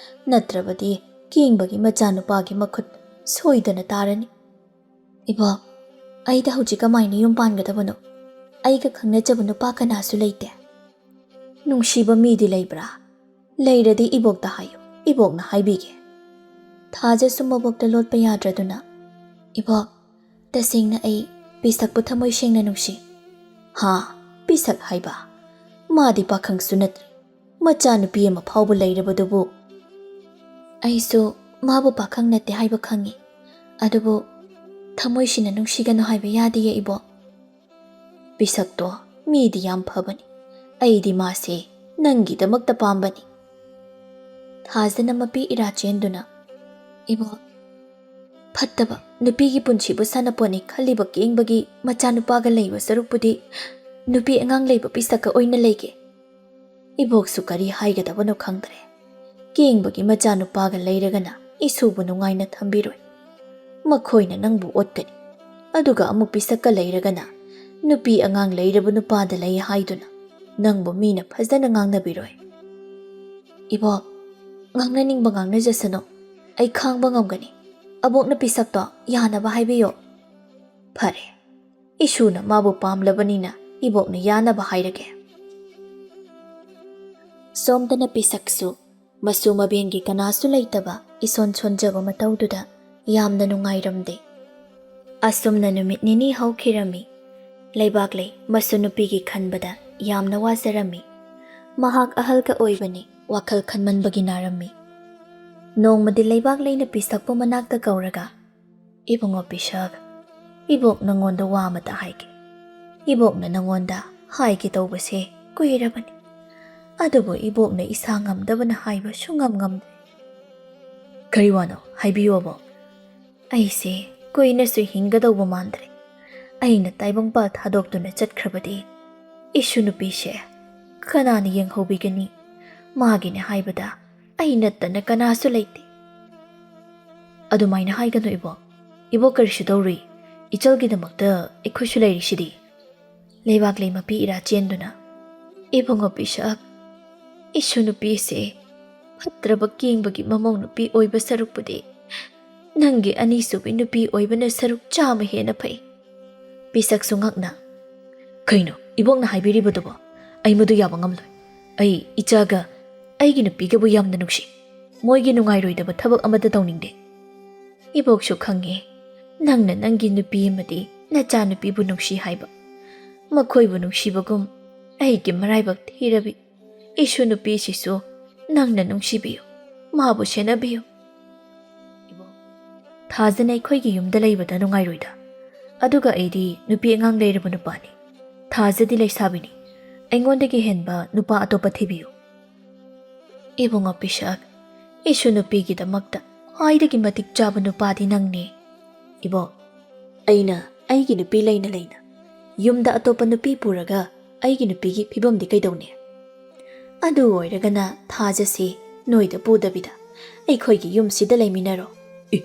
ꯅꯠꯇ꯭ꯔꯕꯗꯤ ꯀꯦꯡꯕꯒꯤ ꯃꯆꯥꯅꯨꯄꯥꯒꯤ ꯃꯈꯨꯠ ꯁꯣꯏꯗꯅ ꯇꯥꯔꯅꯤ꯫" "ꯏꯕꯣꯛ, ꯑꯩꯗ ꯍꯧꯖꯤꯛ ꯀꯃꯥꯏꯅ ꯌꯨꯝ ꯄꯥꯟꯒꯗꯕꯅꯣ? ꯑꯩꯒ ꯈꯪꯅꯖꯕ ꯅꯨꯄꯥ ꯀꯅꯥꯁꯨ ꯂꯩꯇꯦ꯫" "ꯅꯨꯡꯁꯤꯕ ꯃꯤꯗꯤ ꯂꯩꯕ꯭ꯔꯥ? ꯂꯩꯔꯗꯤ ꯏꯕꯣꯛꯇ ꯍꯥꯏꯌꯨ, ꯏꯕꯣꯛꯅ ꯍꯥꯏꯕꯤꯒꯦ꯫" ꯊꯥꯖꯁꯨ ꯃꯕꯣꯛꯇ ꯂꯣꯠꯄ ꯌꯥꯗ꯭ꯔꯗꯨꯅ, "ꯏꯕꯣꯛ, ꯇꯁꯦꯡꯅ ꯑꯩ ꯄꯤꯁꯛꯄꯨ ꯊꯃꯣꯏ ꯁꯦꯡꯅ ꯅꯨꯡꯁꯤ꯫" "ꯍꯥ? ꯄꯤꯁꯛ ꯍꯥꯏꯕ? ꯃꯥꯗꯤ ꯄꯥꯈꯪꯁꯨ ꯅꯠꯇ꯭ꯔꯤ, ꯃꯆꯥꯅꯨꯄꯤ ꯑꯃ ꯐꯥꯎꯕ ꯂꯩꯔꯕꯗꯨꯕꯨ꯫" "ꯑꯩꯁꯨ ꯃꯥꯕꯨ ꯄꯥꯈꯪ ꯅꯠꯇꯦ ꯍꯥꯏꯕ ꯈꯪꯉꯤ, ꯑꯗꯨꯕꯨ ꯊꯃꯣꯏꯁꯤꯅ ꯅꯨꯡꯁꯤꯒꯅꯨ ꯍꯥꯏꯕ ꯌꯥꯗꯤꯌꯦ ꯏꯕꯣꯛ꯫" "ꯄꯤꯁꯛꯇꯣ ꯃꯤꯗꯤ ꯌꯥꯝ ꯐꯕꯅꯤ꯫ ꯑꯩꯗꯤ ꯃꯥꯁꯦ ꯅꯪꯒꯤꯗꯃꯛꯇ ꯄꯥꯝꯕꯅꯤ꯫" ꯊꯥꯖꯅ ꯃꯄꯤ ꯏꯔꯥ ꯆꯦꯟꯗꯨꯅ, "ꯏꯕꯣꯛ, ꯐꯠꯇꯕ ꯅꯨꯄꯤꯒꯤ ꯄꯨꯟꯁꯤꯕꯨ ꯁꯥꯟꯅꯄꯣꯠꯅꯤ ꯈꯜꯂꯤꯕ ꯀꯦꯡꯕꯒꯤ ꯃꯆꯥꯅꯨꯄꯥꯒ ꯂꯩꯕ ꯁꯔꯨꯛꯄꯨꯗꯤ ꯅꯨꯄꯤ ꯑꯉꯥꯡ ꯂꯩꯕ ꯄꯤꯁꯛꯀ ꯑꯣꯏꯅ ꯂꯩꯒꯦ꯫ ꯏꯕꯣꯛꯁꯨ ꯀꯔꯤ ꯍꯥꯏꯒꯗꯕꯅꯣ ꯈꯪꯗ꯭ꯔꯦ꯫ ꯀꯦꯡꯕꯒꯤ ꯃꯆꯥꯅꯨꯄꯥꯒ ꯂꯩꯔꯒꯅ ꯏꯁꯨꯕꯨ ꯅꯨꯡꯉꯥꯏꯅ ꯊꯝꯕꯤꯔꯣꯏ꯫ ꯃꯈꯣꯏꯅ ꯅꯪꯕꯨ ꯑꯣꯠꯀꯅꯤ꯫ ꯑꯗꯨꯒ ꯑꯃꯨꯛ ꯄꯤꯁꯛꯀ ꯂꯩꯔꯒꯅ ꯅꯨꯄꯤ ꯑꯉꯥꯡ ꯂꯩꯔꯕ ꯅꯨꯄꯥꯗ ꯂꯩ ꯍꯥꯏꯗꯨꯅ ꯅꯪꯕꯨ ꯃꯤꯅ ꯐꯖꯅ ꯉꯥꯡꯅꯕꯤꯔꯣꯏ꯫ ꯏꯕꯣꯛ, ꯉꯥꯡꯅꯅꯤꯡꯕ ꯉꯥꯡꯅꯖꯁꯅꯨ꯫ ꯑꯩ ꯈꯥꯡꯕ ꯉꯝꯒꯅꯤ꯫ ꯑꯕꯣꯛꯅ ꯄꯤꯁꯛꯇꯣ ꯌꯥꯅꯕ ꯍꯥꯏꯕꯤꯌꯣ꯫ ꯐꯔꯦ, ꯏꯁꯨꯅ ꯃꯥꯕꯨ ꯄꯥꯝꯂꯕꯅꯤꯅ ꯏꯕꯣꯛꯅ ꯌꯥꯅꯕ ꯍꯥꯏꯔꯒꯦ꯫ ꯁꯣꯝꯗꯅ ꯄꯤꯁꯛꯁꯨ ꯃꯁꯨ ꯃꯕꯦꯟꯒꯤ ꯀꯅꯥꯁꯨ ꯂꯩꯇꯕ ꯏꯁꯣꯟ ꯁꯣꯟꯖꯕ ꯃꯇꯧꯗꯨꯗ ꯌꯥꯝꯅ ꯅꯨꯡꯉꯥꯏꯔꯝꯗꯦ꯫ ꯑꯁꯨꯝꯅ ꯅꯨꯃꯤꯠ ꯅꯤꯅꯤ ꯍꯧꯈꯤꯔꯝꯃꯤ꯫ ꯂꯩꯕꯥꯛꯂꯩ ꯃꯁꯨ ꯅꯨꯄꯤꯒꯤ ꯈꯟꯕꯗ ꯌꯥꯝꯅ ꯋꯥꯖꯔꯝꯃꯤ꯫ ꯃꯍꯥꯛ ꯑꯍꯜꯒ ꯑꯣꯏꯕꯅꯤ, ꯋꯥꯈꯜ ꯈꯟꯃꯟꯕꯒꯤ ꯅꯥꯔꯝꯃꯤ꯫ ꯅꯣꯡꯃꯗꯤ ꯂꯩꯕꯥꯛꯂꯩꯅ ꯄꯤꯁꯛꯄꯨ ꯃꯅꯥꯛꯇ ꯀꯧꯔꯒ, "ꯏꯕꯨꯡꯉꯣ ꯄꯤꯁꯛ, ꯏꯕꯣꯛ ꯅꯉꯣꯟꯗ ꯋꯥ ꯑꯃꯇ ꯍꯥꯏꯒꯦ꯫ ꯏꯕꯣꯛꯅ ꯅꯉꯣꯟꯗ ꯍꯥꯏꯒꯦ ꯇꯧꯕꯁꯦ ꯀꯨꯏꯔꯕꯅꯤ꯫ ꯑꯗꯨꯕꯨ ꯏꯕꯣꯛꯅ ꯏꯁꯥ ꯉꯝꯗꯕꯅ ꯍꯥꯏꯕ ꯁꯨꯡꯉꯝ ꯉꯝꯗꯦ꯫" "ꯀꯔꯤ ꯋꯥꯅꯣ? ꯍꯥꯏꯕꯤꯌꯨ ꯑꯕꯣꯛ꯫" "ꯑꯩꯁꯦ ꯀꯨꯏꯅꯁꯨ ꯍꯤꯡꯒꯗꯧꯕ ꯃꯥꯟꯗ꯭ꯔꯦ꯫ ꯑꯩꯅ ꯇꯥꯏꯕꯪꯄꯥꯜ ꯊꯥꯗꯣꯛꯇꯨꯅ ꯆꯠꯈ꯭ꯔꯕꯗꯤ ꯏꯁꯨ ꯅꯨꯄꯤꯁꯦ ꯀꯅꯥꯅ ꯌꯦꯡꯍꯧꯕꯤꯒꯅꯤ? ꯃꯥꯒꯤꯅꯦ ꯍꯥꯏꯕꯗ ꯑꯩ ꯅꯠꯇꯅ ꯀꯅꯥꯁꯨ ꯂꯩꯇꯦ꯫" "ꯑꯗꯨꯃꯥꯏꯅ ꯍꯥꯏꯒꯅꯨ ꯏꯕꯣꯛ꯫ ꯏꯕꯣꯛ ꯀꯔꯤꯁꯨ ꯇꯧꯔꯨꯏ꯫ ꯏꯆꯜꯒꯤꯗꯃꯛꯇ ꯑꯩꯈꯣꯏꯁꯨ ꯂꯩꯔꯤꯁꯤꯗꯤ꯫" ꯂꯩꯕꯥꯛꯂꯩ ꯃꯄꯤ ꯏꯔꯥ ꯆꯦꯟꯗꯨꯅ, "ꯏꯕꯨꯡꯉꯣ ꯄꯤꯁꯛ, ꯏꯁꯨ ꯅꯨꯄꯤꯁꯦ ꯐꯠꯇ꯭ꯔꯕ ꯀꯦꯡꯕꯒꯤ ꯃꯃꯧ ꯅꯨꯄꯤ ꯑꯣꯏꯕ ꯁꯔꯨꯛꯄꯨꯗꯤ ꯅꯪꯒꯤ ꯑꯅꯤꯁꯨꯕꯤ ꯅꯨꯄꯤ ꯑꯣꯏꯕꯅ ꯁꯔꯨꯛ ꯆꯥꯝꯃ ꯍꯦꯟꯅ ꯐꯩ꯫" ꯄꯤꯁꯛꯁꯨ ꯉꯛꯅ, "ꯀꯩꯅꯣ ꯏꯕꯣꯛꯅ ꯍꯥꯏꯕꯤꯔꯤꯕꯗꯨꯕꯣ? ꯑꯩ ꯃꯗꯨ ꯌꯥꯕ ꯉꯝꯂꯣꯏ꯫ ꯑꯩ ꯏꯆꯥꯒ ꯑꯩꯒꯤ ꯅꯨꯄꯤꯒꯕꯨ ꯌꯥꯝꯅ ꯅꯨꯡꯁꯤ꯫ ꯃꯣꯏꯒꯤ ꯅꯨꯡꯉꯥꯏꯔꯣꯏꯗꯕ ꯊꯕꯛ ꯑꯃꯠꯇ ꯇꯧꯅꯤꯡꯗꯦ꯫" "ꯏꯕꯣꯛꯁꯨ ꯈꯪꯉꯦ, ꯅꯪꯅ ꯅꯪꯒꯤ ꯅꯨꯄꯤ ꯑꯃꯗꯤ ꯅꯆꯥꯅꯨꯄꯤꯕꯨ ꯅꯨꯡꯁꯤ ꯍꯥꯏꯕ꯫ ꯃꯈꯣꯏꯕꯨ ꯅꯨꯡꯁꯤꯕꯒꯨꯝ ꯑꯩꯒꯤ ꯃꯔꯥꯏꯕꯛ ꯊꯤꯔꯕꯤ ꯏꯁꯨ ꯅꯨꯄꯤꯁꯤꯁꯨ ꯅꯪꯅ ꯅꯨꯡꯁꯤꯕꯤꯌꯨ, ꯃꯥꯕꯨ ꯁꯦꯟꯅꯕꯤꯌꯨ꯫" "ꯏꯕꯣꯛ, ꯊꯥꯖꯅ ꯑꯩꯈꯣꯏꯒꯤ ꯌꯨꯝꯗ ꯂꯩꯕꯗ ꯅꯨꯡꯉꯥꯏꯔꯣꯏꯗ꯫ ꯑꯗꯨꯒ ꯑꯩꯗꯤ ꯅꯨꯄꯤ ꯑꯉꯥꯡ ꯂꯩꯔꯕ ꯅꯨꯄꯥꯅꯤ꯫ ꯊꯥꯖꯗꯤ ꯂꯩꯁꯥꯕꯤꯅꯤ꯫ ꯑꯩꯉꯣꯟꯗꯒꯤ ꯍꯦꯟꯕ ꯅꯨꯄꯥ ꯑꯇꯣꯞꯄ ꯊꯤꯕꯤꯌꯨ꯫" "ꯏꯕꯨꯡꯉꯣ ꯄꯤꯁꯛ, ꯏꯁꯨ ꯅꯨꯄꯤꯒꯤꯗꯃꯛꯇ ꯈ꯭ꯋꯥꯏꯗꯒꯤ ꯃꯇꯤꯛ ꯆꯥꯕ ꯅꯨꯄꯥꯗꯤ ꯅꯪꯅꯤ꯫" "ꯏꯕꯣꯛ, ꯑꯩꯅ ꯑꯩꯒꯤ ꯅꯨꯄꯤ ꯂꯩꯅ ꯂꯩꯅ ꯌꯨꯝꯗ ꯑꯇꯣꯞꯄ ꯅꯨꯄꯤ ꯄꯨꯔꯒ ꯑꯩꯒꯤ ꯅꯨꯄꯤꯒꯤ ꯐꯤꯕꯝꯗꯤ ꯀꯩꯗꯧꯅꯤ? ꯑꯗꯨ ꯑꯣꯏꯔꯒꯅ ꯊꯥꯖꯁꯤ ꯅꯣꯏꯗ ꯄꯨꯗꯕꯤꯗ ꯑꯩꯈꯣꯏꯒꯤ ꯌꯨꯝꯁꯤꯗ ꯂꯩꯃꯤꯟꯅꯔꯣ꯫ ꯑꯦ,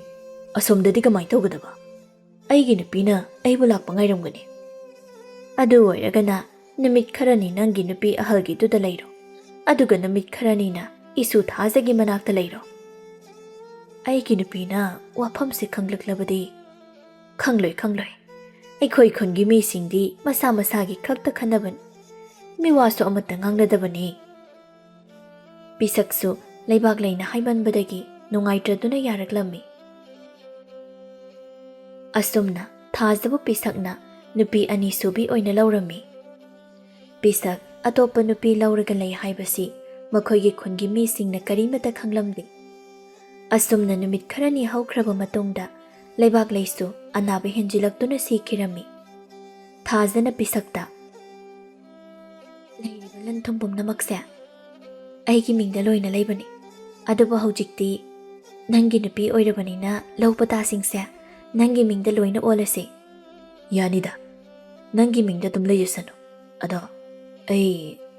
ꯑꯁꯣꯝꯗꯗꯤ ꯀꯃꯥꯏꯅ ꯇꯧꯒꯗꯕ? ꯑꯩꯒꯤ ꯅꯨꯄꯤꯅ ꯑꯩꯕꯨ ꯂꯥꯛꯄ ꯉꯥꯏꯔꯝꯒꯅꯤ꯫ ꯑꯗꯨ ꯑꯣꯏꯔꯒꯅ ꯅꯨꯃꯤꯠ ꯈꯔꯅꯤ ꯅꯪꯒꯤ ꯅꯨꯄꯤ ꯑꯍꯜꯒꯤꯗꯨꯗ ꯂꯩꯔꯣ, ꯑꯗꯨꯒ ꯅꯨꯃꯤꯠ ꯈꯔꯅꯤꯅ ꯏꯁꯨ ꯊꯥꯖꯒꯤ ꯃꯅꯥꯛꯇ ꯂꯩꯔꯣ꯫ ꯑꯩꯒꯤ ꯅꯨꯄꯤꯅ ꯋꯥꯐꯝꯁꯤ ꯈꯪꯂꯛꯂꯕꯗꯤ? ꯈꯪꯂꯣꯏ, ꯈꯪꯂꯣꯏ꯫ ꯑꯩꯈꯣꯏ ꯈꯨꯟꯒꯤ ꯃꯤꯁꯤꯡꯗꯤ ꯃꯁꯥ ꯃꯁꯥꯒꯤ ꯈꯛꯇ ꯈꯟꯅꯕꯅꯤ꯫ ꯃꯤꯋꯥꯁꯨ ꯑꯃꯠꯇ ꯉꯥꯡꯅꯗꯕꯅꯤ꯫ ꯄꯤꯁꯛꯁꯨ ꯂꯩꯕꯥꯛ ꯂꯩꯅ ꯍꯥꯏꯃꯟꯕꯗꯒꯤ ꯅꯨꯡꯉꯥꯏꯇ꯭ꯔꯗꯨꯅ ꯌꯥꯔꯛꯂꯝꯃꯤ꯫ ꯑꯁꯨꯝꯅ ꯊꯥꯖꯕꯨ ꯄꯤꯁꯛꯅ ꯅꯨꯄꯤ ꯑꯅꯤꯁꯨꯕꯤ ꯑꯣꯏꯅ ꯂꯧꯔꯝꯃꯤ꯫ ꯄꯤꯁꯛ ꯑꯇꯣꯞꯄ ꯅꯨꯄꯤ ꯂꯧꯔꯒ ꯂꯩ ꯍꯥꯏꯕꯁꯤ ꯃꯈꯣꯏꯒꯤ ꯈꯨꯟꯒꯤ ꯃꯤꯁꯤꯡꯅ ꯀꯔꯤꯃꯠꯇ ꯈꯪꯂꯝꯗꯦ꯫ ꯑꯁꯨꯝꯅ ꯅꯨꯃꯤꯠ ꯈꯔꯅꯤ ꯍꯧꯈ꯭ꯔꯕ ꯃꯇꯨꯡꯗ ꯂꯩꯕꯥꯛ ꯂꯩꯁꯨ ꯑꯅꯥꯕ ꯍꯦꯟꯖꯤꯜꯂꯛꯇꯨꯅ ꯁꯤꯈꯤꯔꯝꯃꯤ꯫ ꯊꯥꯖꯅ ꯄꯤꯁꯛꯇ, "ꯂꯩꯔꯤꯕ ꯂꯟ ꯊꯨꯝ ꯄꯨꯝꯅꯃꯛꯁꯦ ꯑꯩꯒꯤ ꯃꯤꯡꯗ ꯂꯣꯏꯅ ꯂꯩꯕꯅꯤ, ꯑꯗꯨꯕꯨ ꯍꯧꯖꯤꯛꯇꯤ ꯅꯪꯒꯤ ꯅꯨꯄꯤ ꯑꯣꯏꯔꯕꯅꯤꯅ ꯂꯧ ꯄꯇꯥꯁꯤꯡꯁꯦ ꯅꯪꯒꯤ ꯃꯤꯡꯗ ꯂꯣꯏꯅ ꯑꯣꯜꯂꯁꯤ꯫" "ꯌꯥꯅꯤꯗ, ꯅꯪꯒꯤ ꯃꯤꯡꯗ ꯑꯗꯨꯝ ꯂꯩꯖꯁꯅꯨ꯫ ꯑꯗꯣ ꯑꯩ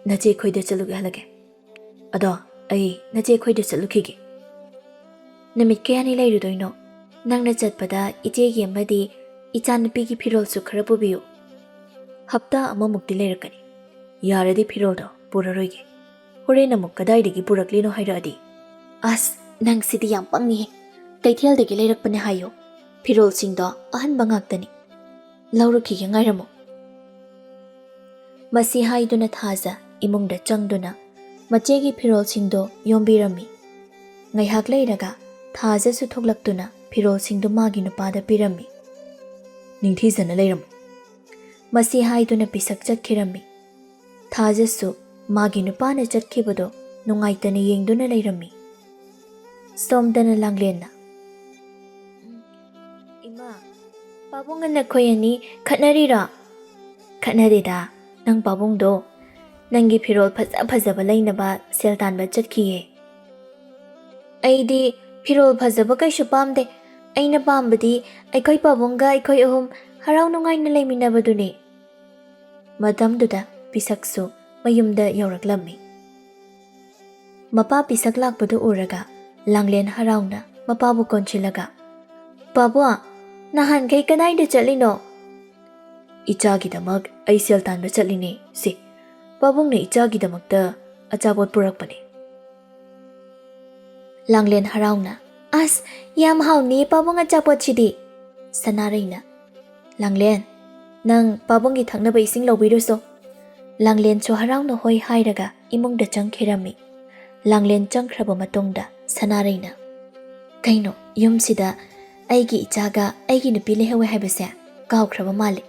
ꯅꯆꯦ ꯈꯣꯏꯗ ꯆꯠꯂꯨꯒꯦ ꯍꯜꯂꯒꯦ꯫ ꯑꯗꯣ ꯑꯩ ꯅꯆꯦ ꯈꯣꯏꯗ ꯆꯠꯂꯨꯈꯤꯒꯦ꯫" "ꯅꯨꯃꯤꯠ ꯀꯌꯥꯅꯤ ꯂꯩꯔꯨꯗꯣꯏꯅꯣ? ꯅꯪꯅ ꯆꯠꯄꯗ ꯏꯆꯦꯒꯤ ꯑꯃꯗꯤ ꯏꯆꯥꯅꯨꯄꯤꯒꯤ ꯐꯤꯔꯣꯜꯁꯨ ꯈꯔ ꯄꯨꯕꯤꯌꯨ꯫" "ꯍꯞꯇꯥ ꯑꯃꯃꯨꯛꯇꯤ ꯂꯩꯔꯛꯀꯅꯤ꯫ ꯌꯥꯔꯗꯤ ꯐꯤꯔꯣꯜꯗꯣ ꯄꯨꯔꯔꯣꯏꯒꯦ꯫ ꯍꯣꯔꯦꯟ ꯑꯃꯨꯛ ꯀꯗꯥꯏꯗꯒꯤ ꯄꯨꯔꯛꯂꯤꯅꯣ ꯍꯥꯏꯔꯛꯑꯗꯤ꯫" "ꯑꯁ, ꯅꯪꯁꯤꯗꯤ ꯌꯥꯝ ꯄꯪꯉꯤꯍꯦ꯫ ꯀꯩꯊꯦꯜꯗꯒꯤ ꯂꯩꯔꯛꯄꯅꯦ ꯍꯥꯏꯌꯨ꯫ ꯐꯤꯔꯣꯜꯁꯤꯡꯗꯣ ꯑꯍꯟꯕ ꯉꯥꯛꯇꯅꯤ꯫ ꯂꯧꯔꯛꯈꯤꯒꯦ, ꯉꯥꯏꯔꯝꯃꯨ꯫" ꯃꯁꯤ ꯍꯥꯏꯗꯨꯅ ꯊꯥꯖ ꯏꯃꯨꯡꯗ ꯆꯪꯗꯨꯅ ꯃꯆꯦꯒꯤ ꯐꯤꯔꯣꯜꯁꯤꯡꯗꯣ ꯌꯣꯝꯕꯤꯔꯝꯃꯤ꯫ ꯉꯥꯏꯍꯥꯛ ꯂꯩꯔꯒ ꯊꯥꯖꯁꯨ ꯊꯣꯛꯂꯛꯇꯨꯅ ꯐꯤꯔꯣꯜꯁꯤꯡꯗꯨ ꯃꯥꯒꯤ ꯅꯨꯄꯥꯗ ꯄꯤꯔꯝꯃꯤ꯫ "ꯅꯤꯡꯊꯤꯖꯅ ꯂꯩꯔꯝꯃꯨ꯫" ꯃꯁꯤ ꯍꯥꯏꯗꯨꯅ ꯄꯤꯁꯛ ꯆꯠꯈꯤꯔꯝꯃꯤ꯫ ꯊꯥꯖꯁꯨ ꯃꯥꯒꯤ ꯅꯨꯄꯥꯅ ꯆꯠꯈꯤꯕꯗꯣ ꯅꯨꯡꯉꯥꯏꯇꯅ ꯌꯦꯡꯗꯨꯅ ꯂꯩꯔꯝꯃꯤ꯫ ꯁꯣꯝꯗꯅ ꯂꯥꯡꯂꯦꯟꯅ, "ꯏꯃꯥ, ꯄꯥꯕꯨꯡꯒ ꯅꯈꯣꯏ ꯑꯅꯤ ꯈꯠꯅꯔꯤꯔꯣ?" "ꯈꯠꯅꯗꯦꯗ, ꯅꯪ ꯄꯥꯕꯨꯡꯗꯣ ꯅꯪꯒꯤ ꯐꯤꯔꯣꯜ ꯐꯖ ꯐꯖꯕ ꯂꯩꯅꯕ ꯁꯦꯜ ꯇꯥꯟꯕ ꯆꯠꯈꯤꯌꯦ꯫" "ꯑꯩꯗꯤ ꯐꯤꯔꯣꯜ ꯐꯖꯕ ꯀꯩꯁꯨ ꯄꯥꯝꯗꯦ꯫ ꯑꯩꯅ ꯄꯥꯝꯕꯗꯤ ꯑꯩꯈꯣꯏ ꯄꯥꯕꯨꯡꯒ ꯑꯩꯈꯣꯏ ꯑꯍꯨꯝ ꯍꯔꯥꯎ ꯅꯨꯡꯉꯥꯏꯅ ꯂꯩꯃꯤꯟꯅꯕꯗꯨꯅꯤ꯫" ꯃꯇꯝꯗꯨꯗ ꯄꯤꯁꯛꯁꯨ ꯃꯌꯨꯝꯗ ꯌꯧꯔꯛꯂꯝꯃꯤ꯫ ꯃꯄꯥ ꯄꯤꯁꯛ ꯂꯥꯛꯄꯗꯨ ꯎꯔꯒ ꯂꯥꯡꯂꯦꯟ ꯍꯔꯥꯎꯅ ꯃꯄꯥꯕꯨ ꯀꯣꯟꯁꯤꯜꯂꯒ, "ꯄꯥꯕꯨꯡ, ꯅꯍꯥꯟꯈꯩ ꯀꯗꯥꯏꯗ ꯆꯠꯂꯤꯅꯣ?" "ꯏꯆꯥꯒꯤꯗꯃꯛ ꯑꯩ ꯁꯦꯜ ꯇꯥꯟꯕ ꯆꯠꯂꯤꯅꯦ꯫ ꯁꯤ, ꯄꯥꯕꯨꯡꯅ ꯏꯆꯥꯒꯤꯗꯃꯛꯇ ꯑꯆꯥꯄꯣꯠ ꯄꯨꯔꯛꯄꯅꯦ꯫" ꯂꯥꯡꯂꯦꯟ ꯍꯔꯥꯎꯅ, "ꯑꯁ, ꯌꯥꯝ ꯍꯥꯎꯅꯤꯌꯦ ꯄꯥꯕꯨꯡ ꯑꯆꯥꯄꯣꯠꯁꯤꯗꯤ꯫" ꯁꯅꯥꯔꯩꯅ, "ꯂꯥꯡꯂꯦꯟ, ꯅꯪ ꯄꯥꯕꯨꯡꯒꯤ ꯊꯛꯅꯕ ꯏꯁꯤꯡ ꯂꯧꯕꯤꯔꯨꯁꯣ꯫" ꯂꯥꯡꯂꯦꯟꯁꯨ ꯍꯔꯥꯎꯅ ꯍꯣꯏ ꯍꯥꯏꯔꯒ ꯏꯃꯨꯡꯗ ꯆꯪꯈꯤꯔꯝꯃꯤ꯫ ꯂꯥꯡꯂꯦꯟ ꯆꯪꯈ꯭ꯔꯕ ꯃꯇꯨꯡꯗ ꯁꯅꯥꯔꯩꯅ, "ꯀꯩꯅꯣ, ꯌꯨꯝꯁꯤꯗ ꯑꯩꯒꯤ ꯏꯆꯥꯒ ꯑꯩꯒꯤ ꯅꯨꯄꯤ ꯂꯩꯍꯧꯋꯦ ꯍꯥꯏꯕꯁꯦ ꯀꯥꯎꯈ꯭ꯔꯕ ꯃꯥꯜꯂꯦ꯫"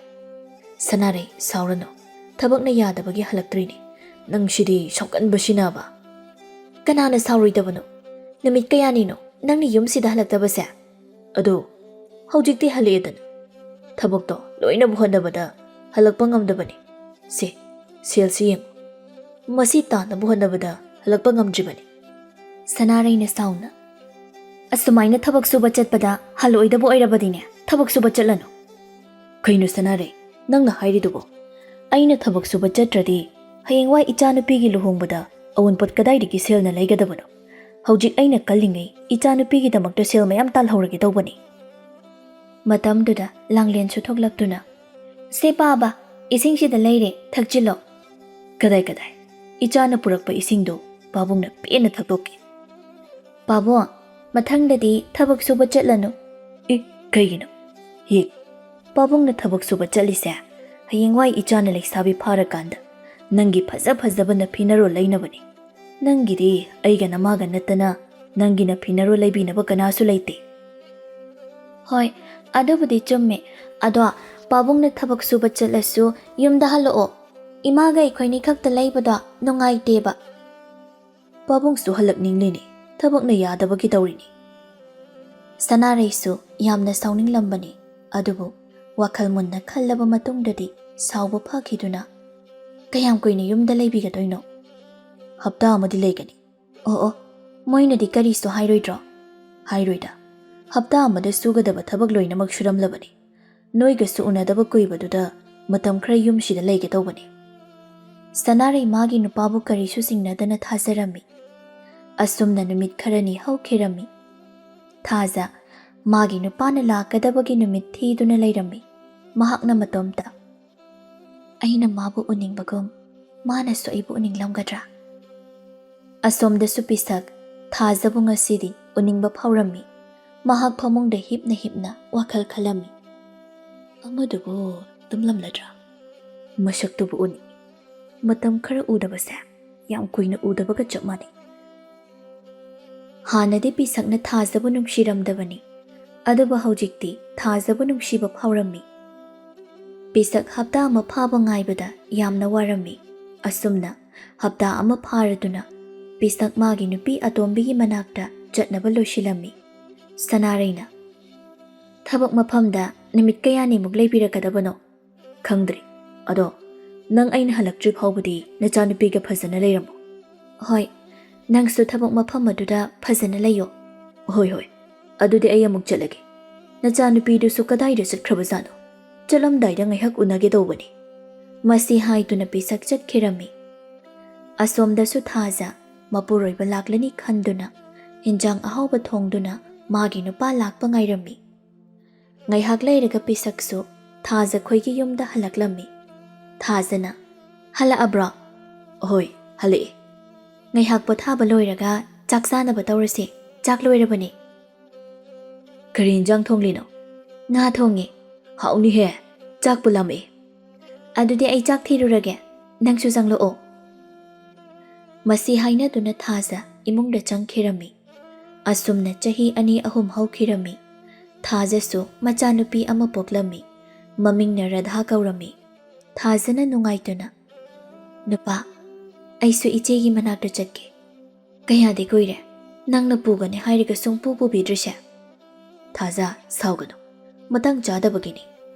"ꯁꯅꯥꯔꯩ, ꯁꯥꯎꯔꯅꯨ꯫ ꯊꯕꯛꯅ ꯌꯥꯗꯕꯒꯤ ꯍꯜꯂꯛꯇ꯭ꯔꯤꯅꯤ꯫ ꯅꯪꯁꯤꯗꯤ ꯁꯥꯎꯒꯟꯕꯁꯤꯅꯕ꯫" "ꯀꯅꯥꯅ ꯁꯥꯎꯔꯣꯏꯗꯕꯅꯣ? ꯅꯨꯃꯤꯠ ꯀꯌꯥꯅꯤꯅꯣ ꯅꯪꯅ ꯌꯨꯝꯁꯤꯗ ꯍꯜꯂꯛꯇꯕꯁꯦ?" "ꯑꯗꯣ, ꯍꯧꯖꯤꯛꯇꯤ ꯍꯜꯂꯛꯑꯦꯗꯅ꯫ ꯊꯕꯛꯇꯣ ꯂꯣꯏꯅꯕ ꯍꯣꯠꯅꯕꯗ ꯍꯜꯂꯛꯄ ꯉꯝꯗꯕꯅꯤ꯫ ꯁꯦ, ꯁꯦꯜꯁꯤ ꯌꯦꯡꯉꯨ꯫ ꯃꯁꯤ ꯇꯥꯟꯅꯕ ꯍꯣꯠꯅꯕꯗ ꯍꯜꯂꯛꯄ ꯉꯝꯗ꯭ꯔꯤꯕꯅꯤ꯫" ꯁꯅꯥꯔꯩꯅ ꯁꯥꯎꯅ, "ꯑꯁꯨꯃꯥꯏꯅ ꯊꯕꯛ ꯁꯨꯕ ꯆꯠꯄꯗ ꯍꯜꯂꯛꯑꯣꯏꯗꯕ ꯑꯣꯏꯔꯕꯗꯤꯅꯦ, ꯊꯕꯛ ꯁꯨꯕ ꯆꯠꯂꯅꯨ꯫" "ꯀꯩꯅꯣ ꯁꯅꯥꯔꯩ, ꯅꯪꯅ ꯍꯥꯏꯔꯤꯗꯨꯕꯣ? ꯑꯩꯅ ꯊꯕꯛ ꯁꯨꯕ ꯆꯠꯇ꯭ꯔꯗꯤ ꯍꯌꯦꯡꯋꯥꯏ ꯏꯆꯥꯅꯨꯄꯤꯒꯤ ꯂꯨꯍꯣꯡꯕꯗ ꯑꯋꯨꯟꯄꯣꯠ ꯀꯗꯥꯏꯗꯒꯤ ꯁꯦꯜꯅ ꯂꯩꯒꯗꯕꯅꯣ? ꯍꯧꯖꯤꯛ ꯑꯩꯅ ꯀꯜꯂꯤꯉꯩ ꯏꯆꯥꯅꯨꯄꯤꯒꯤꯗꯃꯛꯇ ꯁꯦꯜ ꯃꯌꯥꯝ ꯇꯥꯜꯍꯧꯔꯒꯦ ꯇꯧꯕꯅꯤ꯫" ꯃꯇꯝꯗꯨꯗ ꯂꯥꯡꯂꯦꯟꯁꯨ ꯊꯣꯛꯂꯛꯇꯨꯅ, "ꯁꯦ ꯄꯥꯕ, ꯏꯁꯤꯡꯁꯤꯗ ꯂꯩꯔꯦ, ꯊꯛꯆꯤꯜꯂꯣ꯫" "ꯀꯗꯥꯏ ꯀꯗꯥꯏ? ꯏꯆꯥꯅ ꯄꯨꯔꯛꯄ ꯏꯁꯤꯡꯗꯣ ꯄꯥꯕꯨꯡꯅ ꯄꯦꯟꯅ ꯊꯛꯇꯣꯛꯀꯦ꯫" "ꯄꯥꯕꯨꯡ, ꯃꯊꯪꯗꯗꯤ ꯊꯕꯛ ꯁꯨꯕ ꯆꯠꯂꯅꯨ꯫" "ꯑꯦ, ꯀꯩꯒꯤꯅꯣ?" "ꯌꯦ, ꯄꯥꯕꯨꯡꯅ ꯊꯕꯛ ꯁꯨꯕ ꯆꯠꯂꯤꯁꯦ ꯍꯌꯦꯡꯋꯥꯏ ꯏꯆꯥꯅ ꯂꯩꯁꯥꯕꯤ ꯐꯥꯔꯀꯥꯟꯗ ꯅꯪꯒꯤ ꯐꯖ ꯐꯖꯕ ꯅꯐꯤ ꯅꯔꯣꯜ ꯂꯩꯅꯕꯅꯤ꯫ ꯅꯪꯒꯤꯗꯤ ꯑꯩꯒ ꯅꯃꯥꯒ ꯅꯠꯇꯅ ꯅꯪꯒꯤ ꯅꯐꯤ ꯅꯔꯣꯜ ꯂꯩꯕꯤꯅꯕ ꯀꯅꯥꯁꯨ ꯂꯩꯇꯦ꯫" "ꯍꯣꯏ, ꯑꯗꯨꯕꯨꯗꯤ ꯆꯨꯝꯃꯦ꯫ ꯑꯗꯣ ꯄꯥꯕꯨꯡꯅ ꯊꯕꯛ ꯁꯨꯕ ꯆꯠꯂꯁꯨ ꯌꯨꯝꯗ ꯍꯜꯂꯛꯑꯣ꯫ ꯏꯃꯥꯒ ꯑꯩꯈꯣꯏꯅꯤ ꯈꯛꯇ ꯂꯩꯕꯗꯣ ꯅꯨꯡꯉꯥꯏꯇꯦꯕ꯫" "ꯄꯥꯕꯨꯡꯁꯨ ꯍꯜꯂꯛꯅꯤꯡꯂꯤꯅꯤ, ꯊꯕꯛꯅ ꯌꯥꯗꯕꯒꯤ ꯇꯧꯔꯤꯅꯤ꯫" ꯁꯅꯥꯔꯩꯁꯨ ꯌꯥꯝꯅ ꯁꯥꯎꯅꯤꯡꯂꯝꯕꯅꯤ, ꯑꯗꯨꯕꯨ ꯋꯥꯈꯜ ꯃꯨꯟꯅ ꯈꯜꯂꯕ ꯃꯇꯨꯡꯗꯗꯤ ꯁꯥꯎꯕ ꯐꯈꯤꯗꯨꯅ, "ꯀꯌꯥꯝ ꯀꯨꯏꯅ ꯌꯨꯝꯗ ꯂꯩꯕꯤꯒꯗꯣꯏꯅꯣ?" "ꯍꯞꯇꯥ ꯑꯃꯗꯤ ꯂꯩꯒꯅꯤ꯫" "ꯑꯣ ꯑꯣ, ꯃꯣꯏꯅꯗꯤ ꯀꯔꯤꯁꯨ ꯍꯥꯏꯔꯣꯏꯗ꯭ꯔꯣ?" "ꯍꯥꯏꯔꯣꯏꯗ꯫ ꯍꯞꯇꯥ ꯑꯃꯗ ꯁꯨꯒꯗꯕ ꯊꯕꯛ ꯂꯣꯏꯅꯃꯛ ꯁꯨꯔꯝꯂꯕꯅꯤ꯫ ꯅꯣꯏꯒꯁꯨ ꯎꯅꯗꯕ ꯀꯨꯏꯕꯗꯨꯗ ꯃꯇꯝ ꯈꯔ ꯌꯨꯝꯁꯤꯗ ꯂꯩꯒꯗꯧꯕꯅꯤ꯫ ꯁꯅꯥꯔꯩ ꯃꯥꯒꯤ ꯅꯨꯄꯥꯕꯨ ꯀꯔꯤꯁꯨ ꯆꯤꯡꯅꯗꯅ ꯊꯥꯖꯔꯝꯃꯤ꯫ ꯑꯁꯨꯝꯅ ꯅꯨꯃꯤꯠ ꯈꯔꯅꯤ ꯍꯧꯈꯤꯔꯝꯃꯤ꯫ ꯊꯥꯖ ꯃꯥꯒꯤ ꯅꯨꯄꯥꯅ ꯂꯥꯛꯀꯗꯕꯒꯤ ꯅꯨꯃꯤꯠ ꯊꯤꯗꯨꯅ ꯂꯩꯔꯝꯃꯤ꯫ ꯃꯍꯥꯛꯅ ꯃꯇꯣꯝꯇ, "ꯑꯩꯅ ꯃꯥꯕꯨ ꯎꯅꯤꯡꯕꯒꯨꯝ ꯃꯥꯅꯁꯨ ꯑꯩꯕꯨ ꯎꯅꯤꯡꯂꯝꯒꯗ꯭ꯔꯥ?" ꯑꯁꯣꯝꯗꯁꯨ ꯄꯤꯁꯛ ꯊꯥꯖꯕꯨ ꯉꯁꯤꯗꯤ ꯎꯅꯤꯡꯕ ꯐꯥꯎꯔꯝꯃꯤ꯫ ꯃꯍꯥꯛ ꯐꯃꯨꯡꯗ ꯍꯤꯞꯅ ꯍꯤꯞꯅ ꯋꯥꯈꯜ ꯈꯜꯂꯝꯃꯤ꯫ "ꯑꯃꯗꯨꯕꯨ ꯇꯨꯝꯂꯝꯂꯗ꯭ꯔꯥ? ꯃꯁꯛꯇꯨꯕꯨ ꯎꯅꯤꯡꯏ꯫ ꯃꯇꯝ ꯈꯔ ꯎꯗꯕꯁꯦ ꯌꯥꯝ ꯀꯨꯏꯅ ꯎꯗꯕꯒ ꯆꯞ ꯃꯥꯟꯅꯩ꯫" ꯍꯥꯟꯅꯗꯤ ꯄꯤꯁꯛꯅ ꯊꯥꯖꯕꯨ ꯅꯨꯡꯁꯤꯔꯝꯗꯕꯅꯤ, ꯑꯗꯨꯕꯨ ꯍꯧꯖꯤꯛꯇꯤ ꯊꯥꯖꯕꯨ ꯅꯨꯡꯁꯤꯕ ꯐꯥꯎꯔꯝꯃꯤ꯫ ꯄꯤꯁꯛ ꯍꯞꯇꯥ ꯑꯃ ꯐꯥꯕ ꯉꯥꯏꯕꯗ ꯌꯥꯝꯅ ꯋꯥꯔꯝꯃꯤ꯫ ꯑꯁꯨꯝꯅ ꯍꯞꯇꯥ ꯑꯃ ꯐꯥꯔꯗꯨꯅ ꯄꯤꯁꯛ ꯃꯥꯒꯤ ꯅꯨꯄꯤ ꯑꯇꯣꯝꯕꯤꯒꯤ ꯃꯅꯥꯛꯇ ꯆꯠꯅꯕ ꯂꯣꯏꯁꯤꯜꯂꯝꯃꯤ꯫ ꯁꯅꯥꯔꯩꯅ, "ꯊꯕꯛ ꯃꯐꯝꯗ ꯅꯨꯃꯤꯠ ꯀꯌꯥꯅꯤꯃꯨꯛ ꯂꯩꯕꯤꯔꯛꯀꯗꯕꯅꯣ?" "ꯈꯪꯗ꯭ꯔꯤ꯫ ꯑꯗꯣ ꯅꯪ ꯑꯩꯅ ꯍꯜꯂꯛꯇ꯭ꯔꯤ ꯐꯥꯎꯕꯗꯤ ꯅꯆꯥꯅꯨꯄꯤꯒ ꯐꯖꯅ ꯂꯩꯔꯝꯃꯣ꯫" "ꯍꯣꯏ, ꯅꯪꯁꯨ ꯊꯕꯛ ꯃꯐꯝ ꯑꯗꯨꯗ ꯐꯖꯅ ꯂꯩꯌꯣ꯫" "ꯍꯣꯏ, ꯍꯣꯏ꯫ ꯑꯗꯨꯗꯤ ꯑꯩ ꯑꯃꯨꯛ ꯆꯠꯂꯒꯦ꯫ ꯅꯆꯥꯅꯨꯄꯤꯗꯨꯁꯨ ꯀꯗꯥꯏꯗ ꯆꯠꯈ꯭ꯔꯕꯖꯥꯠꯅꯣ? ꯆꯠꯂꯝꯗꯥꯏꯗ ꯉꯥꯏꯍꯥꯛ ꯎꯅꯒꯦ ꯇꯧꯕꯅꯤ꯫" ꯃꯁꯤ ꯍꯥꯏꯗꯨꯅ ꯄꯤꯁꯛ ꯆꯠꯈꯤꯔꯝꯃꯤ꯫ ꯑꯁꯣꯝꯗꯁꯨ ꯊꯥꯖ ꯃꯄꯨꯔꯣꯏꯕ ꯂꯥꯛꯂꯅꯤ ꯈꯟꯗꯨꯅ ꯍꯤꯟꯖꯥꯡ ꯑꯍꯥꯎꯕ ꯊꯣꯡꯗꯨꯅ ꯃꯥꯒꯤ ꯅꯨꯄꯥ ꯂꯥꯛꯄ ꯉꯥꯏꯔꯝꯃꯤ꯫ ꯉꯥꯏꯍꯥꯛ ꯂꯩꯔꯒ ꯄꯤꯁꯛꯁꯨ ꯊꯥꯖ ꯈꯣꯏꯒꯤ ꯌꯨꯝꯗ ꯍꯜꯂꯛꯂꯝꯃꯤ꯫ ꯊꯥꯖꯅ, "ꯍꯜꯂꯛꯑꯕ꯭ꯔꯣ?" "ꯍꯣꯏ, ꯍꯜꯂꯛꯑꯦ꯫" "ꯉꯥꯏꯍꯥꯛ ꯄꯣꯊꯥꯕ ꯂꯣꯏꯔꯒ ꯆꯥꯛ ꯆꯥꯅꯕ ꯇꯧꯔꯁꯦ꯫ ꯆꯥꯛ ꯂꯣꯏꯔꯕꯅꯦ꯫" "ꯀꯔꯤ ꯏꯟꯖꯥꯡ ꯊꯣꯡꯂꯤꯅꯣ?" "ꯉꯥ ꯊꯣꯡꯉꯦ꯫" "ꯍꯥꯎꯅꯤꯍꯦ꯫ ꯆꯥꯛꯄꯨ ꯂꯥꯝꯃꯛꯑꯦ꯫" "ꯑꯗꯨꯗꯤ ꯑꯩ ꯆꯥꯛ ꯊꯤꯔꯨꯔꯒꯦ, ꯅꯪꯁꯨ ꯆꯪꯂꯛꯑꯣ꯫" ꯃꯁꯤ ꯍꯥꯏꯅꯗꯨꯅ ꯊꯥꯖ ꯏꯃꯨꯡꯗ ꯆꯪꯈꯤꯔꯝꯃꯤ꯫ ꯑꯁꯨꯝꯅ ꯆꯍꯤ ꯑꯅꯤ ꯑꯍꯨꯝ ꯍꯧꯈꯤꯔꯝꯃꯤ꯫ ꯊꯥꯖꯁꯨ ꯃꯆꯥꯅꯨꯄꯤ ꯑꯃ ꯄꯣꯛꯂꯝꯃꯤ꯫ ꯃꯃꯤꯡꯅ ꯔꯥꯙꯥ ꯀꯧꯔꯝꯃꯤ꯫ ꯊꯥꯖꯅ ꯅꯨꯡꯉꯥꯏꯇꯨꯅ, "ꯅꯨꯄꯥ, ꯑꯩꯁꯨ ꯏꯆꯦꯒꯤ ꯃꯅꯥꯛꯇ ꯆꯠꯀꯦ꯫ ꯀꯌꯥꯗꯤ ꯀꯨꯏꯔꯦ ꯅꯪꯅ ꯄꯨꯒꯅꯤ ꯍꯥꯏꯔꯒ ꯁꯨꯡꯄꯨ ꯄꯨꯕꯤꯗ꯭ꯔꯤꯁꯦ꯫" "ꯊꯥꯖ, ꯁꯥꯎꯒꯅꯨ꯫ ꯃꯇꯥꯡ ꯆꯥꯗꯕꯒꯤꯅꯤ꯫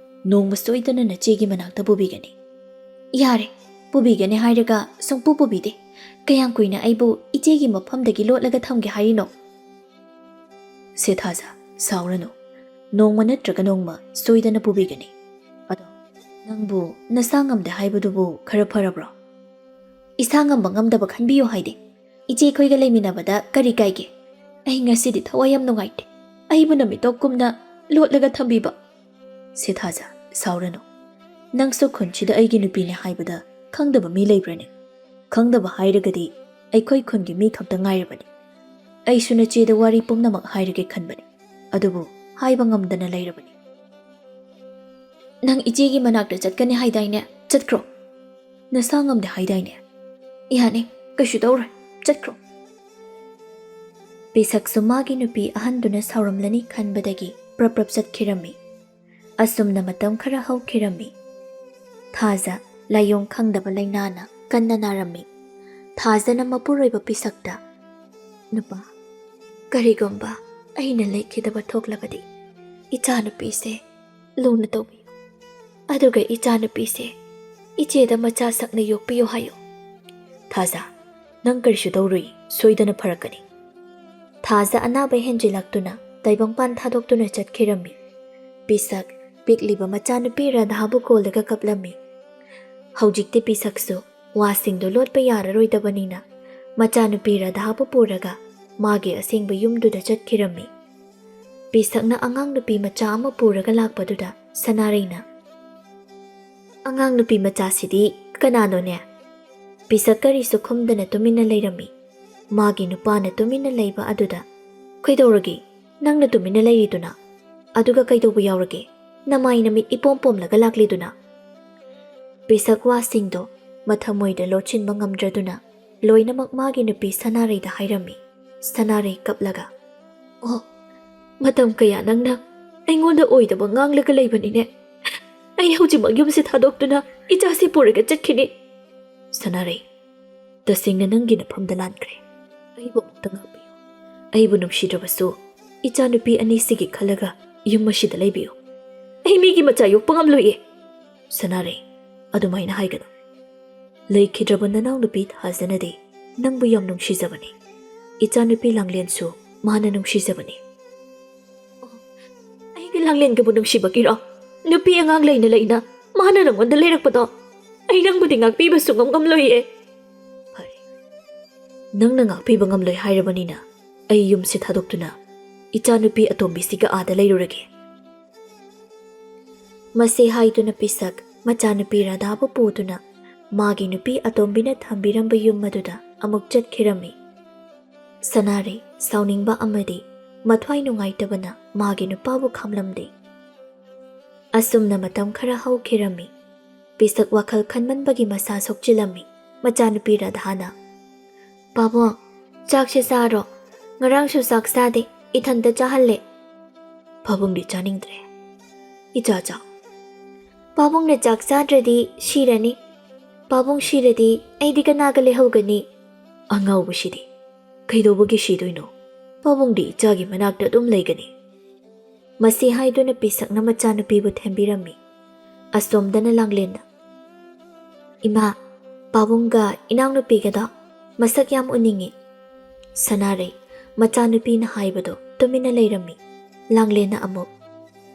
ꯅꯣꯡꯃ ꯁꯣꯏꯗꯅ ꯅꯆꯦꯒꯤ ꯃꯅꯥꯛꯇ ꯄꯨꯕꯤꯒꯅꯤ꯫" "ꯌꯥꯔꯦ, ꯄꯨꯕꯤꯒꯅꯤ ꯍꯥꯏꯔꯒ ꯁꯨꯡꯄꯨ ꯄꯨꯕꯤꯗꯦ꯫ ꯀꯌꯥꯝ ꯀꯨꯏꯅ ꯑꯩꯕꯨ ꯏꯆꯦꯒꯤ ꯃꯐꯝꯗꯒꯤ ꯂꯣꯠꯂꯒ ꯊꯝꯒꯦ ꯍꯥꯏꯔꯤꯅꯣ?" "ꯁꯦ ꯊꯥꯖ, ꯁꯥꯎꯔꯅꯨ꯫ ꯅꯣꯡꯃ ꯅꯠꯇ꯭ꯔꯒ ꯅꯣꯡꯃ ꯁꯣꯏꯗꯅ ꯄꯨꯕꯤꯒꯅꯤ꯫ ꯑꯗꯣ "ꯅꯪꯕꯨ ꯅꯁꯥ ꯉꯝꯗꯦ ꯍꯥꯏꯕꯗꯨꯕꯨ ꯈꯔ ꯐꯔꯕ꯭ꯔꯣ?" "ꯏꯁꯥ ꯉꯝꯕ ꯉꯝꯗꯕ ꯈꯟꯕꯤꯌꯨ ꯍꯥꯏꯗꯦ꯫ ꯏꯆꯦ ꯑꯩꯈꯣꯏꯒ ꯂꯩꯃꯤꯟꯅꯕꯗ ꯀꯔꯤ ꯀꯥꯏꯒꯦ? ꯑꯩ ꯉꯁꯤꯗꯤ ꯊꯋꯥꯏ ꯌꯥꯝ ꯅꯨꯡꯉꯥꯏꯇꯦ꯫ ꯑꯩꯕꯨ ꯅꯨꯃꯤꯠꯇꯣ ꯀꯨꯝꯅ ꯂꯣꯠꯂꯒ ꯊꯝꯕꯤꯕ꯫" "ꯁꯦ ꯊꯥꯖ, ꯁꯥꯎꯔꯅꯨ꯫ ꯅꯪꯁꯨ ꯈꯨꯟꯁꯤꯗ ꯑꯩꯒꯤ ꯅꯨꯄꯤꯅꯦ ꯍꯥꯏꯕꯗ ꯈꯪꯗꯕ ꯃꯤ ꯂꯩꯕ꯭ꯔꯅꯦ? ꯈꯪꯗꯕ ꯍꯥꯏꯔꯒꯗꯤ ꯑꯩꯈꯣꯏ ꯈꯨꯟꯒꯤ ꯃꯤ ꯈꯛꯇ ꯉꯥꯏꯔꯕꯅꯤ꯫ ꯑꯩꯁꯨ ꯅꯆꯦꯗ ꯋꯥꯔꯤ ꯄꯨꯝꯅꯃꯛ ꯍꯥꯏꯔꯒꯦ ꯈꯟꯕꯅꯤ, ꯑꯗꯨꯕꯨ ꯍꯥꯏꯕ ꯉꯝꯗꯅ ꯂꯩꯔꯕꯅꯤ꯫" "ꯅꯪ ꯏꯆꯦꯒꯤ ꯃꯅꯥꯛꯇ ꯆꯠꯀꯅꯤ ꯍꯥꯏꯗꯥꯏꯅꯦ? ꯆꯠꯈ꯭ꯔꯣ꯫ ꯅꯁꯥ ꯉꯝꯗꯦ ꯍꯥꯏꯗꯥꯏꯅꯦ? ꯌꯥꯅꯤ, ꯀꯩꯁꯨ ꯇꯧꯔꯣꯏ, ꯆꯠꯈ꯭ꯔꯣ꯫" ꯄꯤꯁꯛꯁꯨ ꯃꯥꯒꯤ ꯅꯨꯄꯤ ꯑꯍꯟꯗꯨꯅ ꯁꯥꯎꯔꯝꯂꯅꯤ ꯈꯟꯕꯗꯒꯤ ꯄ꯭ꯔꯞ ꯄ꯭ꯔꯞ ꯆꯠꯈꯤꯔꯝꯃꯤ꯫ ꯑꯁꯨꯝꯅ ꯃꯇꯝ ꯈꯔ ꯍꯧꯈꯤꯔꯝꯃꯤ꯫ ꯊꯥꯖ ꯂꯥꯏꯑꯣꯡ ꯈꯪꯗꯕ ꯂꯥꯏꯅꯥꯅ ꯀꯟꯅ ꯅꯥꯔꯝꯃꯤ꯫ ꯊꯥꯖꯅ ꯃꯄꯨꯔꯣꯏꯕ ꯄꯤꯁꯛꯇ, "ꯅꯨꯄꯥ, ꯀꯔꯤꯒꯨꯝꯕ ꯑꯩꯅ ꯂꯩꯈꯤꯗꯕ ꯊꯣꯛꯂꯕꯗꯤ, ꯏꯆꯥꯅꯨꯄꯤꯁꯦ ꯂꯨꯅ ꯇꯧꯕꯤꯌꯨ꯫ ꯑꯗꯨꯒ ꯏꯆꯥꯅꯨꯄꯤꯁꯦ ꯏꯆꯦꯗ ꯃꯆꯥ ꯁꯛꯅ ꯌꯣꯛꯄꯤꯌꯨ ꯍꯥꯏꯌꯨ꯫" "ꯊꯥꯖ, ꯅꯪ ꯀꯔꯤꯁꯨ ꯇꯧꯔꯨꯏ, ꯁꯣꯏꯗꯅ ꯐꯔꯛꯀꯅꯤ꯫" ꯊꯥꯖ ꯑꯅꯥꯕ ꯍꯦꯟꯖꯤꯜꯂꯛꯇꯨꯅ ꯇꯥꯏꯕꯪꯄꯥꯟ ꯊꯥꯗꯣꯛꯇꯨꯅ ꯆꯠꯈꯤꯔꯝꯃꯤ꯫ ꯄꯤꯁꯛ ꯄꯤꯛꯂꯤꯕ ꯃꯆꯥꯅꯨꯄꯤ ꯔꯥꯙꯥꯕꯨ ꯀꯣꯜꯂꯒ ꯀꯞꯂꯝꯃꯤ꯫ ꯍꯧꯖꯤꯛꯇꯤ ꯄꯤꯁꯛꯁꯨ ꯋꯥꯁꯤꯡꯗꯣ ꯂꯣꯠꯄ ꯌꯥꯔꯔꯣꯏꯗꯕꯅꯤꯅ ꯃꯆꯥꯅꯨꯄꯤ ꯔꯥꯙꯥꯕꯨ ꯄꯨꯔꯒ ꯃꯥꯒꯤ ꯑꯁꯦꯡꯕ ꯌꯨꯝꯗꯨꯗ ꯆꯠꯈꯤꯔꯝꯃꯤ꯫ ꯄꯤꯁꯛꯅ ꯑꯉꯥꯡ ꯅꯨꯄꯤ ꯃꯆꯥ ꯑꯃ ꯄꯨꯔꯒ ꯂꯥꯛꯄꯗꯨꯗ ꯁꯅꯥꯔꯩꯅ, "ꯑꯉꯥꯡ ꯅꯨꯄꯤ ꯃꯆꯥꯁꯤꯗꯤ ꯀꯅꯥꯅꯣꯅꯦ?" ꯄꯤꯁꯛ ꯀꯔꯤꯁꯨ ꯈꯨꯝꯗꯅ ꯇꯨꯃꯤꯟꯅ ꯂꯩꯔꯝꯃꯤ꯫ ꯃꯥꯒꯤ ꯅꯨꯄꯥꯅ ꯇꯨꯃꯤꯟꯅ ꯂꯩꯕ ꯑꯗꯨꯗ, "ꯀꯩꯗꯧꯔꯒꯦ? ꯅꯪꯅ ꯇꯨꯃꯤꯟꯅ ꯂꯩꯔꯤꯗꯨꯅ? ꯑꯗꯨꯒ ꯀꯩꯗꯧꯕ ꯌꯥꯎꯔꯒꯦ? ꯅꯃꯥꯏ ꯅꯃꯤꯠ ꯏꯄꯣꯝ ꯄꯣꯝꯂꯒ ꯂꯥꯛꯂꯤꯗꯨꯅ?" ꯄꯤꯁꯛ ꯋꯥꯁꯤꯡꯗꯣ ꯃꯊꯃꯣꯏꯗ ꯂꯣꯠꯁꯤꯟꯕ ꯉꯝꯗ꯭ꯔꯗꯨꯅ ꯂꯣꯏꯅꯃꯛ ꯃꯥꯒꯤ ꯅꯨꯄꯤ ꯁꯅꯥꯔꯩꯗ ꯍꯥꯏꯔꯝꯃꯤ꯫ ꯁꯅꯥꯔꯩ ꯀꯞꯂꯒ, "ꯑꯣ, ꯃꯇꯝ ꯀꯌꯥ ꯅꯪꯅ ꯑꯩꯉꯣꯟꯗ ꯑꯣꯏꯗꯕ ꯉꯥꯡꯂꯒ ꯂꯩꯕꯅꯤꯅꯦ꯫ ꯑꯩ ꯍꯧꯖꯤꯛꯃꯛ ꯌꯨꯝꯁꯦ ꯊꯥꯗꯣꯛꯇꯨꯅ ꯏꯆꯥꯁꯦ ꯄꯨꯔꯒ ꯆꯠꯈꯤꯅꯤ꯫" "ꯁꯅꯥꯔꯩ, ꯇꯁꯦꯡꯅ ꯅꯪꯒꯤ ꯅꯐꯝꯗ ꯂꯥꯟꯈ꯭ꯔꯦ꯫ ꯑꯩꯕꯨ ꯑꯃꯨꯛꯇ ꯉꯥꯛꯄꯤꯌꯨ꯫ ꯑꯩꯕꯨ ꯅꯨꯡꯁꯤꯗ꯭ꯔꯕꯁꯨ ꯏꯆꯥꯅꯨꯄꯤ ꯑꯅꯤꯁꯤꯒꯤ ꯈꯜꯂꯒ ꯌꯨꯝ ꯑꯁꯤꯗ ꯂꯩꯕꯤꯌꯨ꯫ ꯑꯩ ꯃꯤꯒꯤ ꯃꯆꯥ ꯌꯣꯛꯄ ꯉꯝꯂꯣꯏꯌꯦ꯫" "ꯁꯅꯥꯔꯩ, ꯑꯗꯨꯃꯥꯏꯅ ꯍꯥꯏꯒꯅꯨ꯫ ꯂꯩꯈꯤꯗ꯭ꯔꯕ ꯅꯅꯥꯎꯅꯨꯄꯤ ꯊꯥꯖꯅꯗꯤ ꯅꯪꯕꯨ ꯌꯥꯝ ꯅꯨꯡꯁꯤꯖꯕꯅꯤ꯫ ꯏꯆꯥꯅꯨꯄꯤ ꯂꯥꯡꯂꯦꯟꯁꯨ ꯃꯥꯅ ꯅꯨꯡꯁꯤꯖꯕꯅꯤ꯫" "ꯑꯣ, ꯑꯩꯒꯤ ꯂꯥꯡꯂꯦꯟꯒꯕꯨ ꯅꯨꯡꯁꯤꯕꯒꯤꯔꯣ? ꯅꯨꯄꯤ ꯑꯉꯥꯡ ꯂꯩꯅ ꯂꯩꯅ ꯃꯥꯅ ꯅꯪꯉꯣꯟꯗ ꯂꯩꯔꯛꯄꯗꯣ ꯑꯩ ꯅꯪꯕꯨꯗꯤ ꯉꯥꯛꯄꯤꯕ ꯁꯨꯡꯉꯝ ꯉꯝꯂꯣꯏꯌꯦ꯫ ꯐꯔꯦ, ꯅꯪꯅ ꯉꯥꯛꯄꯤꯕ ꯉꯝꯂꯣꯏ ꯍꯥꯏꯔꯕꯅꯤꯅ ꯑꯩ ꯌꯨꯝꯁꯤ ꯊꯥꯗꯣꯛꯇꯨꯅ ꯏꯆꯥꯅꯨꯄꯤ ꯑꯇꯣꯝꯕꯤꯁꯤꯒ ꯑꯥꯗ ꯂꯩꯔꯨꯔꯒꯦ꯫ ꯃꯁꯤ ꯍꯥꯏꯗꯨꯅ ꯄꯤꯁꯛ ꯃꯆꯥꯅꯨꯄꯤ ꯔꯥꯙꯥꯕꯨ ꯄꯨꯗꯨꯅ ꯃꯥꯒꯤ ꯅꯨꯄꯤ ꯑꯇꯣꯝꯕꯤꯅ ꯊꯝꯕꯤꯔꯝꯕ ꯌꯨꯝ ꯑꯗꯨꯗ ꯑꯃꯨꯛ ꯆꯠꯈꯤꯔꯝꯃꯤ꯫ ꯁꯅꯥꯔꯩ ꯁꯥꯎꯅꯤꯡꯕ ꯑꯃꯗꯤ ꯃꯊ꯭ꯋꯥꯏ ꯅꯨꯡꯉꯥꯏꯇꯕꯅ ꯃꯥꯒꯤ ꯅꯨꯄꯥꯕꯨ ꯈꯥꯝꯂꯝꯗꯦ꯫ ꯑꯁꯨꯝꯅ ꯃꯇꯝ ꯈꯔ ꯍꯧꯈꯤꯔꯝꯃꯤ꯫ ꯄꯤꯁꯛ ꯋꯥꯈꯜ ꯈꯟꯃꯟꯕꯒꯤ ꯃꯁꯥ ꯁꯣꯛꯆꯤꯜꯂꯝꯃꯤ꯫ ꯃꯆꯥꯅꯨꯄꯤ ꯔꯥꯙꯥꯅ, "ꯄꯥꯕꯨꯡ, ꯆꯥꯛꯁꯦ ꯆꯥꯔꯣ꯫ ꯉꯔꯥꯡꯁꯨ ꯆꯥꯛ ꯆꯥꯗꯦ, ꯏꯊꯟꯇ ꯆꯥꯍꯜꯂꯦ꯫" "ꯄꯥꯕꯨꯡꯗꯤ ꯆꯥꯅꯤꯡꯗ꯭ꯔꯦ꯫ ꯏꯆꯥ ꯆꯥꯎ꯫" "ꯄꯥꯕꯨꯡꯅ ꯆꯥꯛ ꯆꯥꯗ꯭ꯔꯗꯤ ꯁꯤꯔꯅꯤ꯫ ꯄꯥꯕꯨꯡ ꯁꯤꯔꯗꯤ ꯑꯩꯗꯤ ꯀꯅꯥꯒ ꯂꯩꯍꯧꯒꯅꯤ?" "ꯑꯉꯥꯎꯕꯁꯤꯗꯤ, ꯀꯩꯗꯧꯕꯒꯤ ꯁꯤꯗꯣꯏꯅꯣ? ꯄꯥꯕꯨꯡꯗꯤ ꯏꯆꯥꯒꯤ ꯃꯅꯥꯛꯇ ꯑꯗꯨꯝ ꯂꯩꯒꯅꯤ꯫" ꯃꯁꯤ ꯍꯥꯏꯗꯨꯅ ꯄꯤꯁꯛꯅ ꯃꯆꯥꯅꯨꯄꯤꯕꯨ ꯊꯦꯝꯕꯤꯔꯝꯃꯤ꯫ ꯑꯁꯣꯝꯗꯅ ꯂꯥꯡꯂꯦꯟꯅ, "ꯏꯃꯥ, ꯄꯥꯕꯨꯡꯒ ꯏꯅꯥꯎꯅꯨꯄꯤꯒꯗꯣ ꯃꯁꯛ ꯌꯥꯝ ꯎꯅꯤꯡꯉꯤ꯫" ꯁꯅꯥꯔꯩ ꯃꯆꯥꯅꯨꯄꯤꯅ ꯍꯥꯏꯕꯗꯣ ꯇꯨꯃꯤꯟꯅ ꯂꯩꯔꯝꯃꯤ꯫ ꯂꯥꯡꯂꯦꯟꯅ ꯑꯃꯨꯛ,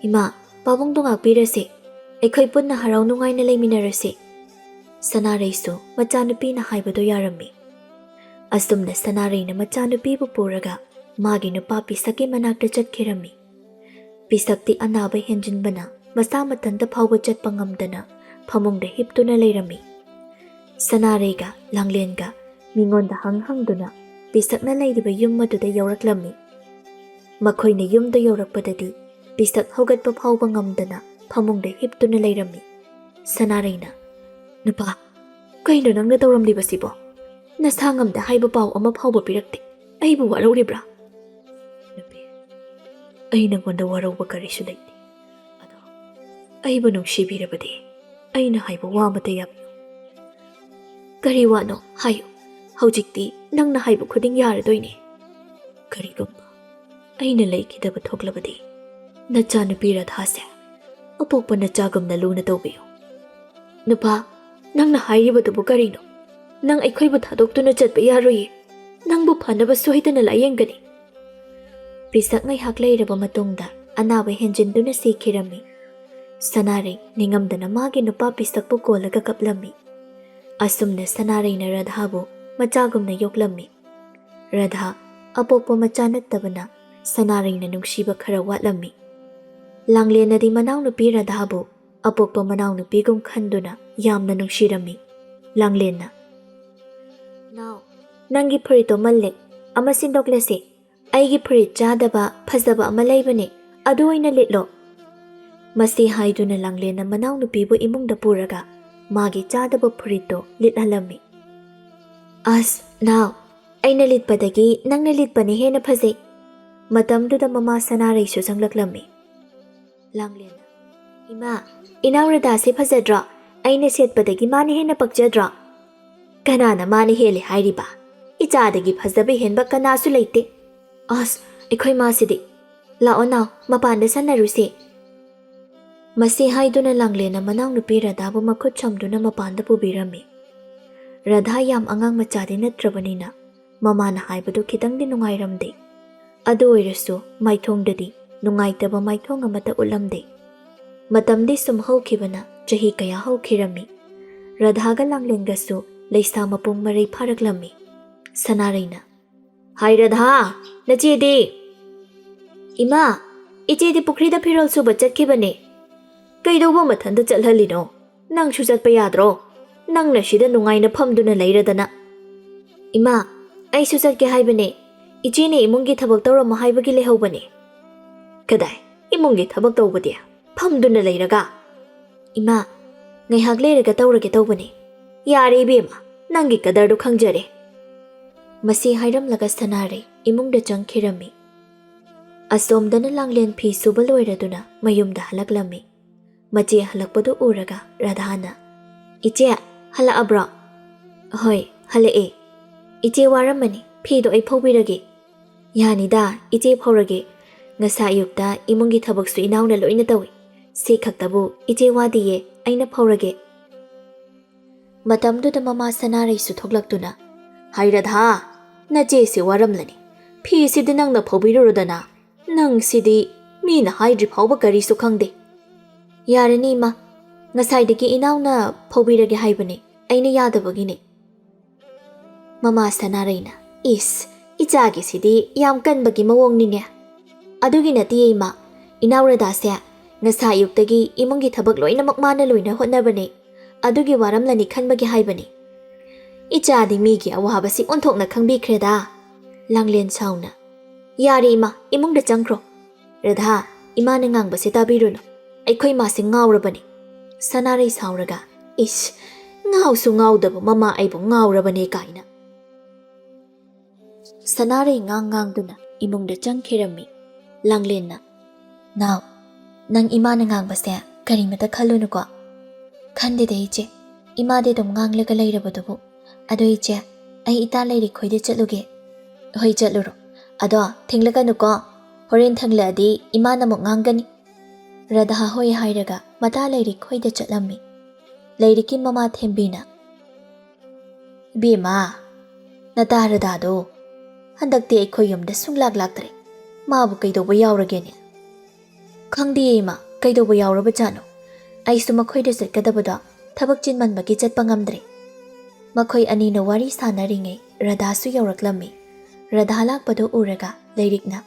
"ꯏꯃꯥ, ꯄꯥꯕꯨꯡꯗꯣ ꯉꯥꯛꯄꯤꯔꯁꯤ꯫ ꯑꯩꯈꯣꯏ ꯄꯨꯟꯅ ꯍꯔꯥꯎ ꯅꯨꯡꯉꯥꯏꯅ ꯂꯩꯃꯤꯟꯅꯔꯁꯤ꯫" ꯁꯅꯥꯔꯩꯁꯨ ꯃꯆꯥꯅꯨꯄꯤꯅ ꯍꯥꯏꯕꯗꯣ ꯌꯥꯔꯝꯃꯤ꯫ ꯑꯁꯨꯝꯅ ꯁꯅꯥꯔꯩꯅ ꯃꯆꯥꯅꯨꯄꯤꯕꯨ ꯄꯨꯔꯒ ꯃꯥꯒꯤ ꯅꯨꯄꯥ ꯄꯤꯁꯛꯀꯤ ꯃꯅꯥꯛꯇ ꯆꯠꯈꯤꯔꯝꯃꯤ꯫ ꯄꯤꯁꯛꯇꯤ ꯑꯅꯥꯕ ꯍꯦꯟꯖꯤꯟꯕꯅ ꯃꯁꯥ ꯃꯊꯟꯇ ꯐꯥꯎꯕ ꯆꯠꯄ ꯉꯝꯗꯅ ꯐꯃꯨꯡꯗ ꯍꯤꯞꯇꯨꯅ ꯂꯩꯔꯝꯃꯤ꯫ ꯁꯅꯥꯔꯩꯒ ꯂꯥꯡꯂꯦꯟꯒ ꯃꯤꯉꯣꯟꯗ ꯍꯪ ꯍꯪꯗꯨꯅ ꯄꯤꯁꯛꯅ ꯂꯩꯔꯤꯕ ꯌꯨꯝ ꯑꯗꯨꯗ ꯌꯧꯔꯛꯂꯝꯃꯤ꯫ ꯃꯈꯣꯏꯅ ꯌꯨꯝꯗ ꯌꯧꯔꯛꯄꯗꯗꯤ ꯄꯤꯁꯛ ꯍꯧꯒꯠꯄ ꯐꯥꯎꯕ ꯉꯝꯗꯅ ꯐꯃꯨꯡꯗ ꯍꯤꯞꯇꯨꯅ ꯂꯩꯔꯝꯃꯤ꯫ ꯁꯅꯥꯔꯩꯅ, "ꯅꯨꯄꯥ, ꯀꯩꯅꯣ ꯅꯪꯅ ꯇꯧꯔꯝꯂꯤꯕꯁꯤꯕꯣ? ꯅꯁꯥ ꯉꯝꯗ ꯍꯥꯏꯕ ꯄꯥꯎ ꯑꯃ ꯐꯥꯎꯕ ꯄꯤꯔꯛꯇꯦ꯫ ꯑꯩꯕꯨ ꯋꯥꯔꯧꯔꯤꯕ꯭ꯔꯥ?" "ꯅꯨꯄꯤ, ꯑꯩ ꯅꯉꯣꯟꯗ ꯋꯥꯔꯧꯕ ꯀꯔꯤꯁꯨ ꯂꯩꯇꯦ꯫ ꯑꯗꯣ ꯑꯩꯕꯨ ꯅꯨꯡꯁꯤꯕꯤꯔꯕꯗꯤ ꯑꯩꯅ ꯍꯥꯏꯕ ꯋꯥ ꯑꯃꯇ ꯌꯥꯕꯤꯌꯨ꯫" "ꯀꯔꯤ ꯋꯥꯅꯣ? ꯍꯥꯏꯌꯨ꯫ ꯍꯧꯖꯤꯛꯇꯤ ꯅꯪꯅ ꯍꯥꯏꯕ ꯈꯨꯗꯤꯡ ꯌꯥꯔꯗꯣꯏꯅꯦ꯫" "ꯀꯔꯤꯒꯨꯝꯕ ꯑꯩꯅ ꯂꯩꯈꯤꯗꯕ ꯊꯣꯛꯂꯕꯗꯤ ꯅꯆꯥꯅꯨꯄꯤ ꯔꯥꯙꯥꯁꯦ ꯑꯄꯣꯛꯄ ꯅꯆꯥꯒꯨꯝꯅ ꯂꯨꯅ ꯇꯧꯕꯤꯌꯨ꯫" "ꯅꯨꯄꯥ, ꯅꯪꯅ ꯍꯥꯏꯔꯤꯕꯗꯨꯕꯨ ꯀꯔꯤꯅꯣ? ꯅꯪ ꯑꯩꯈꯣꯏꯕꯨ ꯊꯥꯗꯣꯛꯇꯨꯅ ꯆꯠꯄ ꯌꯥꯔꯣꯏꯌꯦ꯫ ꯅꯪꯕꯨ ꯐꯅꯕ ꯁꯣꯏꯗꯅ ꯂꯥꯌꯦꯡꯒꯅꯤ꯫" ꯄꯤꯁꯛ ꯉꯥꯏꯍꯥꯛ ꯂꯩꯔꯕ ꯃꯇꯨꯡꯗ ꯑꯅꯥꯕ ꯍꯦꯟꯖꯤꯟꯗꯨꯅ ꯁꯤꯈꯤꯔꯝꯃꯤ꯫ ꯁꯅꯥꯔꯩ ꯅꯤꯡꯉꯝꯗꯅ ꯃꯥꯒꯤ ꯅꯨꯄꯥ ꯄꯤꯁꯛꯄꯨ ꯀꯣꯜꯂꯒ ꯀꯞꯂꯝꯃꯤ꯫ ꯑꯁꯨꯝꯅ ꯁꯅꯥꯔꯩꯅ ꯔꯥꯙꯥꯕꯨ ꯃꯆꯥꯒꯨꯝꯅ ꯌꯣꯛꯂꯝꯃꯤ꯫ ꯔꯥꯙꯥ ꯑꯄꯣꯛꯄ ꯃꯆꯥ ꯅꯠꯇꯕꯅ ꯁꯅꯥꯔꯩꯅ ꯅꯨꯡꯁꯤꯕ ꯈꯔ ꯋꯥꯠꯂꯝꯃꯤ꯫ ꯂꯥꯡꯂꯦꯟꯅꯗꯤ ꯃꯅꯥꯎꯅꯨꯄꯤ ꯔꯥꯙꯥꯕꯨ ꯑꯄꯣꯛꯄ ꯃꯅꯥꯎꯅꯨꯄꯤꯒꯨꯝ ꯈꯟꯗꯨꯅ ꯌꯥꯝꯅ ꯅꯨꯡꯁꯤꯔꯝꯃꯤ꯫ ꯂꯥꯡꯂꯦꯟꯅ, "ꯅꯥꯎ, ꯅꯪꯒꯤ ꯐꯨꯔꯤꯠꯇꯣ ꯃꯜꯂꯦ, ꯑꯃ ꯁꯤꯟꯗꯣꯛꯂꯁꯤ꯫ ꯑꯩꯒꯤ ꯐꯨꯔꯤꯠ ꯆꯥꯗꯕ ꯐꯖꯕ ꯑꯃ ꯂꯩꯕꯅꯦ, ꯑꯗꯨ ꯑꯣꯏꯅ ꯂꯤꯠꯂꯣ꯫" ꯃꯁꯤ ꯍꯥꯏꯗꯨꯅ ꯂꯥꯡꯂꯦꯟꯅ ꯃꯅꯥꯎꯅꯨꯄꯤꯕꯨ ꯏꯃꯨꯡꯗ ꯄꯨꯔꯒ ꯃꯥꯒꯤ ꯆꯥꯗꯕ ꯐꯨꯔꯤꯠꯇꯣ ꯂꯤꯠꯍꯜꯂꯝꯃꯤ꯫ "ꯑꯁ, ꯅꯥꯎ, ꯑꯩꯅ ꯂꯤꯠꯄꯗꯒꯤ ꯅꯪꯅ ꯂꯤꯠꯄꯅ ꯍꯦꯟꯅ ꯐꯖꯩ꯫" ꯃꯇꯝꯗꯨꯗ ꯃꯃꯥ ꯁꯅꯥꯔꯩꯁꯨ ꯆꯪꯂꯛꯂꯝꯃꯤ꯫ ꯂꯥꯡꯂꯦꯟꯅ, "ꯏꯃꯥ, ꯏꯅꯥꯎ ꯔꯥꯙꯥꯁꯦ ꯐꯖꯗ꯭ꯔꯣ? ꯑꯩꯅ ꯁꯦꯠꯄꯗꯒꯤ ꯃꯥꯅ ꯍꯦꯟꯅ ꯄꯛꯆꯗ꯭ꯔꯣ?" "ꯀꯅꯥꯅ ꯃꯥꯅ ꯍꯦꯜꯂꯦ ꯍꯥꯏꯔꯤꯕ? ꯏꯆꯥꯗꯒꯤ ꯐꯖꯕ ꯍꯦꯟꯕ ꯀꯅꯥꯁꯨ ꯂꯩꯇꯦ꯫" "ꯑꯁ, ꯑꯩꯈꯣꯏ ꯃꯥꯁꯤꯗꯤ꯫ ꯂꯥꯛꯑꯣ ꯅꯥꯎ, ꯃꯄꯥꯟꯗ ꯁꯥꯟꯅꯔꯨꯁꯦ꯫" ꯃꯁꯤ ꯍꯥꯏꯗꯨꯅ ꯂꯥꯡꯂꯦꯟꯅ ꯃꯅꯥꯎꯅꯨꯄꯤ ꯔꯥꯙꯥꯕꯨ ꯃꯈꯨꯠ ꯁꯝꯗꯨꯅ ꯃꯄꯥꯟꯗ ꯄꯨꯕꯤꯔꯝꯃꯤ꯫ ꯔꯥꯙꯥ ꯌꯥꯝ ꯑꯉꯥꯡ ꯃꯆꯥꯗꯤ ꯅꯠꯇ꯭ꯔꯕꯅꯤꯅ ꯃꯃꯥꯅ ꯍꯥꯏꯕꯗꯨ ꯈꯤꯇꯪꯗꯤ ꯅꯨꯡꯉꯥꯏꯔꯝꯗꯦ꯫ ꯑꯗꯨ ꯑꯣꯏꯔꯁꯨ ꯃꯥꯏꯊꯣꯡꯗꯗꯤ ꯅꯨꯡꯉꯥꯏꯇꯕ ꯃꯥꯏꯊꯣꯡ ꯑꯃꯠꯇ ꯎꯠꯂꯝꯗꯦ꯫ ꯃꯇꯝꯗꯤ ꯁꯨꯝ ꯍꯧꯈꯤꯕꯅ ꯆꯍꯤ ꯀꯌꯥ ꯍꯧꯈꯤꯔꯝꯃꯤ꯫ ꯔꯥꯙꯥꯒ ꯂꯥꯡꯂꯦꯟꯒꯁꯨ ꯂꯩꯁꯥ ꯃꯄꯨꯡ ꯃꯔꯩ ꯐꯥꯔꯛꯂꯝꯃꯤ꯫ ꯁꯅꯥꯔꯩꯅ, "ꯍꯥꯏ ꯔꯥꯙꯥ, ꯅꯆꯦꯗꯤ?" "ꯏꯃꯥ, ꯏꯆꯦꯗꯤ ꯄꯨꯈ꯭ꯔꯤꯗ ꯐꯤꯔꯣꯜ ꯁꯨꯕ ꯆꯠꯈꯤꯕꯅꯦ꯫" "ꯀꯩꯗꯧꯕ ꯃꯊꯟꯇ ꯆꯠꯍꯜꯂꯤꯅꯣ? ꯅꯪꯁꯨ ꯆꯠꯄ ꯌꯥꯗ꯭ꯔꯣ? ꯅꯪꯅ ꯁꯤꯗ ꯅꯨꯡꯉꯥꯏꯅ ꯐꯝꯗꯨꯅ ꯂꯩꯔꯗꯅ꯫" "ꯏꯃꯥ, ꯑꯩꯁꯨ ꯆꯠꯀꯦ ꯍꯥꯏꯕꯅꯦ꯫ ꯏꯆꯦꯅ ꯏꯃꯨꯡꯒꯤ ꯊꯕꯛ ꯇꯧꯔꯝꯃꯣ ꯍꯥꯏꯕꯒꯤ ꯂꯩꯍꯧꯕꯅꯦ꯫" "ꯀꯗꯥꯏ ꯏꯃꯨꯡꯒꯤ ꯊꯕꯛ ꯇꯧꯕꯗꯤ? ꯐꯝꯗꯨꯅ ꯂꯩꯔꯒ?" "ꯏꯃꯥ, ꯉꯥꯏꯍꯥꯛ ꯂꯩꯔꯒ ꯇꯧꯔꯒꯦ ꯇꯧꯕꯅꯦ꯫" "ꯌꯥꯔꯦ ꯏꯕꯦꯝꯃ, ꯅꯪꯒꯤ ꯀꯗꯔꯗꯨ ꯈꯪꯖꯔꯦ꯫" ꯃꯁꯤ ꯍꯥꯏꯔꯝꯂꯒ ꯁꯅꯥꯔꯩ ꯏꯃꯨꯡꯗ ꯆꯪꯈꯤꯔꯝꯃꯤ꯫ ꯑꯁꯣꯝꯗꯅ ꯂꯥꯡꯂꯦꯟ ꯐꯤ ꯁꯨꯕ ꯂꯣꯏꯔꯗꯨꯅ ꯃꯌꯨꯝꯗ ꯍꯜꯂꯛꯂꯝꯃꯤ꯫ ꯃꯆꯦ ꯍꯜꯂꯛꯄꯗꯨ ꯎꯔꯒ ꯔꯥꯙꯥꯅ, "ꯏꯆꯦ, ꯍꯜꯂꯛꯑꯕ꯭ꯔꯣ?" "ꯍꯣꯏ, ꯍꯜꯂꯛꯑꯦ꯫ ꯏꯆꯦ ꯋꯥꯔꯝꯃꯅꯤ, ꯐꯤꯗꯣ ꯑꯩ ꯐꯧꯕꯤꯔꯒꯦ꯫" "ꯌꯥꯅꯤꯗ, ꯏꯆꯦ ꯐꯧꯔꯒꯦ꯫ ꯉꯁꯥꯏ ꯑꯌꯨꯛꯇ ꯏꯃꯨꯡꯒꯤ ꯊꯕꯛꯁꯨ ꯏꯅꯥꯎꯅ ꯂꯣꯏꯅ ꯇꯧꯏ꯫ ꯁꯤ ꯈꯛꯇꯕꯨ ꯏꯆꯦ ꯋꯥꯗꯤꯌꯦ, ꯑꯩꯅ ꯐꯧꯔꯒꯦ꯫" ꯃꯇꯝꯗꯨꯗ ꯃꯃꯥ ꯁꯅꯥꯔꯩꯁꯨ ꯊꯣꯛꯂꯛꯇꯨꯅ, "ꯍꯥꯏ ꯔꯥꯙꯥ, ꯅꯆꯦꯁꯤ ꯋꯥꯔꯝꯂꯅꯤ꯫ ꯐꯤꯁꯤꯗꯤ ꯅꯪꯅ ꯐꯧꯕꯤꯔꯨꯔꯣꯗꯅ꯫ ꯅꯪꯁꯤꯗꯤ ꯃꯤꯅ ꯍꯥꯏꯗ꯭ꯔꯤ ꯐꯥꯎꯕ ꯀꯔꯤꯁꯨ ꯈꯪꯗꯦ꯫" "ꯌꯥꯔꯅꯤ ꯏꯃꯥ, ꯉꯁꯥꯏꯗꯒꯤ ꯏꯅꯥꯎꯅ ꯐꯧꯕꯤꯔꯒꯦ ꯍꯥꯏꯕꯅꯦ, ꯑꯩꯅ ꯌꯥꯗꯕꯒꯤꯅꯦ꯫" ꯃꯃꯥ ꯁꯅꯥꯔꯩꯅ, "ꯏꯁ, ꯏꯆꯥꯒꯤꯁꯤꯗꯤ ꯌꯥꯝ ꯀꯟꯕꯒꯤ ꯃꯑꯣꯡꯅꯤꯅꯦ꯫" "ꯑꯗꯨꯒꯤ ꯅꯠꯇꯦ ꯏꯃꯥ, ꯏꯅꯥꯎ ꯔꯗꯥꯁꯦ ꯉꯁꯥꯏ ꯑꯌꯨꯛꯇꯒꯤ ꯏꯃꯨꯡꯒꯤ ꯊꯕꯛ ꯂꯣꯏꯅꯃꯛ ꯃꯥꯅ ꯂꯣꯏꯅ ꯍꯣꯠꯅꯕꯅꯦ, ꯑꯗꯨꯒꯤ ꯋꯥꯔꯝꯂꯅꯤ ꯈꯟꯕꯒꯤ ꯍꯥꯏꯕꯅꯦ꯫" "ꯏꯆꯥꯗꯤ ꯃꯤꯒꯤ ꯑꯋꯥꯕꯁꯤ ꯑꯣꯟꯊꯣꯛꯅ ꯈꯪꯕꯤꯈ꯭ꯔꯦꯗ꯫" ꯂꯥꯡꯂꯦꯟ ꯁꯥꯎꯅ, "ꯌꯥꯔꯦ ꯏꯃꯥ, ꯏꯃꯨꯡꯗ ꯆꯪꯈ꯭ꯔꯣ꯫ ꯔꯙꯥ, ꯏꯃꯥꯅ ꯉꯥꯡꯕꯁꯦ ꯇꯥꯕꯤꯔꯨꯅꯨ꯫ ꯑꯩꯈꯣꯏ ꯃꯥꯁꯦ ꯉꯥꯎꯔꯕꯅꯦ꯫" ꯁꯅꯥꯔꯩ ꯁꯥꯎꯔꯒ, "ꯏꯁ, ꯉꯥꯎꯁꯨ ꯉꯥꯎꯗꯕ ꯃꯃꯥ ꯑꯩꯕꯨ ꯉꯥꯎꯔꯕꯅꯦ ꯀꯥꯏꯅ꯫" ꯁꯅꯥꯔꯩ ꯉꯥꯡ ꯉꯥꯡꯗꯨꯅ ꯏꯃꯨꯡꯗ ꯆꯪꯈꯤꯔꯝꯃꯤ꯫ ꯂꯥꯡꯂꯦꯟꯅ, "ꯅꯥꯎ, ꯅꯪ ꯏꯃꯥꯅ ꯉꯥꯡꯕꯁꯦ ꯀꯔꯤꯃꯇ ꯈꯜꯂꯨꯅꯨꯀꯣ꯫" "ꯈꯟꯗꯦꯗ ꯏꯆꯦ, ꯏꯃꯥꯗꯤ ꯑꯗꯨꯝ ꯉꯥꯡꯂꯒ ꯂꯩꯔꯕꯗꯨꯕꯨ꯫ ꯑꯗꯣ ꯏꯆꯦ, ꯑꯩ ꯏꯇꯥ ꯂꯩꯔꯤꯛ ꯈꯣꯏꯗ ꯆꯠꯂꯨꯒꯦ꯫" "ꯍꯣꯏ, ꯆꯠꯂꯨꯔꯣ꯫ ꯑꯗꯣ ꯊꯦꯡꯂꯛꯀꯅꯨꯀꯣ, ꯍꯣꯔꯦꯟ ꯊꯦꯡꯂꯛꯑꯗꯤ ꯏꯃꯥꯅ ꯑꯃꯨꯛ ꯉꯥꯡꯒꯅꯤ꯫" ꯔꯥꯙꯥ ꯍꯣꯏ ꯍꯥꯏꯔꯒ ꯃꯇꯥ ꯂꯩꯔꯤꯛ ꯈꯣꯏꯗ ꯆꯠꯂꯝꯃꯤ꯫ ꯂꯩꯔꯤꯛꯀꯤ ꯃꯃꯥ ꯊꯦꯝꯕꯤꯅ, "ꯏꯕꯦꯝꯃ, ꯅꯇꯥ ꯔꯥꯙꯥꯗꯣ ꯍꯟꯗꯛꯇꯤ ꯑꯩꯈꯣꯏ ꯌꯨꯝꯗ ꯁꯨꯡꯂꯥꯛ ꯂꯥꯛꯇ꯭ꯔꯦ꯫ ꯃꯥꯕꯨ ꯀꯩꯗꯧꯕ ꯌꯥꯎꯔꯒꯦꯅꯦ?" "ꯈꯪꯗꯦꯌꯦ ꯏꯃꯥ, ꯀꯩꯗꯧꯕ ꯌꯥꯎꯔꯕꯖꯥꯠꯅꯣ? ꯑꯩꯁꯨ ꯃꯈꯣꯏꯗ ꯆꯠꯀꯗꯕꯗꯣ ꯊꯕꯛ ꯆꯤꯟꯃꯟꯕꯒꯤ ꯆꯠꯄ ꯉꯝꯗ꯭ꯔꯦ꯫" ꯃꯈꯣꯏ ꯑꯅꯤꯅ ꯋꯥꯔꯤ ꯁꯥꯟꯅꯔꯤꯉꯩ ꯔꯥꯙꯥꯁꯨ ꯌꯧꯔꯛꯂꯝꯃꯤ꯫ ꯔꯥꯙꯥ ꯂꯥꯛꯄꯗꯨ ꯎꯔꯒ ꯂꯩꯔꯤꯛꯅ,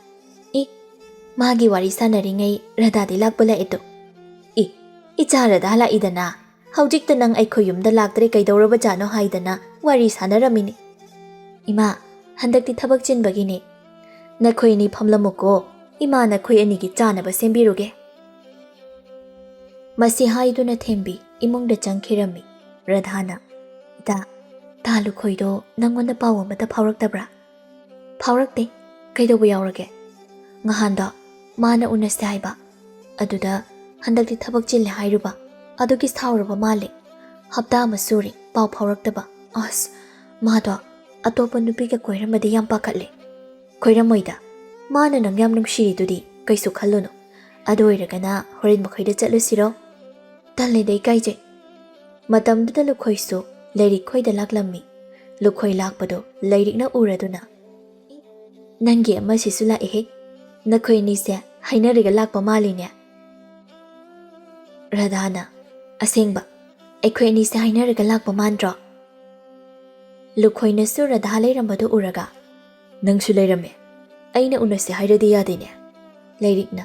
"ꯏ, ꯃꯥꯒꯤ ꯋꯥꯔꯤ ꯁꯥꯟꯅꯔꯤꯉꯩ ꯔꯥꯙꯥꯗꯤ ꯂꯥꯛꯄ ꯂꯥꯛꯑꯦꯗꯣ꯫ ꯏ, ꯏꯆꯥ ꯔꯥꯙꯥ ꯂꯥꯛꯏꯗꯅ, ꯍꯧꯖꯤꯛꯇ ꯅꯪ ꯑꯩꯈꯣꯏ ꯌꯨꯝꯗ ꯂꯥꯛꯇ꯭ꯔꯦ ꯀꯩꯗꯧꯔꯕꯖꯥꯠꯅꯣ ꯍꯥꯏꯗꯅ ꯋꯥꯔꯤ ꯁꯥꯟꯅꯔꯝꯃꯤꯅꯤ꯫" "ꯏꯃꯥ, ꯍꯟꯗꯛꯇꯤ ꯊꯕꯛ ꯆꯤꯟꯕꯒꯤꯅꯦ꯫ ꯅꯈꯣꯏ ꯑꯅꯤ ꯐꯝꯂꯝꯃꯨꯀꯣ, ꯏꯃꯥ ꯅꯈꯣꯏ ꯑꯅꯤꯒꯤ ꯆꯥꯅꯕ ꯁꯦꯝꯕꯤꯔꯨꯒꯦ꯫" ꯃꯁꯤ ꯍꯥꯏꯗꯨꯅ ꯊꯦꯝꯕꯤ ꯏꯃꯨꯡꯗ ꯆꯪꯈꯤꯔꯝꯃꯤ꯫ ꯔꯥꯙꯥꯅ, "ꯏꯇꯥ, ꯇꯥ ꯂꯨꯈꯣꯏꯗꯣ ꯅꯪꯉꯣꯟꯗ ꯄꯥꯎ ꯑꯃꯠꯇ ꯐꯥꯎꯔꯛꯇꯕ꯭ꯔꯥ?" "ꯐꯥꯎꯔꯛꯇꯦ꯫ ꯀꯩꯗꯧꯕ ꯌꯥꯎꯔꯒꯦ?" "ꯉꯍꯥꯟꯗꯣ ꯃꯥꯅ ꯎꯅꯁꯦ ꯍꯥꯏꯕ꯫ ꯑꯗꯨꯗ ꯍꯟꯗꯛꯇꯤ ꯊꯕꯛ ꯆꯤꯜꯂꯦ ꯍꯥꯏꯔꯨꯕ꯫ ꯑꯗꯨꯒꯤ ꯁꯥꯎꯔꯕ ꯃꯥꯜꯂꯦ꯫ ꯍꯞꯇꯥ ꯑꯃ ꯁꯨꯔꯦ ꯄꯥꯎ ꯐꯥꯎꯔꯛꯇꯕ꯫ ꯑꯁ, ꯃꯥꯗꯣ ꯑꯇꯣꯞꯄ ꯅꯨꯄꯤꯒ ꯀꯣꯏꯔꯝꯃꯗꯤ ꯌꯥꯝ ꯄꯥꯈꯠꯂꯦ꯫" "ꯀꯣꯏꯔꯝꯃꯣꯏꯗ꯫ ꯃꯥꯅ ꯅꯪ ꯌꯥꯝ ꯅꯨꯡꯁꯤꯔꯤꯗꯨꯗꯤ, ꯀꯩꯁꯨ ꯈꯜꯂꯨꯅꯨ꯫ ꯑꯗꯨ ꯑꯣꯏꯔꯒꯅ ꯍꯣꯔꯦꯟ ꯃꯈꯣꯏꯗ ꯆꯠꯂꯨꯁꯤꯔꯣ?" "ꯇꯜꯂꯦꯗ, ꯏꯀꯥꯏꯖꯩ꯫" ꯃꯇꯝꯗꯨꯗ ꯂꯨꯈꯣꯏꯁꯨ ꯂꯩꯔꯤꯛ ꯈꯣꯏꯗ ꯂꯥꯛꯂꯝꯃꯤ꯫ ꯂꯨꯈꯣꯏ ꯂꯥꯛꯄꯗꯣ ꯂꯩꯔꯤꯛꯅ ꯎꯔꯗꯨꯅ, "ꯅꯪꯒꯤ ꯑꯃꯁꯤꯁꯨ ꯂꯥꯛꯑꯦꯍꯦ꯫ ꯅꯈꯣꯏ ꯑꯅꯤꯁꯦ ꯍꯥꯏꯅꯔꯒ ꯂꯥꯛꯄ ꯃꯥꯜꯂꯤꯅꯦ꯫" ꯔꯥꯙꯥꯅ, "ꯑꯁꯦꯡꯕ, ꯑꯩꯈꯣꯏ ꯑꯅꯤꯁꯦ ꯍꯥꯏꯅꯔꯒ ꯂꯥꯛꯄ ꯃꯥꯟꯗ꯭ꯔꯣ?" ꯂꯨꯈꯣꯏꯅꯁꯨ ꯔꯥꯙꯥ ꯂꯩꯔꯝꯕꯗꯨ ꯎꯔꯒ, "ꯅꯪꯁꯨ ꯂꯩꯔꯝꯃꯦ꯫ ꯑꯩꯅ ꯎꯅꯁꯦ ꯍꯥꯏꯔꯗꯤ ꯌꯥꯗꯦꯅꯦ?" ꯂꯩꯔꯤꯛꯅ,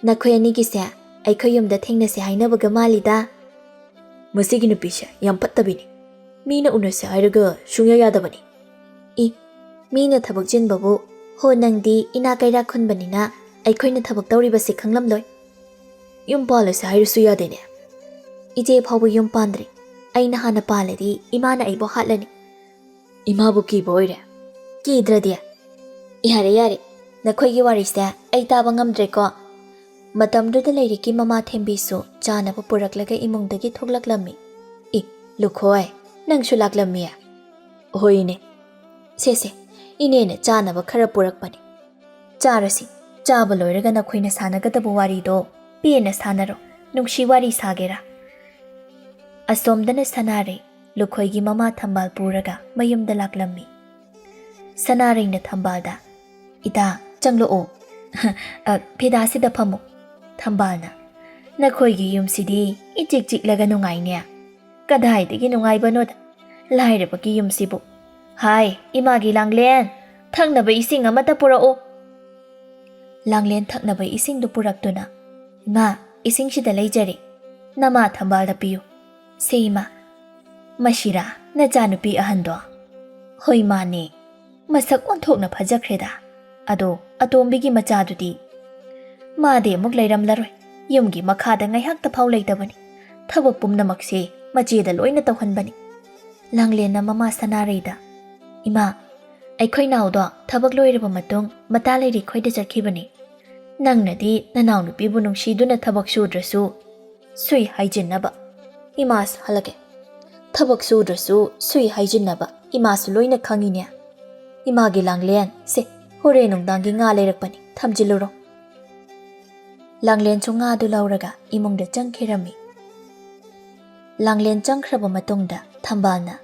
"ꯅꯈꯣꯏ ꯑꯅꯤꯒꯤꯁꯦ ꯑꯩꯈꯣꯏ ꯌꯨꯝꯗ ꯊꯦꯡꯅꯁꯦ ꯍꯥꯏꯅꯕꯒ ꯃꯥꯜꯂꯤꯗ꯫ ꯃꯁꯤꯒꯤ ꯅꯨꯄꯤꯁꯦ ꯌꯥꯝ ꯐꯠꯇꯕꯤꯅꯤ꯫ ꯃꯤꯅ ꯎꯅꯁꯦ ꯍꯥꯏꯔꯒ ꯁꯨꯡꯌꯥ ꯌꯥꯗꯕꯅꯤ꯫" "ꯏ, ꯃꯤꯅ ꯊꯕꯛ ꯆꯤꯟꯕꯕꯨ, ꯍꯣ, ꯅꯪꯗꯤ ꯏꯅꯥ ꯀꯩꯔꯥꯛ ꯈꯨꯟꯕꯅꯤꯅ ꯑꯩꯈꯣꯏꯅ ꯊꯕꯛ ꯇꯧꯔꯤꯕꯁꯤ ꯈꯪꯂꯝꯂꯣꯏ꯫ ꯌꯨꯝ ꯄꯥꯜꯂꯁꯦ ꯍꯥꯏꯔꯁꯨ ꯌꯥꯗꯦꯅꯦ꯫" "ꯏꯆꯦ ꯐꯥꯎꯕ ꯌꯨꯝ ꯄꯥꯟꯗ꯭ꯔꯤ꯫ ꯑꯩꯅ ꯍꯥꯟꯅ ꯄꯥꯜꯂꯗꯤ ꯏꯃꯥꯅ ꯑꯩꯕꯨ ꯍꯥꯠꯂꯅꯤ꯫" "ꯏꯃꯥꯕꯨ ꯀꯤꯕ ꯑꯣꯏꯔꯦ?" "ꯀꯤꯗ꯭ꯔꯗꯤ?" "ꯌꯥꯔꯦ, ꯌꯥꯔꯦ, ꯅꯈꯣꯏꯒꯤ ꯋꯥꯔꯤꯁꯦ ꯑꯩ ꯇꯥꯕ ꯉꯝꯗ꯭ꯔꯦꯀꯣ꯫" ꯃꯇꯝꯗꯨꯗ ꯂꯩꯔꯤꯛꯀꯤ ꯃꯃꯥ ꯊꯦꯝꯕꯤꯁꯨ ꯆꯥꯅꯕ ꯄꯨꯔꯛꯂꯒ ꯏꯃꯨꯡꯗꯒꯤ ꯊꯣꯛꯂꯛꯂꯝꯃꯤ꯫ "ꯏ, ꯂꯨꯈꯣꯏ, ꯅꯪꯁꯨ ꯂꯥꯛꯂꯝꯃꯤ?" "ꯍꯣꯏꯅꯦ꯫ ꯁꯦ, ꯁꯦ, ꯏꯅꯦꯅ ꯆꯥꯅꯕ ꯈꯔ ꯄꯨꯔꯛꯄꯅꯤ꯫ ꯆꯥꯔꯁꯤ꯫ ꯆꯥꯕ ꯂꯣꯏꯔꯒ ꯅꯈꯣꯏꯅ ꯁꯥꯟꯅꯒꯗꯕ ꯋꯥꯔꯤꯗꯣ ꯄꯦꯟꯅ ꯁꯥꯟꯅꯔꯣ꯫ ꯅꯨꯡꯁꯤ ꯋꯥꯔꯤ ꯁꯥꯒꯦꯔꯥ?" ꯑꯁꯣꯝꯗꯅ ꯁꯅꯥꯔꯩ, ꯂꯨꯈꯣꯏꯒꯤ ꯃꯃꯥ ꯊꯝꯕꯥꯜ ꯄꯨꯔꯒ ꯃꯌꯨꯝꯗ ꯂꯥꯛꯂꯝꯃꯤ꯫ ꯁꯅꯥꯔꯩꯅ ꯊꯝꯕꯥꯜꯗ, "ꯏꯇꯥ, ꯆꯪꯂꯛꯑꯣ꯫ ꯑ, ꯐꯤꯗꯥꯁꯤꯗ ꯐꯝꯃꯨ꯫" ꯊꯝꯕꯥꯜꯅ, "ꯅꯈꯣꯏꯒꯤ ꯌꯨꯝꯁꯤꯗꯤ ꯏꯆꯤꯛ ꯆꯤꯛꯂꯒ ꯅꯨꯡꯉꯥꯏꯅꯦ꯫" "ꯀꯗꯥꯏꯗꯒꯤ ꯅꯨꯡꯉꯥꯏꯕꯅꯣꯗ, ꯂꯥꯏꯔꯕꯒꯤ ꯌꯨꯝꯁꯤꯕꯨ꯫ ꯍꯥꯏ, ꯏꯃꯥꯒꯤ ꯂꯥꯡꯂꯦꯟ, ꯊꯛꯅꯕ ꯏꯁꯤꯡ ꯑꯃꯇ ꯄꯨꯔꯛꯎ꯫" ꯂꯥꯡꯂꯦꯟ ꯊꯛꯅꯕ ꯏꯁꯤꯡꯗꯨ ꯄꯨꯔꯛꯇꯨꯅ, "ꯏꯃꯥ, ꯏꯁꯤꯡꯁꯤꯗ ꯂꯩꯖꯔꯦ꯫ ꯅꯃꯥ ꯊꯝꯕꯥꯜꯗ ꯄꯤꯌꯨ꯫ ꯁꯦ ꯏꯃꯥ, ꯃꯁꯤꯔꯥ ꯅꯆꯥꯅꯨꯄꯤ ꯑꯍꯟꯗꯣ?" "ꯍꯣꯏ, ꯃꯥꯅꯦ꯫ ꯃꯁꯛ ꯑꯣꯟꯊꯣꯛꯅ ꯐꯖꯈ꯭ꯔꯦꯗ꯫ ꯑꯗꯣ ꯑꯇꯣꯝꯕꯤꯒꯤ ꯃꯆꯥꯗꯨꯗꯤ?" "ꯃꯥꯗꯤ ꯑꯃꯨꯛ ꯂꯩꯔꯝꯂꯔꯣꯏ꯫ ꯌꯨꯝꯒꯤ ꯃꯈꯥꯗ ꯉꯥꯏꯍꯥꯛꯇ ꯐꯥꯎ ꯂꯩꯇꯕꯅꯤ꯫ ꯊꯕꯛ ꯄꯨꯝꯅꯃꯛꯁꯦ ꯃꯆꯦꯗ ꯂꯣꯏꯅ ꯇꯧꯍꯟꯕꯅꯤ꯫" ꯂꯥꯡꯂꯦꯟꯅ ꯃꯃꯥ ꯁꯅꯥꯔꯩꯗ, "ꯏꯃꯥ, ꯑꯩꯈꯣꯏ ꯅꯥꯎꯗꯣ ꯊꯕꯛ ꯂꯣꯏꯔꯕ ꯃꯇꯨꯡ ꯃꯇꯥ ꯂꯩꯔꯤꯛ ꯈꯣꯏꯗ ꯆꯠꯈꯤꯕꯅꯤ꯫ ꯅꯪꯅꯗꯤ ꯅꯅꯥꯎꯅꯨꯄꯤꯕꯨ ꯅꯨꯡꯁꯤꯗꯨꯅ ꯊꯕꯛ ꯁꯨꯗ꯭ꯔꯁꯨ ꯁꯨꯏ ꯍꯥꯏꯖꯤꯟꯅꯕ ꯏꯃꯥꯁꯨ ꯍꯜꯂꯛꯀꯦ꯫ ꯊꯕꯛ ꯁꯨꯗ꯭ꯔꯁꯨ ꯁꯨꯏ ꯍꯥꯏꯖꯤꯟꯅꯕ ꯏꯃꯥꯁꯨ ꯂꯣꯏꯅ ꯈꯪꯉꯤꯅꯦ꯫ ꯏꯃꯥꯒꯤ ꯂꯥꯡꯂꯦꯟ, ꯁꯦ, ꯍꯣꯔꯦꯟ ꯅꯨꯡꯗꯥꯡꯒꯤ ꯉꯥ ꯂꯩꯔꯛꯄꯅꯤ, ꯊꯝꯖꯤꯜꯂꯨꯔꯣ꯫" ꯂꯥꯡꯂꯦꯟꯁꯨ ꯉꯥꯗꯨ ꯂꯧꯔꯒ ꯏꯃꯨꯡꯗ ꯆꯪꯈꯤꯔꯝꯃꯤ꯫ ꯂꯥꯡꯂꯦꯟ ꯆꯪꯈ꯭ꯔꯕ ꯃꯇꯨꯡꯗ ꯊꯝꯕꯥꯜꯅ,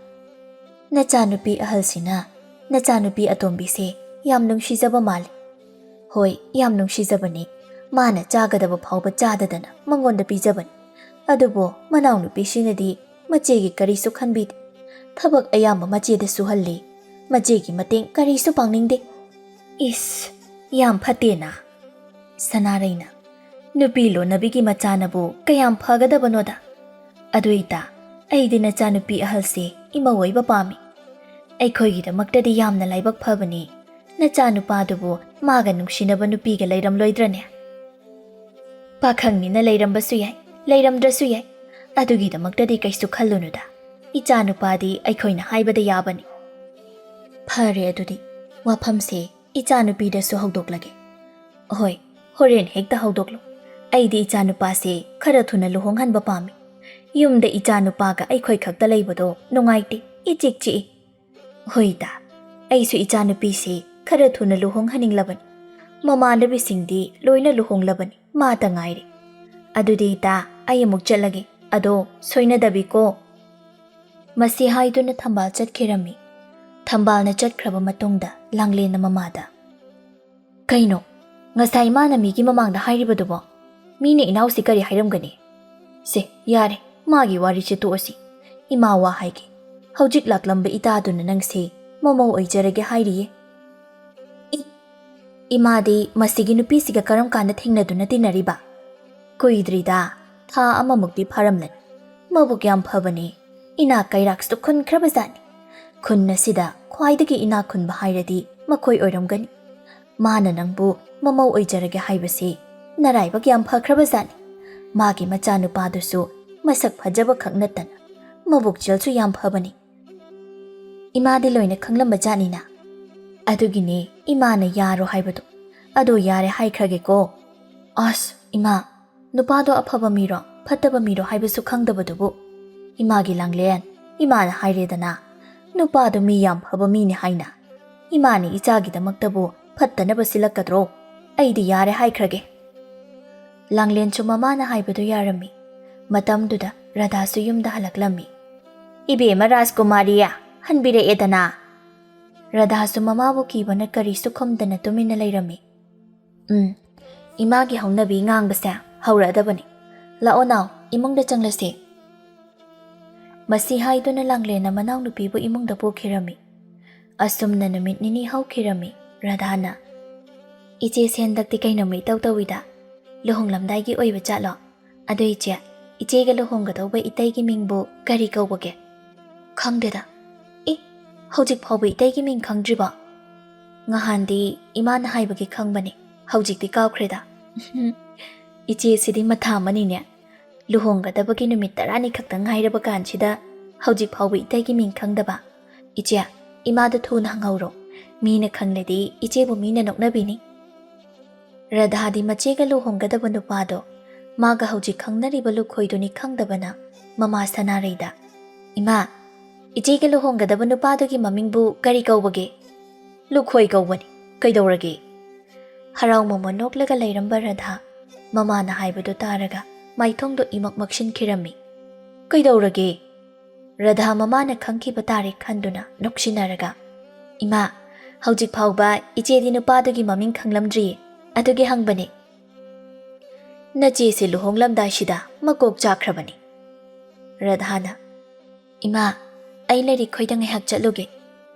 "ꯅꯆꯥꯅꯨꯄꯤ ꯑꯍꯜꯁꯤꯅ ꯅꯆꯥꯅꯨꯄꯤ ꯑꯇꯣꯝꯕꯤꯁꯦ ꯌꯥꯝ ꯅꯨꯡꯁꯤꯖꯕ ꯃꯥꯜꯂꯤ꯫" "ꯍꯣꯏ, ꯌꯥꯝ ꯅꯨꯡꯁꯤꯖꯕꯅꯤ꯫ ꯃꯥꯅ ꯆꯥꯒꯗꯕ ꯐꯥꯎꯕ ꯆꯥꯗꯗꯅ ꯃꯉꯣꯟꯗ ꯄꯤꯖꯕꯅꯤ꯫ ꯑꯗꯨꯕꯨ ꯃꯅꯥꯎꯅꯨꯄꯤꯁꯤꯅꯗꯤ ꯃꯆꯦꯒꯤ ꯀꯔꯤꯁꯨ ꯈꯟꯕꯤꯗꯦ꯫ ꯊꯕꯛ ꯑꯌꯥꯝꯕ ꯃꯆꯦꯗ ꯁꯨꯍꯜꯂꯤ꯫ ꯃꯆꯦꯒꯤ ꯃꯇꯦꯡ ꯀꯔꯤꯁꯨ ꯄꯥꯡꯅꯤꯡꯗꯦ꯫ ꯏꯁ, ꯌꯥꯝ ꯐꯠꯇꯦꯅ꯫ ꯁꯅꯥꯔꯩꯅ, "ꯅꯨꯄꯤ ꯂꯣꯟꯅꯕꯤꯒꯤ ꯃꯆꯥꯅꯕꯨ ꯀꯌꯥꯝ ꯐꯒꯗꯕꯅꯣꯗ꯫ ꯑꯗꯨ ꯏꯇꯥ, ꯑꯩꯗꯤ ꯅꯆꯥꯅꯨꯄꯤ ꯑꯍꯜꯁꯦ ꯏꯃꯧ ꯑꯣꯏꯕ ꯄꯥꯝꯃꯤ꯫ ꯑꯩꯈꯣꯏꯒꯤꯗꯃꯛꯇꯗꯤ ꯌꯥꯝꯅ ꯂꯥꯏꯕꯛ ꯐꯕꯅꯤ꯫ ꯅꯆꯥꯅꯨꯄꯥꯗꯨꯕꯨ ꯃꯥꯒ ꯅꯨꯡꯁꯤꯅꯕ ꯅꯨꯄꯤꯒ ꯂꯩꯔꯝꯂꯣꯏꯗ꯭ꯔꯅꯦ?" "ꯄꯥꯈꯪꯅꯤꯅ ꯂꯩꯔꯝꯕꯁꯨ ꯌꯥꯏ, ꯂꯩꯔꯝꯗ꯭ꯔꯁꯨ ꯌꯥꯏ꯫ ꯑꯗꯨꯒꯤꯗꯃꯛꯇꯗꯤ ꯀꯩꯁꯨ ꯈꯜꯂꯨꯅꯨꯗ꯫ ꯏꯆꯥꯅꯨꯄꯥꯗꯤ ꯑꯩꯈꯣꯏꯅ ꯍꯥꯏꯕꯗ ꯌꯥꯕꯅꯤ꯫" "ꯐꯔꯦ, ꯑꯗꯨꯗꯤ ꯋꯥꯐꯝꯁꯦ ꯏꯆꯥꯅꯨꯄꯤꯗꯁꯨ ꯍꯧꯗꯣꯛꯂꯒꯦ꯫" "ꯍꯣꯏ, ꯍꯣꯔꯦꯟ ꯍꯦꯛꯇ ꯍꯧꯗꯣꯛꯂꯣ꯫ ꯑꯩꯗꯤ ꯏꯆꯥꯅꯨꯄꯥꯁꯦ ꯈꯔ ꯊꯨꯅ ꯂꯨꯍꯣꯡꯍꯟꯕ ꯄꯥꯝꯃꯤ꯫ ꯌꯨꯝꯗ ꯏꯆꯥꯅꯨꯄꯥꯒ ꯑꯩꯈꯣꯏ ꯈꯛꯇ ꯂꯩꯕꯗꯣ ꯅꯨꯡꯉꯥꯏꯇꯦ, ꯏꯆꯤꯛ ꯆꯤꯛꯏ꯫" "ꯍꯣꯏ ꯏꯇꯥ, ꯑꯩꯁꯨ ꯏꯆꯥꯅꯨꯄꯤꯁꯦ ꯈꯔ ꯊꯨꯅ ꯂꯨꯍꯣꯡꯍꯟꯅꯤꯡꯂꯕꯅꯤ꯫ ꯃꯃꯥꯟꯅꯕꯤꯁꯤꯡꯗꯤ ꯂꯣꯏꯅ ꯂꯨꯍꯣꯡꯂꯕꯅꯤ, ꯃꯥꯇ ꯉꯥꯏꯔꯦ꯫ ꯑꯗꯨꯗꯤ ꯏꯇꯥ, ꯑꯩ ꯑꯃꯨꯛ ꯆꯠꯂꯒꯦ꯫ ꯑꯗꯣ ꯁꯣꯏꯅꯗꯕꯤꯀꯣ꯫" ꯃꯁꯤ ꯍꯥꯏꯗꯨꯅ ꯊꯝꯕꯥꯜ ꯆꯠꯈꯤꯔꯝꯃꯤ꯫ ꯊꯝꯕꯥꯜꯅ ꯆꯠꯈ꯭ꯔꯕ ꯃꯇꯨꯡꯗ ꯂꯥꯡꯂꯦꯟꯅ ꯃꯃꯥꯗ, "ꯀꯩꯅꯣ, ꯉꯁꯥꯏ ꯃꯥꯅ ꯃꯤꯒꯤ ꯃꯃꯥꯡꯗ ꯍꯥꯏꯔꯤꯕꯗꯨꯕꯣ? ꯃꯤꯅ ꯏꯅꯥꯎꯁꯤ ꯀꯔꯤ ꯍꯥꯏꯔꯝꯒꯅꯤ? ꯁꯦ, ꯌꯥꯔꯦ, ꯃꯥꯒꯤ ꯋꯥꯔꯤꯁꯦ ꯇꯣꯛꯑꯁꯤ꯫ ꯏꯃꯥ ꯋꯥ ꯍꯥꯏꯒꯦ꯫ ꯍꯧꯖꯤꯛ ꯂꯥꯛꯂꯝꯕ ꯏꯇꯥꯗꯨꯅ ꯅꯪꯁꯦ ꯃꯃꯧ ꯑꯣꯏꯖꯔꯒꯦ ꯍꯥꯏꯔꯤꯌꯦ꯫" "ꯏ, ꯏꯃꯥꯗꯤ ꯃꯁꯤꯒꯤ ꯅꯨꯄꯤꯁꯤꯒ ꯀꯔꯝ ꯀꯥꯟꯗ ꯊꯦꯡꯅꯗꯨꯅ ꯇꯤꯟꯅꯔꯤꯕ?" "ꯀꯨꯏꯗ꯭ꯔꯤꯗ, ꯊꯥ ꯑꯃꯃꯨꯛꯇꯤ ꯐꯥꯔꯝꯂꯅꯤ꯫ ꯃꯕꯨꯛ ꯌꯥꯝ ꯐꯕꯅꯦ꯫ ꯏꯅꯥꯛ ꯀꯩꯔꯥꯛꯁꯨ ꯈꯨꯟꯈ꯭ꯔꯕꯖꯥꯠꯅꯤ꯫ ꯈꯨꯟ ꯑꯁꯤꯗ ꯈ꯭ꯋꯥꯏꯗꯒꯤ ꯏꯅꯥꯛ ꯈꯨꯟꯕ ꯍꯥꯏꯔꯗꯤ ꯃꯈꯣꯏ ꯑꯣꯏꯔꯝꯒꯅꯤ꯫ ꯃꯥꯅ ꯅꯪꯕꯨ ꯃꯃꯧ ꯑꯣꯏꯖꯔꯒꯦ ꯍꯥꯏꯕꯁꯤ ꯅꯔꯥꯏꯕꯛ ꯌꯥꯝ ꯐꯈ꯭ꯔꯕꯖꯥꯠꯅꯤ꯫ ꯃꯥꯒꯤ ꯃꯆꯥꯅꯨꯄꯥꯗꯨꯁꯨ ꯃꯁꯛ ꯐꯖꯕ ꯈꯛ ꯅꯠꯇꯅ ꯃꯕꯨꯛꯆꯦꯜꯁꯨ ꯌꯥꯝ ꯐꯕꯅꯤ꯫ ꯏꯃꯥꯗꯤ ꯂꯣꯏꯅ ꯈꯪꯂꯝꯕ ꯖꯥꯠꯅꯤꯅ꯫ ꯑꯗꯨꯒꯤꯅꯦ ꯏꯃꯥꯅ ꯌꯥꯔꯣ ꯍꯥꯏꯕꯗꯣ꯫ ꯑꯗꯣ ꯌꯥꯔꯦ ꯍꯥꯏꯈ꯭ꯔꯒꯦꯀꯣ꯫" "ꯑꯁ, ꯏꯃꯥ, ꯅꯨꯄꯥꯗꯣ ꯑꯐꯕ ꯃꯤꯔꯣ, ꯐꯠꯇꯕ ꯃꯤꯔꯣ ꯍꯥꯏꯕꯁꯨ ꯈꯪꯗꯕꯗꯨꯕꯨ?" "ꯏꯃꯥꯒꯤ ꯂꯥꯡꯂꯦꯟ, ꯏꯃꯥꯅ ꯍꯥꯏꯔꯦꯗꯅ, ꯅꯨꯄꯥꯗꯣ ꯃꯤ ꯌꯥꯝ ꯐꯕ ꯃꯤꯅꯤ ꯍꯥꯏꯅ꯫ ꯏꯃꯥꯅ ꯏꯆꯥꯒꯤꯗꯃꯛꯇꯕꯨ ꯐꯠꯇꯅꯕ ꯁꯤꯜꯂꯛꯀꯗ꯭ꯔꯣ? ꯑꯩꯗꯤ ꯌꯥꯔꯦ ꯍꯥꯏꯈ꯭ꯔꯒꯦ꯫" ꯂꯥꯡꯂꯦꯟꯁꯨ ꯃꯃꯥꯅ ꯍꯥꯏꯕꯗꯨ ꯌꯥꯔꯝꯃꯤ꯫ ꯃꯇꯝꯗꯨꯗ ꯔꯥꯙꯥꯁꯨ ꯌꯨꯝꯗ ꯍꯜꯂꯛꯂꯝꯃꯤ꯫ "ꯏꯕꯦꯝꯃ ꯔꯥꯖꯀꯨꯃꯥꯔꯤ, ꯍꯟꯕꯤꯔꯛꯑꯦꯗꯅ꯫" ꯔꯥꯙꯥꯁꯨ ꯃꯃꯥꯕꯨ ꯀꯤꯕꯅ ꯀꯔꯤꯁꯨ ꯈꯨꯝꯗꯅ ꯇꯨꯃꯤꯟꯅ ꯂꯩꯔꯝꯃꯤ꯫ "ꯎꯝ, ꯏꯃꯥꯒꯤ ꯍꯧꯅꯕꯤ ꯉꯥꯡꯕꯁꯦ ꯍꯧꯔꯛꯑꯗꯕꯅꯤ꯫ ꯂꯥꯛꯑꯣ ꯅꯥꯎ, "ꯏꯃꯨꯡꯗ ꯆꯪꯂꯁꯤ꯫" ꯃꯁꯤ ꯍꯥꯏꯗꯨꯅ ꯂꯥꯡꯂꯦꯟꯅ ꯃꯅꯥꯎꯅꯨꯄꯤꯕꯨ ꯏꯃꯨꯡꯗ ꯄꯨꯈꯤꯔꯝꯃꯤ꯫ ꯑꯁꯨꯝꯅ ꯅꯨꯃꯤꯠ ꯅꯤꯅꯤ ꯍꯧꯈꯤꯔꯝꯃꯤ꯫ ꯔꯥꯙꯥꯅ, "ꯏꯆꯦꯁꯦ ꯍꯟꯗꯛꯇꯤ ꯀꯩꯅꯣꯝꯃ ꯏꯇꯧ ꯇꯧꯏꯗ꯫ ꯂꯨꯍꯣꯡꯂꯝꯗꯥꯏꯒꯤ ꯑꯣꯏꯕ ꯖꯥꯠꯂꯣ? ꯑꯗꯣ ꯏꯆꯦ, ꯏꯆꯦꯒ ꯂꯨꯍꯣꯡꯒꯗꯧꯕ ꯏꯇꯩꯒꯤ ꯃꯤꯡꯕꯨ ꯀꯔꯤ ꯀꯧꯕꯒꯦ?" "ꯈꯪꯗꯦꯗ꯫" "ꯑꯦ, ꯍꯧꯖꯤꯛ ꯐꯥꯎꯕ ꯏꯇꯩꯒꯤ ꯃꯤꯡ ꯈꯪꯗ꯭ꯔꯤꯕꯣ?" "ꯉꯍꯥꯟꯗꯤ ꯏꯃꯥꯅ ꯍꯥꯏꯕꯒꯤ ꯈꯪꯕꯅꯦ, ꯍꯧꯖꯤꯛꯇꯤ ꯀꯥꯎꯈ꯭ꯔꯦꯗ꯫" "ꯏꯆꯦꯁꯤꯗꯤ ꯃꯊꯥ ꯑꯃꯅꯤꯅꯦ꯫ ꯂꯨꯍꯣꯡꯒꯗꯕꯒꯤ ꯅꯨꯃꯤꯠ ꯇꯔꯥꯅꯤ ꯈꯛꯇ ꯉꯥꯏꯔꯕ ꯀꯥꯟꯁꯤꯗ ꯍꯧꯖꯤꯛ ꯐꯥꯎꯕ ꯏꯇꯩꯒꯤ ꯃꯤꯡ ꯈꯪꯗꯕ꯫ ꯏꯆꯦ, ꯏꯃꯥꯗ ꯊꯨꯅ ꯍꯪꯍꯧꯔꯣ꯫ ꯃꯤꯅ ꯈꯪꯂꯗꯤ ꯏꯆꯦꯕꯨ ꯃꯤꯅ ꯅꯣꯛꯅꯕꯤꯅꯤ꯫" ꯔꯥꯙꯥꯗꯤ ꯃꯆꯦꯒ ꯂꯨꯍꯣꯡꯒꯗꯕ ꯅꯨꯄꯥꯗꯣ ꯃꯥꯒ ꯍꯧꯖꯤꯛ ꯈꯪꯅꯔꯤꯕ ꯂꯨꯈꯣꯏꯗꯨꯅꯤ ꯈꯪꯗꯕꯅ ꯃꯃꯥ ꯁꯅꯥꯔꯩꯗ, "ꯏꯃꯥ, ꯏꯆꯦꯒ ꯂꯨꯍꯣꯡꯒꯗꯕ ꯅꯨꯄꯥꯗꯨꯒꯤ ꯃꯃꯤꯡꯕꯨ ꯀꯔꯤ ꯀꯧꯕꯒꯦ?" "ꯂꯨꯈꯣꯏ ꯀꯧꯕꯅꯤ꯫ ꯀꯩꯗꯧꯔꯒꯦ?" ꯍꯔꯥꯎ ꯃꯣꯃꯣꯟ ꯅꯣꯛꯂꯒ ꯂꯩꯔꯝꯕ ꯔꯥꯙꯥ ꯃꯃꯥꯅ ꯍꯥꯏꯕꯗꯨ ꯇꯥꯔꯒ ꯃꯥꯏꯊꯣꯡꯗꯣ ꯏꯃꯛ ꯃꯛꯁꯤꯟꯈꯤꯔꯝꯃꯤ꯫ "ꯀꯩꯗꯧꯔꯒꯦ?" ꯔꯥꯙꯥ ꯃꯃꯥꯅ ꯈꯪꯈꯤꯕ ꯇꯥꯔꯦ ꯈꯟꯗꯨꯅ ꯅꯣꯛꯁꯤꯟꯅꯔꯒ, "ꯏꯃꯥ, ꯍꯧꯖꯤꯛ ꯐꯥꯎꯕ ꯏꯆꯦꯗꯤ ꯅꯨꯄꯥꯗꯨꯒꯤ ꯃꯃꯤꯡ ꯈꯪꯂꯝꯗ꯭ꯔꯤ, ꯑꯗꯨꯒꯤ ꯍꯪꯕꯅꯦ꯫" "ꯅꯆꯦꯁꯦ ꯂꯨꯍꯣꯡꯂꯝꯗꯥꯏꯁꯤꯗ ꯃꯀꯣꯛ ꯆꯥꯛꯈ꯭ꯔꯕꯅꯤ꯫" ꯔꯥꯙꯥꯅ, "ꯏꯃꯥ, ꯑꯩ ꯂꯥꯏꯔꯤꯛ ꯈꯣꯏꯗ ꯉꯥꯏꯍꯥꯛ ꯆꯠꯂꯨꯒꯦ꯫"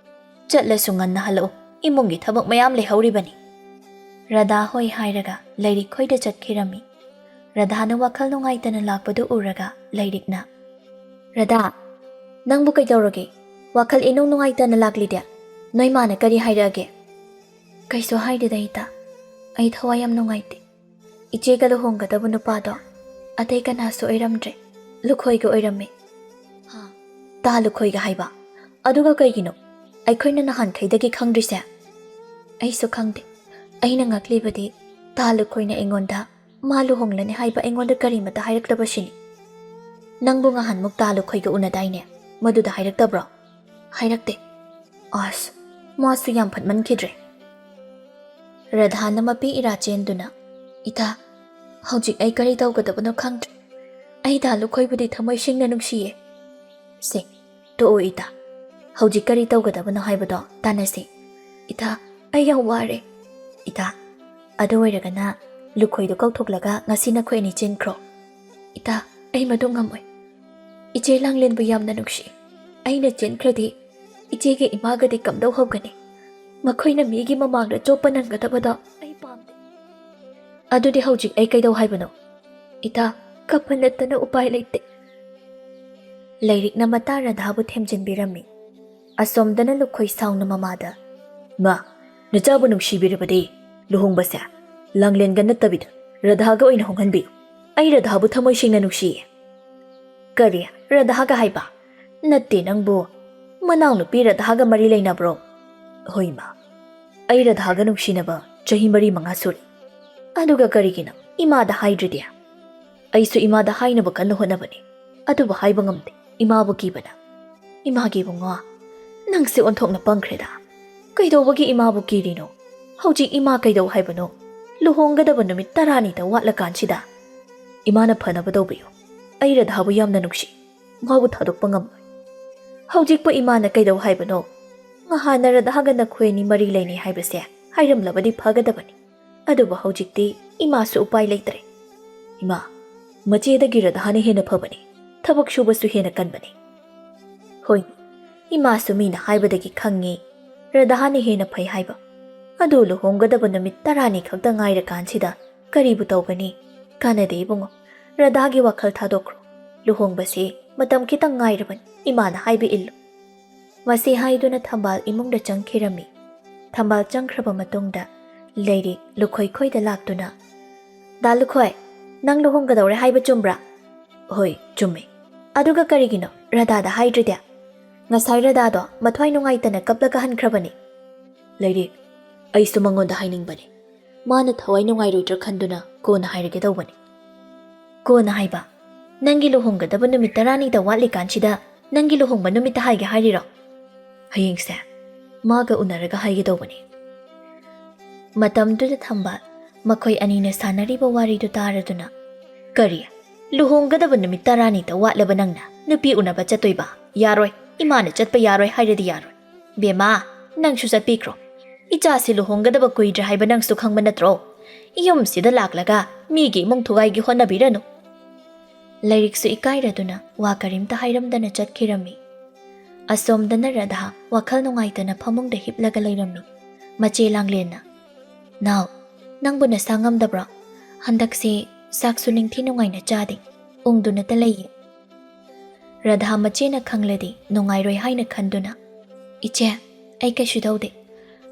"ꯆꯠꯂꯁꯨ ꯉꯟꯅ ꯍꯜꯂꯛꯎ, ꯏꯃꯨꯡꯒꯤ ꯊꯕꯛ ꯃꯌꯥꯝ ꯂꯩꯍꯧꯔꯤꯕꯅꯤ꯫" ꯔꯥꯙꯥ ꯍꯣꯏ ꯍꯥꯏꯔꯒ ꯂꯥꯏꯔꯤꯛ ꯈꯣꯏꯗ ꯆꯠꯈꯤꯔꯝꯃꯤ꯫ ꯔꯥꯙꯥꯅ ꯋꯥꯈꯜ ꯅꯨꯡꯉꯥꯏꯇꯅ ꯂꯥꯛꯄꯗꯨ ꯎꯔꯒ ꯂꯥꯏꯔꯤꯛꯅ, "ꯔꯥꯙꯥ, ꯅꯪꯕꯨ ꯀꯩꯗꯧꯔꯒꯦ? ꯋꯥꯈꯜ ꯏꯅꯨꯡ ꯅꯨꯡꯉꯥꯏꯇꯅ ꯂꯥꯛꯂꯤꯗꯤ? ꯅꯣꯏ ꯃꯥꯅ ꯀꯔꯤ ꯍꯥꯏꯔꯛꯑꯒꯦ?" "ꯀꯩꯁꯨ ꯍꯥꯏꯗꯦꯗ ꯏꯇꯥ꯫ ꯑꯩ ꯊꯋꯥꯏ ꯌꯥꯝ ꯅꯨꯡꯉꯥꯏꯇꯦ꯫ ꯏꯆꯦꯒ ꯂꯨꯍꯣꯡꯒꯗꯕ ꯅꯨꯄꯥꯗꯣ ꯑꯇꯩ ꯀꯅꯥꯁꯨ ꯑꯣꯏꯔꯝꯗ꯭ꯔꯦ, ꯂꯨꯈꯣꯏꯒ ꯑꯣꯏꯔꯝꯃꯦ꯫" "ꯍꯥ? ꯇꯥ ꯂꯨꯈꯣꯏꯒ ꯍꯥꯏꯕ? ꯑꯗꯨꯒ ꯀꯩꯒꯤꯅꯣ ꯑꯩꯈꯣꯏꯅ ꯅꯍꯥꯟꯈꯩꯗꯒꯤ ꯈꯪꯗ꯭ꯔꯤꯁꯦ?" "ꯑꯩꯁꯨ ꯈꯪꯗꯦ꯫ ꯑꯩꯅ ꯉꯛꯂꯤꯕꯗꯤ ꯇꯥ ꯂꯨꯈꯣꯏꯅ ꯑꯩꯉꯣꯟꯗ ꯃꯥ ꯂꯨꯍꯣꯡꯂꯅꯤ ꯍꯥꯏꯕ ꯑꯩꯉꯣꯟꯗ ꯀꯔꯤꯃꯇ ꯍꯥꯏꯔꯛꯇꯕꯁꯤꯅꯤ꯫" "ꯅꯪꯕꯨ ꯉꯍꯥꯟꯃꯨꯛ ꯇꯥ ꯂꯨꯈꯣꯏꯒ ꯎꯅꯗꯥꯏꯅꯦ? ꯃꯗꯨꯗ ꯍꯥꯏꯔꯛꯇꯕ꯭ꯔꯣ?" "ꯍꯥꯏꯔꯛꯇꯦ꯫" "ꯑꯁ, ꯃꯥꯁꯨ ꯌꯥꯝ ꯐꯠꯃꯟꯈꯤꯗ꯭ꯔꯦ꯫" ꯔꯥꯙꯥꯅ ꯃꯄꯤ ꯏꯔꯥ ꯆꯦꯟꯗꯨꯅ, "ꯏꯇꯥ, ꯍꯧꯖꯤꯛ ꯑꯩ ꯀꯔꯤ ꯇꯧꯒꯗꯕꯅꯣ ꯈꯪꯗ꯭ꯔꯦ꯫ ꯑꯩ ꯗꯥ ꯂꯨꯈꯣꯏꯕꯨꯗꯤ ꯊꯃꯣꯏ ꯁꯦꯡꯅ ꯅꯨꯡꯁꯤꯌꯦ꯫" "ꯁꯦ, ꯇꯣꯛꯑꯣ ꯏꯇꯥ꯫ ꯍꯧꯖꯤꯛ ꯀꯔꯤ ꯇꯧꯒꯗꯕꯅꯣ ꯍꯥꯏꯕꯗꯣ ꯇꯥꯟꯅꯁꯤ꯫" "ꯏꯇꯥ, ꯑꯩ ꯌꯥꯝ ꯋꯥꯔꯦ꯫" "ꯏꯇꯥ, ꯑꯗꯨ ꯑꯣꯏꯔꯒꯅ ꯂꯨꯈꯣꯏꯗꯣ ꯀꯧꯊꯣꯛꯂꯒ ꯉꯁꯤ ꯅꯈꯣꯏ ꯑꯅꯤ ꯆꯦꯟꯈ꯭ꯔꯣ꯫" "ꯏꯇꯥ, ꯑꯩ ꯃꯗꯨ ꯉꯝꯃꯣꯏ꯫ ꯏꯆꯦ ꯂꯥꯡꯂꯦꯟꯕꯨ ꯌꯥꯝꯅ ꯅꯨꯡꯁꯤ꯫ ꯑꯩꯅ ꯆꯦꯟꯈ꯭ꯔꯗꯤ ꯏꯆꯦꯒ ꯏꯃꯥꯒꯗꯤ ꯀꯝꯗꯧ ꯍꯧꯒꯅꯤ? ꯃꯈꯣꯏꯅ ꯃꯤꯒꯤ ꯃꯃꯥꯡꯗ ꯆꯣꯞꯄ ꯅꯪꯒꯗꯕꯗꯣ ꯑꯩ ꯄꯥꯝꯗꯦ꯫ ꯑꯗꯨꯗꯤ ꯍꯧꯖꯤꯛ ꯑꯩ ꯀꯩꯗꯧ ꯍꯥꯏꯕꯅꯣ? ꯏꯇꯥ, ꯀꯞꯄ ꯅꯠꯇꯅ ꯎꯄꯥꯏ ꯂꯩꯇꯦ꯫ ꯂꯩꯔꯤꯛꯅ ꯃꯇꯥ ꯔꯥꯙꯥꯕꯨ ꯊꯦꯝꯖꯤꯟꯕꯤꯔꯝꯃꯤ꯫ ꯑꯁꯣꯝꯗꯅ ꯂꯨꯈꯣꯏ ꯁꯥꯎꯅ ꯃꯃꯥꯗ, "ꯃꯥ, ꯅꯆꯥꯕꯨ ꯅꯨꯡꯁꯤꯕꯤꯔꯕꯗꯤ ꯂꯨꯍꯣꯡꯕꯁꯦ ꯂꯥꯡꯂꯦꯟꯒ ꯅꯠꯇꯕꯤꯗ ꯔꯥꯙꯥꯒ ꯑꯣꯏꯅ ꯍꯣꯡꯍꯟꯕꯤꯌꯨ꯫ ꯑꯩ ꯔꯥꯙꯥꯕꯨ ꯊꯃꯣꯏ ꯁꯦꯡꯅ ꯅꯨꯡꯁꯤꯌꯦ꯫" "ꯀꯔꯤ? ꯔꯥꯙꯥꯒ ꯍꯥꯏꯕ? ꯅꯠꯇꯦ ꯅꯪꯕꯨ꯫ ꯃꯅꯥꯎꯅꯨꯄꯤ ꯔꯥꯙꯥꯒ ꯃꯔꯤ ꯂꯩꯅꯕ꯭ꯔꯣ?" "ꯍꯣꯏ, ꯏꯃꯥ꯫ ꯑꯩ ꯔꯥꯙꯥꯒ ꯅꯨꯡꯁꯤꯅꯕ ꯆꯍꯤ ꯃꯔꯤ ꯃꯉꯥ ꯁꯨꯔꯦ꯫" "ꯑꯗꯨꯒ ꯀꯔꯤꯒꯤꯅꯣ ꯏꯃꯥꯗ ꯍꯥꯏꯗ꯭ꯔꯤꯗꯤ?" "ꯑꯩꯁꯨ ꯏꯃꯥꯗ ꯍꯥꯏꯅꯕ ꯀꯟꯅ ꯍꯣꯠꯅꯕꯅꯤ, ꯑꯗꯨꯕꯨ ꯍꯥꯏꯕ ꯉꯝꯗꯦ, ꯏꯃꯥꯕꯨ ꯀꯤꯕꯅ꯫" "ꯏꯃꯥꯒꯤ ꯏꯕꯨꯡꯉꯣ, ꯅꯪꯁꯦ ꯑꯣꯟꯊꯣꯛꯅ ꯄꯪꯈ꯭ꯔꯦꯗ꯫ ꯀꯩꯗꯧꯕꯒꯤ ꯏꯃꯥꯕꯨ ꯀꯤꯔꯤꯅꯣ? ꯍꯧꯖꯤꯛ ꯏꯃꯥ ꯀꯩꯗꯧ ꯍꯥꯏꯕꯅꯣ? ꯂꯨꯍꯣꯡꯒꯗꯕ ꯅꯨꯃꯤꯠ ꯇꯔꯥꯅꯤꯗ ꯋꯥꯠꯂꯀꯥꯟꯁꯤꯗ꯫ ꯏꯃꯥꯅ ꯐꯅꯕ ꯇꯧꯕꯤꯌꯨ꯫ ꯑꯩ ꯔꯥꯙꯥꯕꯨ ꯌꯥꯝꯅ ꯅꯨꯡꯁꯤ꯫ ꯃꯥꯕꯨ ꯊꯥꯗꯣꯛꯄ ꯉꯝꯂꯣꯏ꯫ ꯍꯧꯖꯤꯛꯄꯨ ꯏꯃꯥꯅ ꯀꯩꯗꯧ ꯍꯥꯏꯕꯅꯣ? ꯉꯍꯥꯟꯅ ꯔꯥꯙꯥꯒ ꯅꯈꯣꯏ ꯑꯅꯤ ꯃꯔꯤ ꯂꯩꯅꯩ ꯍꯥꯏꯕꯁꯦ ꯍꯥꯏꯔꯝꯂꯕꯗꯤ ꯐꯒꯗꯕꯅꯤ꯫ ꯑꯗꯨꯕꯨ ꯍꯧꯖꯤꯛꯇꯤ ꯏꯃꯥꯁꯨ ꯎꯄꯥꯏ ꯂꯩꯇ꯭ꯔꯦ꯫" "ꯏꯃꯥ, ꯃꯆꯦꯗꯒꯤ ꯔꯥꯙꯥꯅ ꯍꯦꯟꯅ ꯐꯕꯅꯤ, ꯊꯕꯛ ꯁꯨꯕꯁꯨ ꯍꯦꯟꯅ ꯀꯟꯕꯅꯤ꯫" "ꯍꯣꯏ, ꯏꯃꯥꯁꯨ ꯃꯤꯅ ꯍꯥꯏꯕꯗꯒꯤ ꯈꯪꯉꯤ ꯔꯥꯙꯥꯅ ꯍꯦꯟꯅ ꯐꯩ ꯍꯥꯏꯕ꯫ ꯑꯗꯨ ꯂꯨꯍꯣꯡꯒꯗꯕ ꯅꯨꯃꯤꯠ ꯇꯔꯥꯅꯤ ꯈꯛꯇ ꯉꯥꯏꯔꯀꯥꯟꯁꯤꯗ ꯀꯔꯤꯕꯨ ꯇꯧꯒꯅꯤ? ꯀꯥꯟꯅꯗꯦ ꯏꯕꯨꯡꯉꯣ, ꯔꯥꯙꯥꯒꯤ ꯋꯥꯈꯜ ꯊꯥꯗꯣꯛꯈ꯭ꯔꯣ꯫ ꯂꯨꯍꯣꯡꯕꯁꯦ ꯃꯇꯝ ꯈꯤꯇꯪ ꯉꯥꯏꯔꯕꯅꯤ, ꯏꯃꯥꯅ ꯍꯥꯏꯕ ꯏꯜꯂꯨ꯫" ꯃꯁꯤ ꯍꯥꯏꯗꯨꯅ ꯊꯝꯕꯥꯜ ꯏꯃꯨꯡꯗ ꯆꯪꯈꯤꯔꯝꯃꯤ꯫ ꯊꯝꯕꯥꯜ ꯆꯪꯈ꯭ꯔꯕ ꯃꯇꯨꯡꯗ ꯂꯩꯔꯤꯛ ꯂꯨꯈꯣꯏ ꯈꯣꯏꯗ ꯂꯥꯛꯇꯨꯅ, "ꯗꯥ ꯂꯨꯈꯣꯏ, ꯅꯪ ꯂꯨꯍꯣꯡꯒꯗꯧꯔꯦ ꯍꯥꯏꯕ ꯆꯨꯝꯕ꯭ꯔꯥ?" "ꯍꯣꯏ, ꯆꯨꯝꯃꯦ꯫" "ꯑꯗꯨꯒ ꯀꯔꯤꯒꯤꯅꯣ ꯔꯥꯙꯥꯗ ꯍꯥꯏꯗ꯭ꯔꯤꯗꯤ? ꯉꯁꯥꯏ ꯔꯥꯙꯥꯗꯣ ꯃꯊ꯭ꯋꯥꯏ ꯅꯨꯡꯉꯥꯏꯇꯅ ꯀꯞꯂꯒ ꯍꯟꯈ꯭ꯔꯕꯅꯤ꯫" "ꯂꯩꯔꯤꯛ, ꯑꯩꯁꯨ ꯃꯉꯣꯟꯗ ꯍꯥꯏꯅꯤꯡꯕꯅꯤ꯫ ꯃꯥꯅ ꯊꯋꯥꯏ ꯅꯨꯡꯉꯥꯏꯔꯣꯏꯗ꯭ꯔꯥ ꯈꯟꯗꯨꯅ ꯀꯣꯟꯅ ꯍꯥꯏꯔꯒꯦ ꯇꯧꯕꯅꯤ꯫" "ꯀꯣꯟꯅ ꯍꯥꯏꯕ? ꯅꯪꯒꯤ ꯂꯨꯍꯣꯡꯒꯗꯕ ꯅꯨꯃꯤꯠ ꯇꯔꯥꯅꯤꯗ ꯋꯥꯠꯂꯤꯀꯥꯟꯁꯤꯗ ꯅꯪꯒꯤ ꯂꯨꯍꯣꯡꯕ ꯅꯨꯃꯤꯠꯇ ꯍꯥꯏꯒꯦ ꯍꯥꯏꯔꯤꯔꯣ?" "ꯍꯌꯦꯡꯁꯦ ꯃꯥꯒ ꯎꯅꯔꯒ ꯍꯥꯏꯒꯦ ꯇꯧꯕꯅꯤ꯫" ꯃꯇꯝꯗꯨꯗ ꯊꯝꯕꯥꯜ ꯃꯈꯣꯏ ꯑꯅꯤꯅ ꯁꯥꯟꯅꯔꯤꯕ ꯋꯥꯔꯤꯗꯨ ꯇꯥꯔꯗꯨꯅ, "ꯀꯔꯤ? ꯂꯨꯍꯣꯡꯒꯗꯕ ꯅꯨꯃꯤꯠ ꯇꯔꯥꯅꯤꯗ ꯋꯥꯠꯂꯕ ꯅꯪꯅ ꯅꯨꯄꯤ ꯎꯅꯕ ꯆꯠꯇꯣꯏꯕ? ꯌꯥꯔꯣꯏ, ꯏꯃꯥꯅ ꯆꯠꯄ ꯌꯥꯔꯣꯏ ꯍꯥꯏꯔꯗꯤ ꯌꯥꯔꯣꯏ꯫ ꯕꯦꯝꯃꯥ, ꯅꯪꯁꯨ ꯆꯠꯄꯤꯈ꯭ꯔꯣ꯫ ꯏꯆꯥꯁꯤ ꯂꯨꯍꯣꯡꯒꯗꯕ ꯀꯨꯏꯗ꯭ꯔꯦ ꯍꯥꯏꯕ ꯅꯪꯁꯨ ꯈꯪꯕ ꯅꯠꯇ꯭ꯔꯣ? ꯌꯨꯝꯁꯤꯗ ꯂꯥꯛꯂꯒ ꯃꯤꯒꯤ ꯏꯃꯨꯡ ꯊꯨꯒꯥꯏꯒꯤ ꯍꯣꯠꯅꯕꯤꯔꯅꯨ꯫" ꯂꯥꯏꯔꯤꯛꯁꯨ ꯏꯀꯥꯏꯔꯗꯨꯅ ꯋꯥ ꯀꯔꯤꯝꯇ ꯍꯥꯏꯔꯝꯗꯅ ꯆꯠꯈꯤꯔꯝꯃꯤ꯫ ꯑꯁꯣꯝꯗꯅ ꯔꯥꯙꯥ ꯋꯥꯈꯜ ꯅꯨꯡꯉꯥꯏꯇꯅ ꯐꯃꯨꯡꯗ ꯍꯤꯞꯂꯒ ꯂꯩꯔꯝꯃꯤ꯫ ꯃꯆꯦ ꯂꯥꯡꯂꯦꯟꯅ, "ꯅꯥꯎ, ꯅꯪꯕꯨ ꯅꯁꯥ ꯉꯝꯗꯕ꯭ꯔꯣ? ꯍꯟꯗꯛꯁꯦ ꯆꯥꯛꯁꯨ ꯅꯤꯡꯊꯤ ꯅꯨꯡꯉꯥꯏꯅ ꯆꯥꯗꯦ, ꯎꯪꯗꯨꯅꯇ ꯂꯩꯌꯦ꯫" ꯔꯥꯙꯥ ꯃꯆꯦꯅ ꯈꯪꯂꯗꯤ ꯅꯨꯡꯉꯥꯏꯔꯣꯏ ꯍꯥꯏꯅ ꯈꯟꯗꯨꯅ, "ꯏꯆꯦ, ꯑꯩ ꯀꯩꯁꯨ ꯇꯧꯗꯦ꯫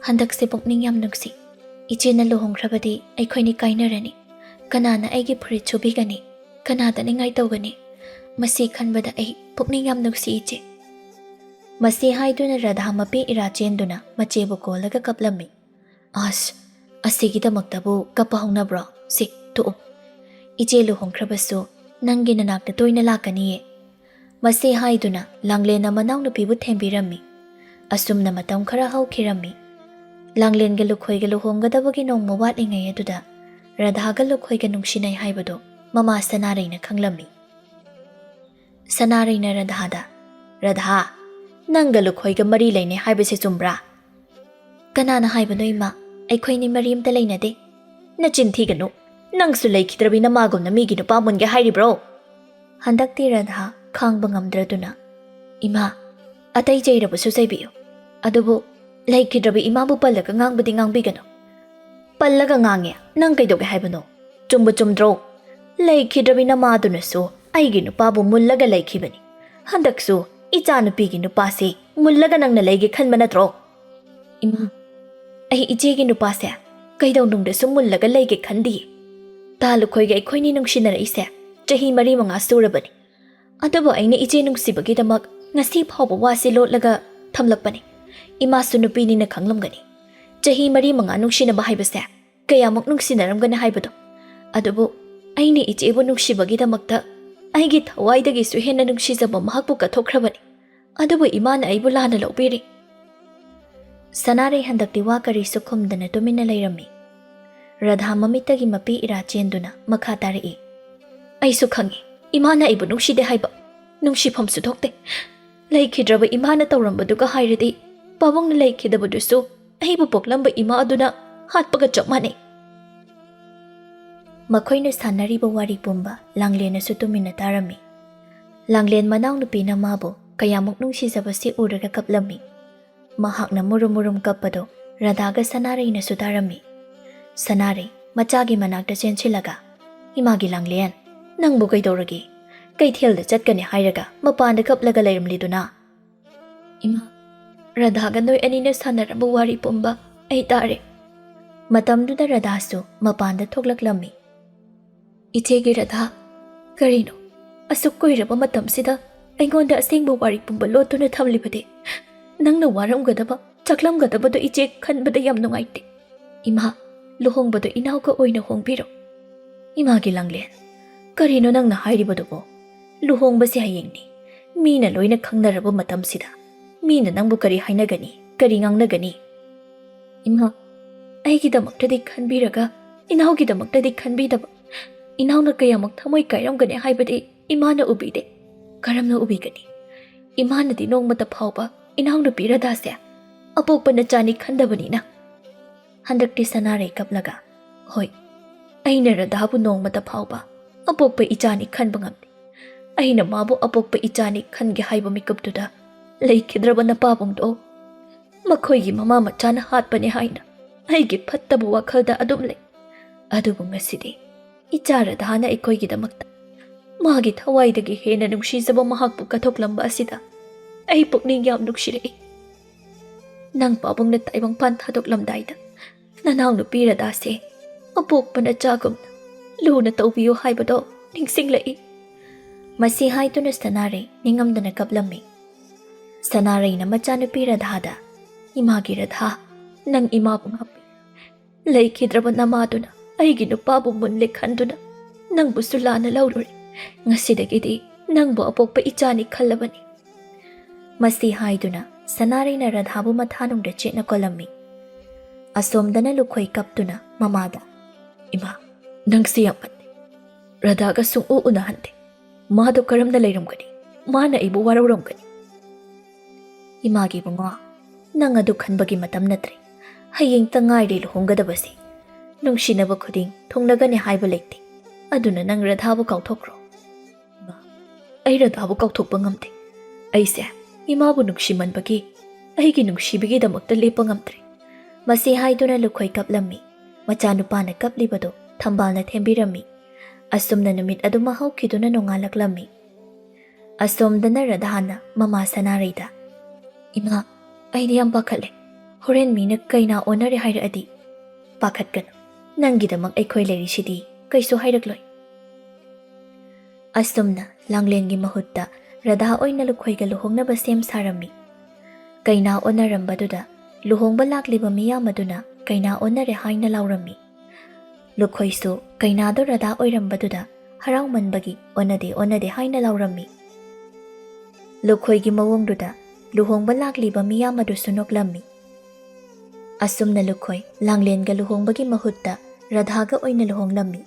ꯍꯟꯗꯛꯁꯦ ꯄꯨꯛꯅꯤꯡ ꯌꯥꯝ ꯅꯨꯡꯁꯤ꯫ ꯏꯆꯦꯅ ꯂꯨꯍꯣꯡꯈ꯭ꯔꯕꯗꯤ ꯑꯩꯈꯣꯏꯅꯤ ꯀꯥꯏꯅꯔꯅꯤ꯫ ꯀꯅꯥꯅ ꯑꯩꯒꯤ ꯐꯨꯔꯤꯠ ꯁꯨꯕꯤꯒꯅꯤ? ꯀꯅꯥꯗ ꯅꯤꯡꯉꯥꯏ ꯇꯧꯒꯅꯤ? ꯃꯁꯤ ꯈꯟꯕꯗ ꯑꯩ ꯄꯨꯛꯅꯤꯡ ꯌꯥꯝ ꯅꯨꯡꯁꯤ, ꯏꯆꯦ꯫" ꯃꯁꯤ ꯍꯥꯏꯗꯨꯅ ꯔꯥꯙꯥ ꯃꯄꯤ ꯏꯔꯥ ꯆꯦꯟꯗꯨꯅ ꯃꯆꯦꯕꯨ ꯀꯣꯜꯂꯒ ꯀꯞꯂꯝꯃꯤ꯫ "ꯑꯁ, ꯑꯁꯤꯒꯤꯗꯃꯛꯇꯕꯨ ꯀꯞꯄ ꯍꯧꯅꯕ꯭ꯔꯣ? ꯁꯤ, ꯇꯣꯛꯎ꯫ ꯏꯆꯦ ꯂꯨꯍꯣꯡꯈ꯭ꯔꯕꯁꯨ ꯅꯪꯒꯤ ꯅꯅꯥꯛꯇ ꯇꯣꯏꯅ ꯂꯥꯛꯀꯅꯤꯌꯦ꯫" ꯃꯁꯤ ꯍꯥꯏꯗꯨꯅ ꯂꯥꯡꯂꯦꯟꯅ ꯃꯅꯥꯎꯅꯨꯄꯤꯕꯨ ꯊꯦꯝꯕꯤꯔꯝꯃꯤ꯫ ꯑꯁꯨꯝꯅ ꯃꯇꯝ ꯈꯔ ꯍꯧꯈꯤꯔꯝꯃꯤ꯫ ꯂꯥꯡꯂꯦꯟꯒ ꯂꯨꯈꯣꯏꯒ ꯂꯨꯍꯣꯡꯒꯗꯕꯒꯤ ꯅꯣꯡꯃ ꯋꯥꯠꯂꯤꯉꯩ ꯑꯗꯨꯗ ꯔꯥꯙꯥꯒ ꯂꯨꯈꯣꯏꯒ ꯅꯨꯡꯁꯤꯅꯩ ꯍꯥꯏꯕꯗꯨ ꯃꯃꯥ ꯁꯅꯥꯔꯩꯅ ꯈꯪꯂꯝꯃꯤ꯫ ꯁꯅꯥꯔꯩꯅ ꯔꯥꯙꯥꯗ, "ꯔꯥꯙꯥ, ꯅꯪꯒ ꯂꯨꯈꯣꯏꯒ ꯃꯔꯤ ꯂꯩꯅꯩ ꯍꯥꯏꯕꯁꯤ ꯆꯨꯝꯕ꯭ꯔꯥ?" "ꯀꯅꯥꯅ ꯍꯥꯏꯕꯅꯣ, ꯏꯃꯥ? ꯑꯩꯈꯣꯏꯅꯤ ꯃꯔꯤ ꯑꯝꯇ ꯂꯩꯅꯗꯦ꯫" "ꯅꯆꯤꯟ ꯊꯤꯒꯅꯨ꯫ ꯅꯪꯁꯨ ꯂꯩꯈꯤꯗ꯭ꯔꯕꯤ ꯅꯃꯥꯒꯨꯝꯅ ꯃꯤꯒꯤ ꯅꯨꯄꯥ ꯃꯨꯟꯒꯦ ꯍꯥꯏꯔꯤꯕ꯭ꯔꯣ?" ꯍꯟꯗꯛꯇꯤ ꯔꯥꯙꯥ ꯈꯥꯡꯕ ꯉꯝꯗ꯭ꯔꯗꯨꯅ, "ꯏꯃꯥ, ꯑꯇꯩ ꯆꯩꯔꯕꯁꯨ ꯆꯩꯕꯤꯌꯨ, ꯑꯗꯨꯕꯨ ꯂꯩꯈꯤꯗ꯭ꯔꯕꯤ ꯏꯃꯥꯕꯨ ꯄꯜꯂꯒ ꯉꯥꯡꯕꯗꯤ ꯉꯥꯡꯕꯤꯒꯅꯨ꯫" "ꯄꯜꯂꯒ ꯉꯥꯡꯉꯦ, ꯅꯪ ꯀꯩꯗꯧꯒꯦ ꯍꯥꯏꯕꯅꯣ? ꯆꯨꯝꯕ ꯆꯨꯝꯗ꯭ꯔꯣ? ꯂꯩꯈꯤꯗ꯭ꯔꯕꯤ ꯅꯃꯥꯗꯨꯅꯁꯨ ꯑꯩꯒꯤ ꯅꯨꯄꯥꯕꯨ ꯃꯨꯜꯂꯒ ꯂꯩꯈꯤꯕꯅꯤ꯫ ꯍꯟꯗꯛꯁꯨ ꯏꯆꯥꯅꯨꯄꯤꯒꯤ ꯅꯨꯄꯥꯁꯤ ꯃꯨꯜꯂꯒ ꯅꯪꯅ ꯂꯩꯒꯦ ꯈꯟꯕ ꯅꯠꯇ꯭ꯔꯣ?" "ꯏꯃꯥ, ꯑꯩ ꯏꯆꯦꯒꯤ ꯅꯨꯄꯥꯁꯦ ꯀꯩꯗꯧꯅꯨꯡꯗꯁꯨ ꯃꯨꯜꯂꯒ ꯂꯩꯒꯦ ꯈꯟꯗꯤꯌꯦ꯫ ꯇꯥ ꯂꯨꯈꯣꯏꯒ ꯑꯩꯈꯣꯏꯅꯤ ꯅꯨꯡꯁꯤꯅꯔꯛꯏꯁꯦ ꯆꯍꯤ ꯃꯔꯤ ꯃꯉꯥ ꯁꯨꯔꯕꯅꯤ꯫ ꯑꯗꯨꯕꯨ ꯑꯩꯅ ꯏꯆꯦ ꯅꯨꯡꯁꯤꯕꯒꯤꯗꯃꯛ ꯉꯁꯤ ꯐꯥꯎꯕ ꯋꯥꯁꯤ ꯂꯣꯠꯂꯒ ꯊꯝꯂꯛꯄꯅꯤ꯫ ꯏꯃꯥꯁꯨ ꯅꯨꯄꯤꯅꯤꯅ ꯈꯪꯂꯝꯒꯅꯤ꯫ ꯆꯍꯤ ꯃꯔꯤ ꯃꯉꯥ ꯅꯨꯡꯁꯤꯅꯕ ꯍꯥꯏꯕꯁꯦ ꯀꯌꯥꯃꯨꯛ ꯅꯨꯡꯁꯤꯅꯔꯝꯒꯅꯤ ꯍꯥꯏꯕꯗꯣ꯫ ꯑꯗꯨꯕꯨ ꯑꯩꯅ ꯏꯆꯦꯕꯨ ꯅꯨꯡꯁꯤꯕꯒꯤꯗꯃꯛꯇ ꯑꯩꯒꯤ ꯊꯋꯥꯏꯗꯒꯤꯁꯨ ꯍꯦꯟꯅ ꯅꯨꯡꯁꯤꯖꯕ ꯃꯍꯥꯛꯄꯨ ꯀꯠꯊꯣꯛꯈ꯭ꯔꯕꯅꯤ꯫ ꯑꯗꯨꯕꯨ ꯏꯃꯥꯅ ꯑꯩꯕꯨ ꯂꯥꯟꯅ ꯂꯧꯕꯤꯔꯤ꯫" ꯁꯅꯥꯔꯩ ꯍꯟꯗꯛꯇꯤ ꯋꯥ ꯀꯔꯤꯁꯨ ꯈꯨꯝꯗꯅ ꯇꯨꯃꯤꯟꯅ ꯂꯩꯔꯝꯃꯤ꯫ ꯔꯥꯙꯥ ꯃꯃꯤꯠꯇꯒꯤ ꯃꯄꯤ ꯏꯔꯥ ꯆꯦꯟꯗꯨꯅ ꯃꯈꯥ ꯇꯥꯔꯛꯏ, "ꯑꯩꯁꯨ ꯈꯪꯏ, ꯏꯃꯥꯅ ꯑꯩꯕꯨ ꯅꯨꯡꯁꯤꯗꯦ ꯍꯥꯏꯕ꯫ ꯅꯨꯡꯁꯤꯐꯝꯁꯨ ꯊꯣꯛꯇꯦ꯫ ꯂꯩꯈꯤꯗ꯭ꯔꯕ ꯏꯃꯥꯅ ꯇꯧꯔꯝꯕꯗꯨꯒ ꯍꯥꯏꯔꯗꯤ, ꯄꯥꯕꯨꯡꯅ ꯂꯩꯈꯤꯗꯕꯗꯨꯁꯨ ꯑꯩꯕꯨ ꯄꯣꯛꯂꯝꯕ ꯏꯃꯥ ꯑꯗꯨꯅ ꯍꯥꯠꯄꯒ ꯆꯞ ꯃꯥꯟꯅꯩ꯫" ꯃꯈꯣꯏꯅ ꯁꯥꯟꯅꯔꯤꯕ ꯋꯥꯔꯤ ꯄꯨꯝꯕ ꯂꯥꯡꯂꯦꯟꯅꯁꯨ ꯇꯨꯃꯤꯟꯅ ꯇꯥꯔꯝꯃꯤ꯫ ꯂꯥꯡꯂꯦꯟ ꯃꯅꯥꯎꯅꯨꯄꯤꯅ ꯃꯥꯕꯨ ꯀꯌꯥꯃꯨꯛ ꯅꯨꯡꯁꯤꯖꯕꯁꯤ ꯎꯔꯒ ꯀꯞꯂꯝꯃꯤ꯫ ꯃꯍꯥꯛꯅ ꯃꯨꯔꯨꯝ ꯃꯨꯔꯨꯝ ꯀꯞꯄꯗꯨ ꯔꯥꯙꯥꯒ ꯁꯅꯥꯔꯩꯅꯁꯨ ꯇꯥꯔꯝꯃꯤ꯫ ꯁꯅꯥꯔꯩ ꯃꯆꯥꯒꯤ ꯃꯅꯥꯛꯇ ꯆꯦꯟꯁꯤꯜꯂꯒ, "ꯏꯃꯥꯒꯤ ꯂꯥꯡꯂꯦꯟ, ꯅꯪꯕꯨ ꯀꯩꯗꯧꯔꯒꯦ? ꯀꯩꯊꯦꯜꯗ ꯆꯠꯀꯅꯤ ꯍꯥꯏꯔꯒ ꯃꯄꯥꯟꯗ ꯀꯞꯂꯒ ꯂꯩꯔꯝꯂꯤꯗꯨꯅ?" "ꯏꯃꯥ, ꯔꯥꯙꯥꯒ ꯅꯣꯏ ꯑꯅꯤꯅ ꯁꯥꯟꯅꯔꯝꯕ ꯋꯥꯔꯤ ꯄꯨꯝꯕ ꯑꯩ ꯇꯥꯔꯦ꯫" ꯃꯇꯝꯗꯨꯗ ꯔꯥꯙꯥꯁꯨ ꯃꯄꯥꯟꯗ ꯊꯣꯛꯂꯛꯂꯝꯃꯤ꯫ "ꯏꯆꯦꯒꯤ ꯔꯥꯙꯥ, ꯀꯔꯤꯅꯣ ꯑꯁꯨꯛ ꯀꯨꯏꯔꯕ ꯃꯇꯝꯁꯤꯗ ꯑꯩꯉꯣꯟꯗ ꯑꯁꯦꯡꯕ ꯋꯥꯔꯤ ꯄꯨꯝꯕ ꯂꯣꯠꯇꯨꯅ ꯊꯝꯂꯤꯕꯗꯤ? ꯅꯪꯅ ꯋꯥꯔꯝꯒꯗꯕ, ꯆꯥꯛꯂꯝꯒꯗꯕꯗꯣ ꯏꯆꯦ ꯈꯟꯕꯗ ꯌꯥꯝ ꯅꯨꯡꯉꯥꯏꯇꯦ꯫ ꯏꯃꯥ, ꯂꯨꯍꯣꯡꯕꯗꯣ ꯏꯅꯥꯎꯒ ꯑꯣꯏꯅ ꯍꯣꯡꯕꯤꯔꯣ꯫" "ꯏꯃꯥꯒꯤ ꯂꯥꯡꯂꯦꯟ, ꯀꯔꯤꯅꯣ ꯅꯪꯅ ꯍꯥꯏꯔꯤꯕꯗꯨꯕꯣ? ꯂꯨꯍꯣꯡꯕꯁꯦ ꯍꯌꯦꯡꯅꯤ꯫ ꯃꯤꯅ ꯂꯣꯏꯅ ꯈꯪꯅꯔꯕ ꯃꯇꯝꯁꯤꯗ ꯃꯤꯅ ꯅꯪꯕꯨ ꯀꯔꯤ ꯍꯥꯏꯅꯒꯅꯤ, ꯀꯔꯤ ꯉꯥꯡꯅꯒꯅꯤ?" "ꯏꯃꯥ, ꯑꯩꯒꯤꯗꯃꯛꯇꯗꯤ ꯈꯟꯕꯤꯔꯒ ꯏꯅꯥꯎꯒꯤꯗꯃꯛꯇꯗꯤ ꯈꯟꯕꯤꯗꯕ, ꯏꯅꯥꯎꯅ ꯀꯌꯥꯃꯨꯛ ꯊꯃꯣꯏ ꯀꯥꯏꯔꯝꯒꯅꯤ ꯍꯥꯏꯕꯗꯤ ꯏꯃꯥꯅ ꯎꯕꯤꯗꯦ꯫ ꯀꯔꯝꯅ ꯎꯕꯤꯒꯅꯤ? ꯏꯃꯥꯅꯗꯤ ꯅꯣꯡꯃꯇ ꯐꯥꯎꯕ ꯏꯅꯥꯎꯅꯨꯄꯤ ꯔꯥꯙꯥꯁꯦ ꯑꯄꯣꯛꯄ ꯅꯆꯥꯅꯤ ꯈꯟꯗꯕꯅꯤꯅ꯫" ꯍꯟꯗꯛꯇꯤ ꯁꯅꯥꯔꯩ ꯀꯞꯂꯒ, "ꯍꯣꯏ, ꯑꯩꯅ ꯔꯥꯙꯥꯕꯨ ꯅꯣꯡꯃꯇ ꯐꯥꯎꯕ ꯑꯄꯣꯛꯄ ꯏꯆꯥꯅꯤ ꯈꯟꯕ ꯉꯝꯗꯦ꯫ ꯑꯩꯅ ꯃꯥꯕꯨ ꯑꯄꯣꯛꯄ ꯏꯆꯥꯅꯤ ꯈꯟꯒꯦ ꯍꯥꯏꯕ ꯃꯤꯀꯨꯞꯇꯨꯗ ꯂꯩꯈꯤꯗ꯭ꯔꯕ ꯅꯄꯥꯕꯨꯡꯗꯣ ꯃꯈꯣꯏꯒꯤ ꯃꯃꯥ ꯃꯆꯥꯅ ꯍꯥꯠꯄꯅꯦ ꯍꯥꯏꯅ ꯑꯩꯒꯤ ꯐꯠꯇꯕ ꯋꯥꯈꯜꯗ ꯑꯗꯨꯝ ꯂꯩ꯫ ꯑꯗꯨꯕꯨ ꯉꯁꯤꯗꯤ ꯏꯆꯥ ꯔꯥꯙꯥꯅ ꯑꯩꯈꯣꯏꯒꯤꯗꯃꯛꯇ ꯃꯥꯒꯤ ꯊꯋꯥꯏꯗꯒꯤ ꯍꯦꯟꯅ ꯅꯨꯡꯁꯤꯖꯕ ꯃꯍꯥꯛꯄꯨ ꯀꯠꯊꯣꯛꯂꯝꯕ ꯑꯁꯤꯗ ꯑꯩ ꯄꯨꯛꯅꯤꯡ ꯌꯥꯝ ꯅꯨꯡꯁꯤꯔꯛꯏ꯫ ꯅꯪ ꯄꯥꯕꯨꯡꯅ ꯇꯥꯏꯕꯪꯄꯥꯟ ꯊꯥꯗꯣꯛꯂꯝꯗꯥꯏꯗ ꯅꯅꯥꯎꯅꯨꯄꯤ ꯔꯥꯙꯥꯁꯦ ꯑꯄꯣꯛꯄ ꯅꯆꯥꯒꯨꯝꯅ ꯂꯨꯅ ꯇꯧꯕꯤꯌꯨ ꯍꯥꯏꯕꯗꯣ ꯅꯤꯡꯁꯤꯡꯂꯛꯏ꯫" ꯃꯁꯤ ꯍꯥꯏꯗꯨꯅ ꯁꯅꯥꯔꯩ ꯅꯤꯡꯉꯝꯗꯅ ꯀꯞꯂꯝꯃꯤ꯫ ꯁꯅꯥꯔꯩꯅ ꯃꯆꯥꯅꯨꯄꯤ ꯔꯥꯙꯥꯗ, "ꯏꯃꯥꯒꯤ ꯔꯥꯙꯥ, ꯅꯪ ꯏꯃꯥꯕꯨ ꯉꯥꯛꯄꯤ꯫ ꯂꯩꯈꯤꯗ꯭ꯔꯕ ꯅꯃꯥꯗꯨꯅ ꯑꯩꯒꯤ ꯅꯨꯄꯥꯕꯨ ꯃꯨꯟꯅ ꯈꯟꯗꯨꯅ ꯅꯪꯕꯨꯁꯨ ꯂꯥꯟꯅ ꯂꯧꯔꯨꯔꯦ꯫ ꯉꯁꯤꯗꯒꯤꯗꯤ ꯅꯪꯕꯨ ꯑꯄꯣꯛꯄ ꯏꯆꯥꯅꯤ ꯈꯜꯂꯕꯅꯤ꯫" ꯃꯁꯤ ꯍꯥꯏꯗꯨꯅ ꯁꯅꯥꯔꯩꯅ ꯔꯥꯙꯥꯕꯨ ꯃꯊꯥꯅꯨꯡꯗ ꯆꯦꯠꯅ ꯀꯣꯜꯂꯝꯃꯤ꯫ ꯑꯁꯣꯝꯗꯅ ꯂꯨꯈꯣꯏ ꯀꯞꯇꯨꯅ ꯃꯃꯥꯗ, "ꯏꯃꯥ, ꯅꯪꯁꯤ ꯌꯥꯝ ꯐꯠꯇꯦ꯫ ꯔꯥꯙꯥꯒ ꯁꯨꯡꯎ ꯎꯅꯍꯟꯗꯦ꯫ ꯃꯥꯗꯣ ꯀꯔꯝꯅ ꯂꯩꯔꯝꯒꯅꯤ? ꯃꯥꯅ ꯑꯩꯕꯨ ꯋꯥꯔꯧꯔꯝꯒꯅꯤ꯫" "ꯏꯃꯥꯒꯤ ꯏꯕꯨꯡꯉꯣ, ꯅꯪ ꯑꯗꯨ ꯈꯟꯕꯒꯤ ꯃꯇꯝ ꯅꯠꯇ꯭ꯔꯦ꯫ ꯍꯌꯦꯡꯇ ꯉꯥꯏꯔꯦ ꯂꯨꯍꯣꯡꯒꯗꯕꯁꯦ꯫ ꯅꯨꯡꯁꯤꯅꯕ ꯈꯨꯗꯤꯡ ꯊꯨꯡꯅꯒꯅꯤ ꯍꯥꯏꯕ ꯂꯩꯇꯦ꯫ ꯑꯗꯨꯅ ꯅꯪ ꯔꯥꯙꯥꯕꯨ ꯀꯥꯎꯊꯣꯛꯈ꯭ꯔꯣ꯫ ꯏꯃꯥ, ꯑꯩ ꯔꯥꯙꯥꯕꯨ ꯀꯥꯎꯊꯣꯛꯄ ꯉꯝꯗꯦ꯫ ꯑꯩꯁꯦ ꯏꯃꯥꯕꯨ ꯅꯨꯡꯁꯤꯃꯟꯕꯒꯤ ꯑꯩꯒꯤ ꯅꯨꯡꯁꯤꯕꯒꯤꯗꯃꯛꯇ ꯂꯦꯞꯄ ꯉꯝꯗ꯭ꯔꯦ꯫ ꯃꯁꯤ ꯍꯥꯏꯗꯨꯅ ꯂꯨꯈꯣꯏ ꯀꯞꯂꯝꯃꯤ꯫ ꯃꯆꯥꯅꯨꯄꯥꯅ ꯀꯞꯂꯤꯕꯗꯨ ꯊꯝꯕꯥꯜꯅ ꯊꯦꯝꯕꯤꯔꯝꯃꯤ꯫ ꯑꯁꯨꯝꯅ ꯅꯨꯃꯤꯠ ꯑꯗꯨꯃ ꯍꯧꯈꯤꯗꯨꯅ ꯅꯣꯡꯉꯥꯜꯂꯛꯂꯝꯃꯤ꯫ ꯑꯁꯣꯝꯗꯅ ꯔꯥꯙꯥꯅ ꯃꯃꯥ ꯁꯅꯥꯔꯩꯗ, "ꯏꯃꯥ, ꯑꯩꯗꯤ ꯌꯥꯝ ꯄꯥꯈꯠꯂꯦ꯫ ꯍꯣꯔꯦꯟ ꯃꯤꯅ ꯀꯩꯅꯥ ꯑꯣꯟꯅꯔꯦ ꯍꯥꯏꯔꯛꯑꯗꯤ?" "ꯄꯥꯈꯠꯀꯅꯨ, ꯅꯪꯒꯤꯗꯃꯛ ꯑꯩꯈꯣꯏ ꯂꯩꯔꯤꯁꯤꯗꯤ, ꯀꯩꯁꯨ ꯍꯥꯏꯔꯛꯂꯣꯏ"꯫ ꯑꯁꯨꯝꯅ ꯂꯥꯡꯂꯦꯟꯒꯤ ꯃꯍꯨꯠꯇ ꯔꯥꯙꯥ ꯑꯣꯏꯅ ꯂꯨꯈꯣꯏꯒ ꯂꯨꯍꯣꯡꯅꯕ ꯁꯦꯝ ꯁꯥꯔꯝꯃꯤ꯫ ꯀꯩꯅꯥ ꯑꯣꯟꯅꯔꯝꯕꯗꯨꯗ ꯂꯨꯍꯣꯡꯕ ꯂꯥꯛꯂꯤꯕ ꯃꯤꯌꯥꯝ ꯑꯗꯨꯅ ꯀꯩꯅꯥ ꯑꯣꯟꯅꯔꯦ ꯍꯥꯏꯅ ꯂꯥꯎꯔꯝꯃꯤ꯫ ꯂꯨꯈꯣꯏꯁꯨ ꯀꯩꯅꯥꯗꯣ ꯔꯥꯙꯥ ꯑꯣꯏꯔꯝꯕꯗꯨꯗ ꯍꯔꯥꯎꯃꯟꯕꯒꯤ "ꯑꯣꯟꯅꯗꯦ, ꯑꯣꯟꯅꯗꯦ" ꯍꯥꯏꯅ ꯂꯥꯎꯔꯝꯃꯤ꯫ ꯂꯨꯈꯣꯏꯒꯤ ꯃꯑꯣꯡꯗꯨꯗ ꯂꯨꯍꯣꯡꯕ ꯂꯥꯛꯂꯤꯕ ꯃꯤꯌꯥꯝ ꯑꯗꯨꯁꯨ ꯅꯣꯛꯂꯝꯃꯤ꯫ ꯑꯁꯨꯝꯅ ꯂꯨꯈꯣꯏ ꯂꯥꯡꯂꯦꯟꯒ ꯂꯨꯍꯣꯡꯕꯒꯤ ꯃꯍꯨꯠꯇ ꯔꯥꯙꯥꯒ ꯑꯣꯏꯅ ꯂꯨꯍꯣꯡꯂꯝꯃꯤ꯫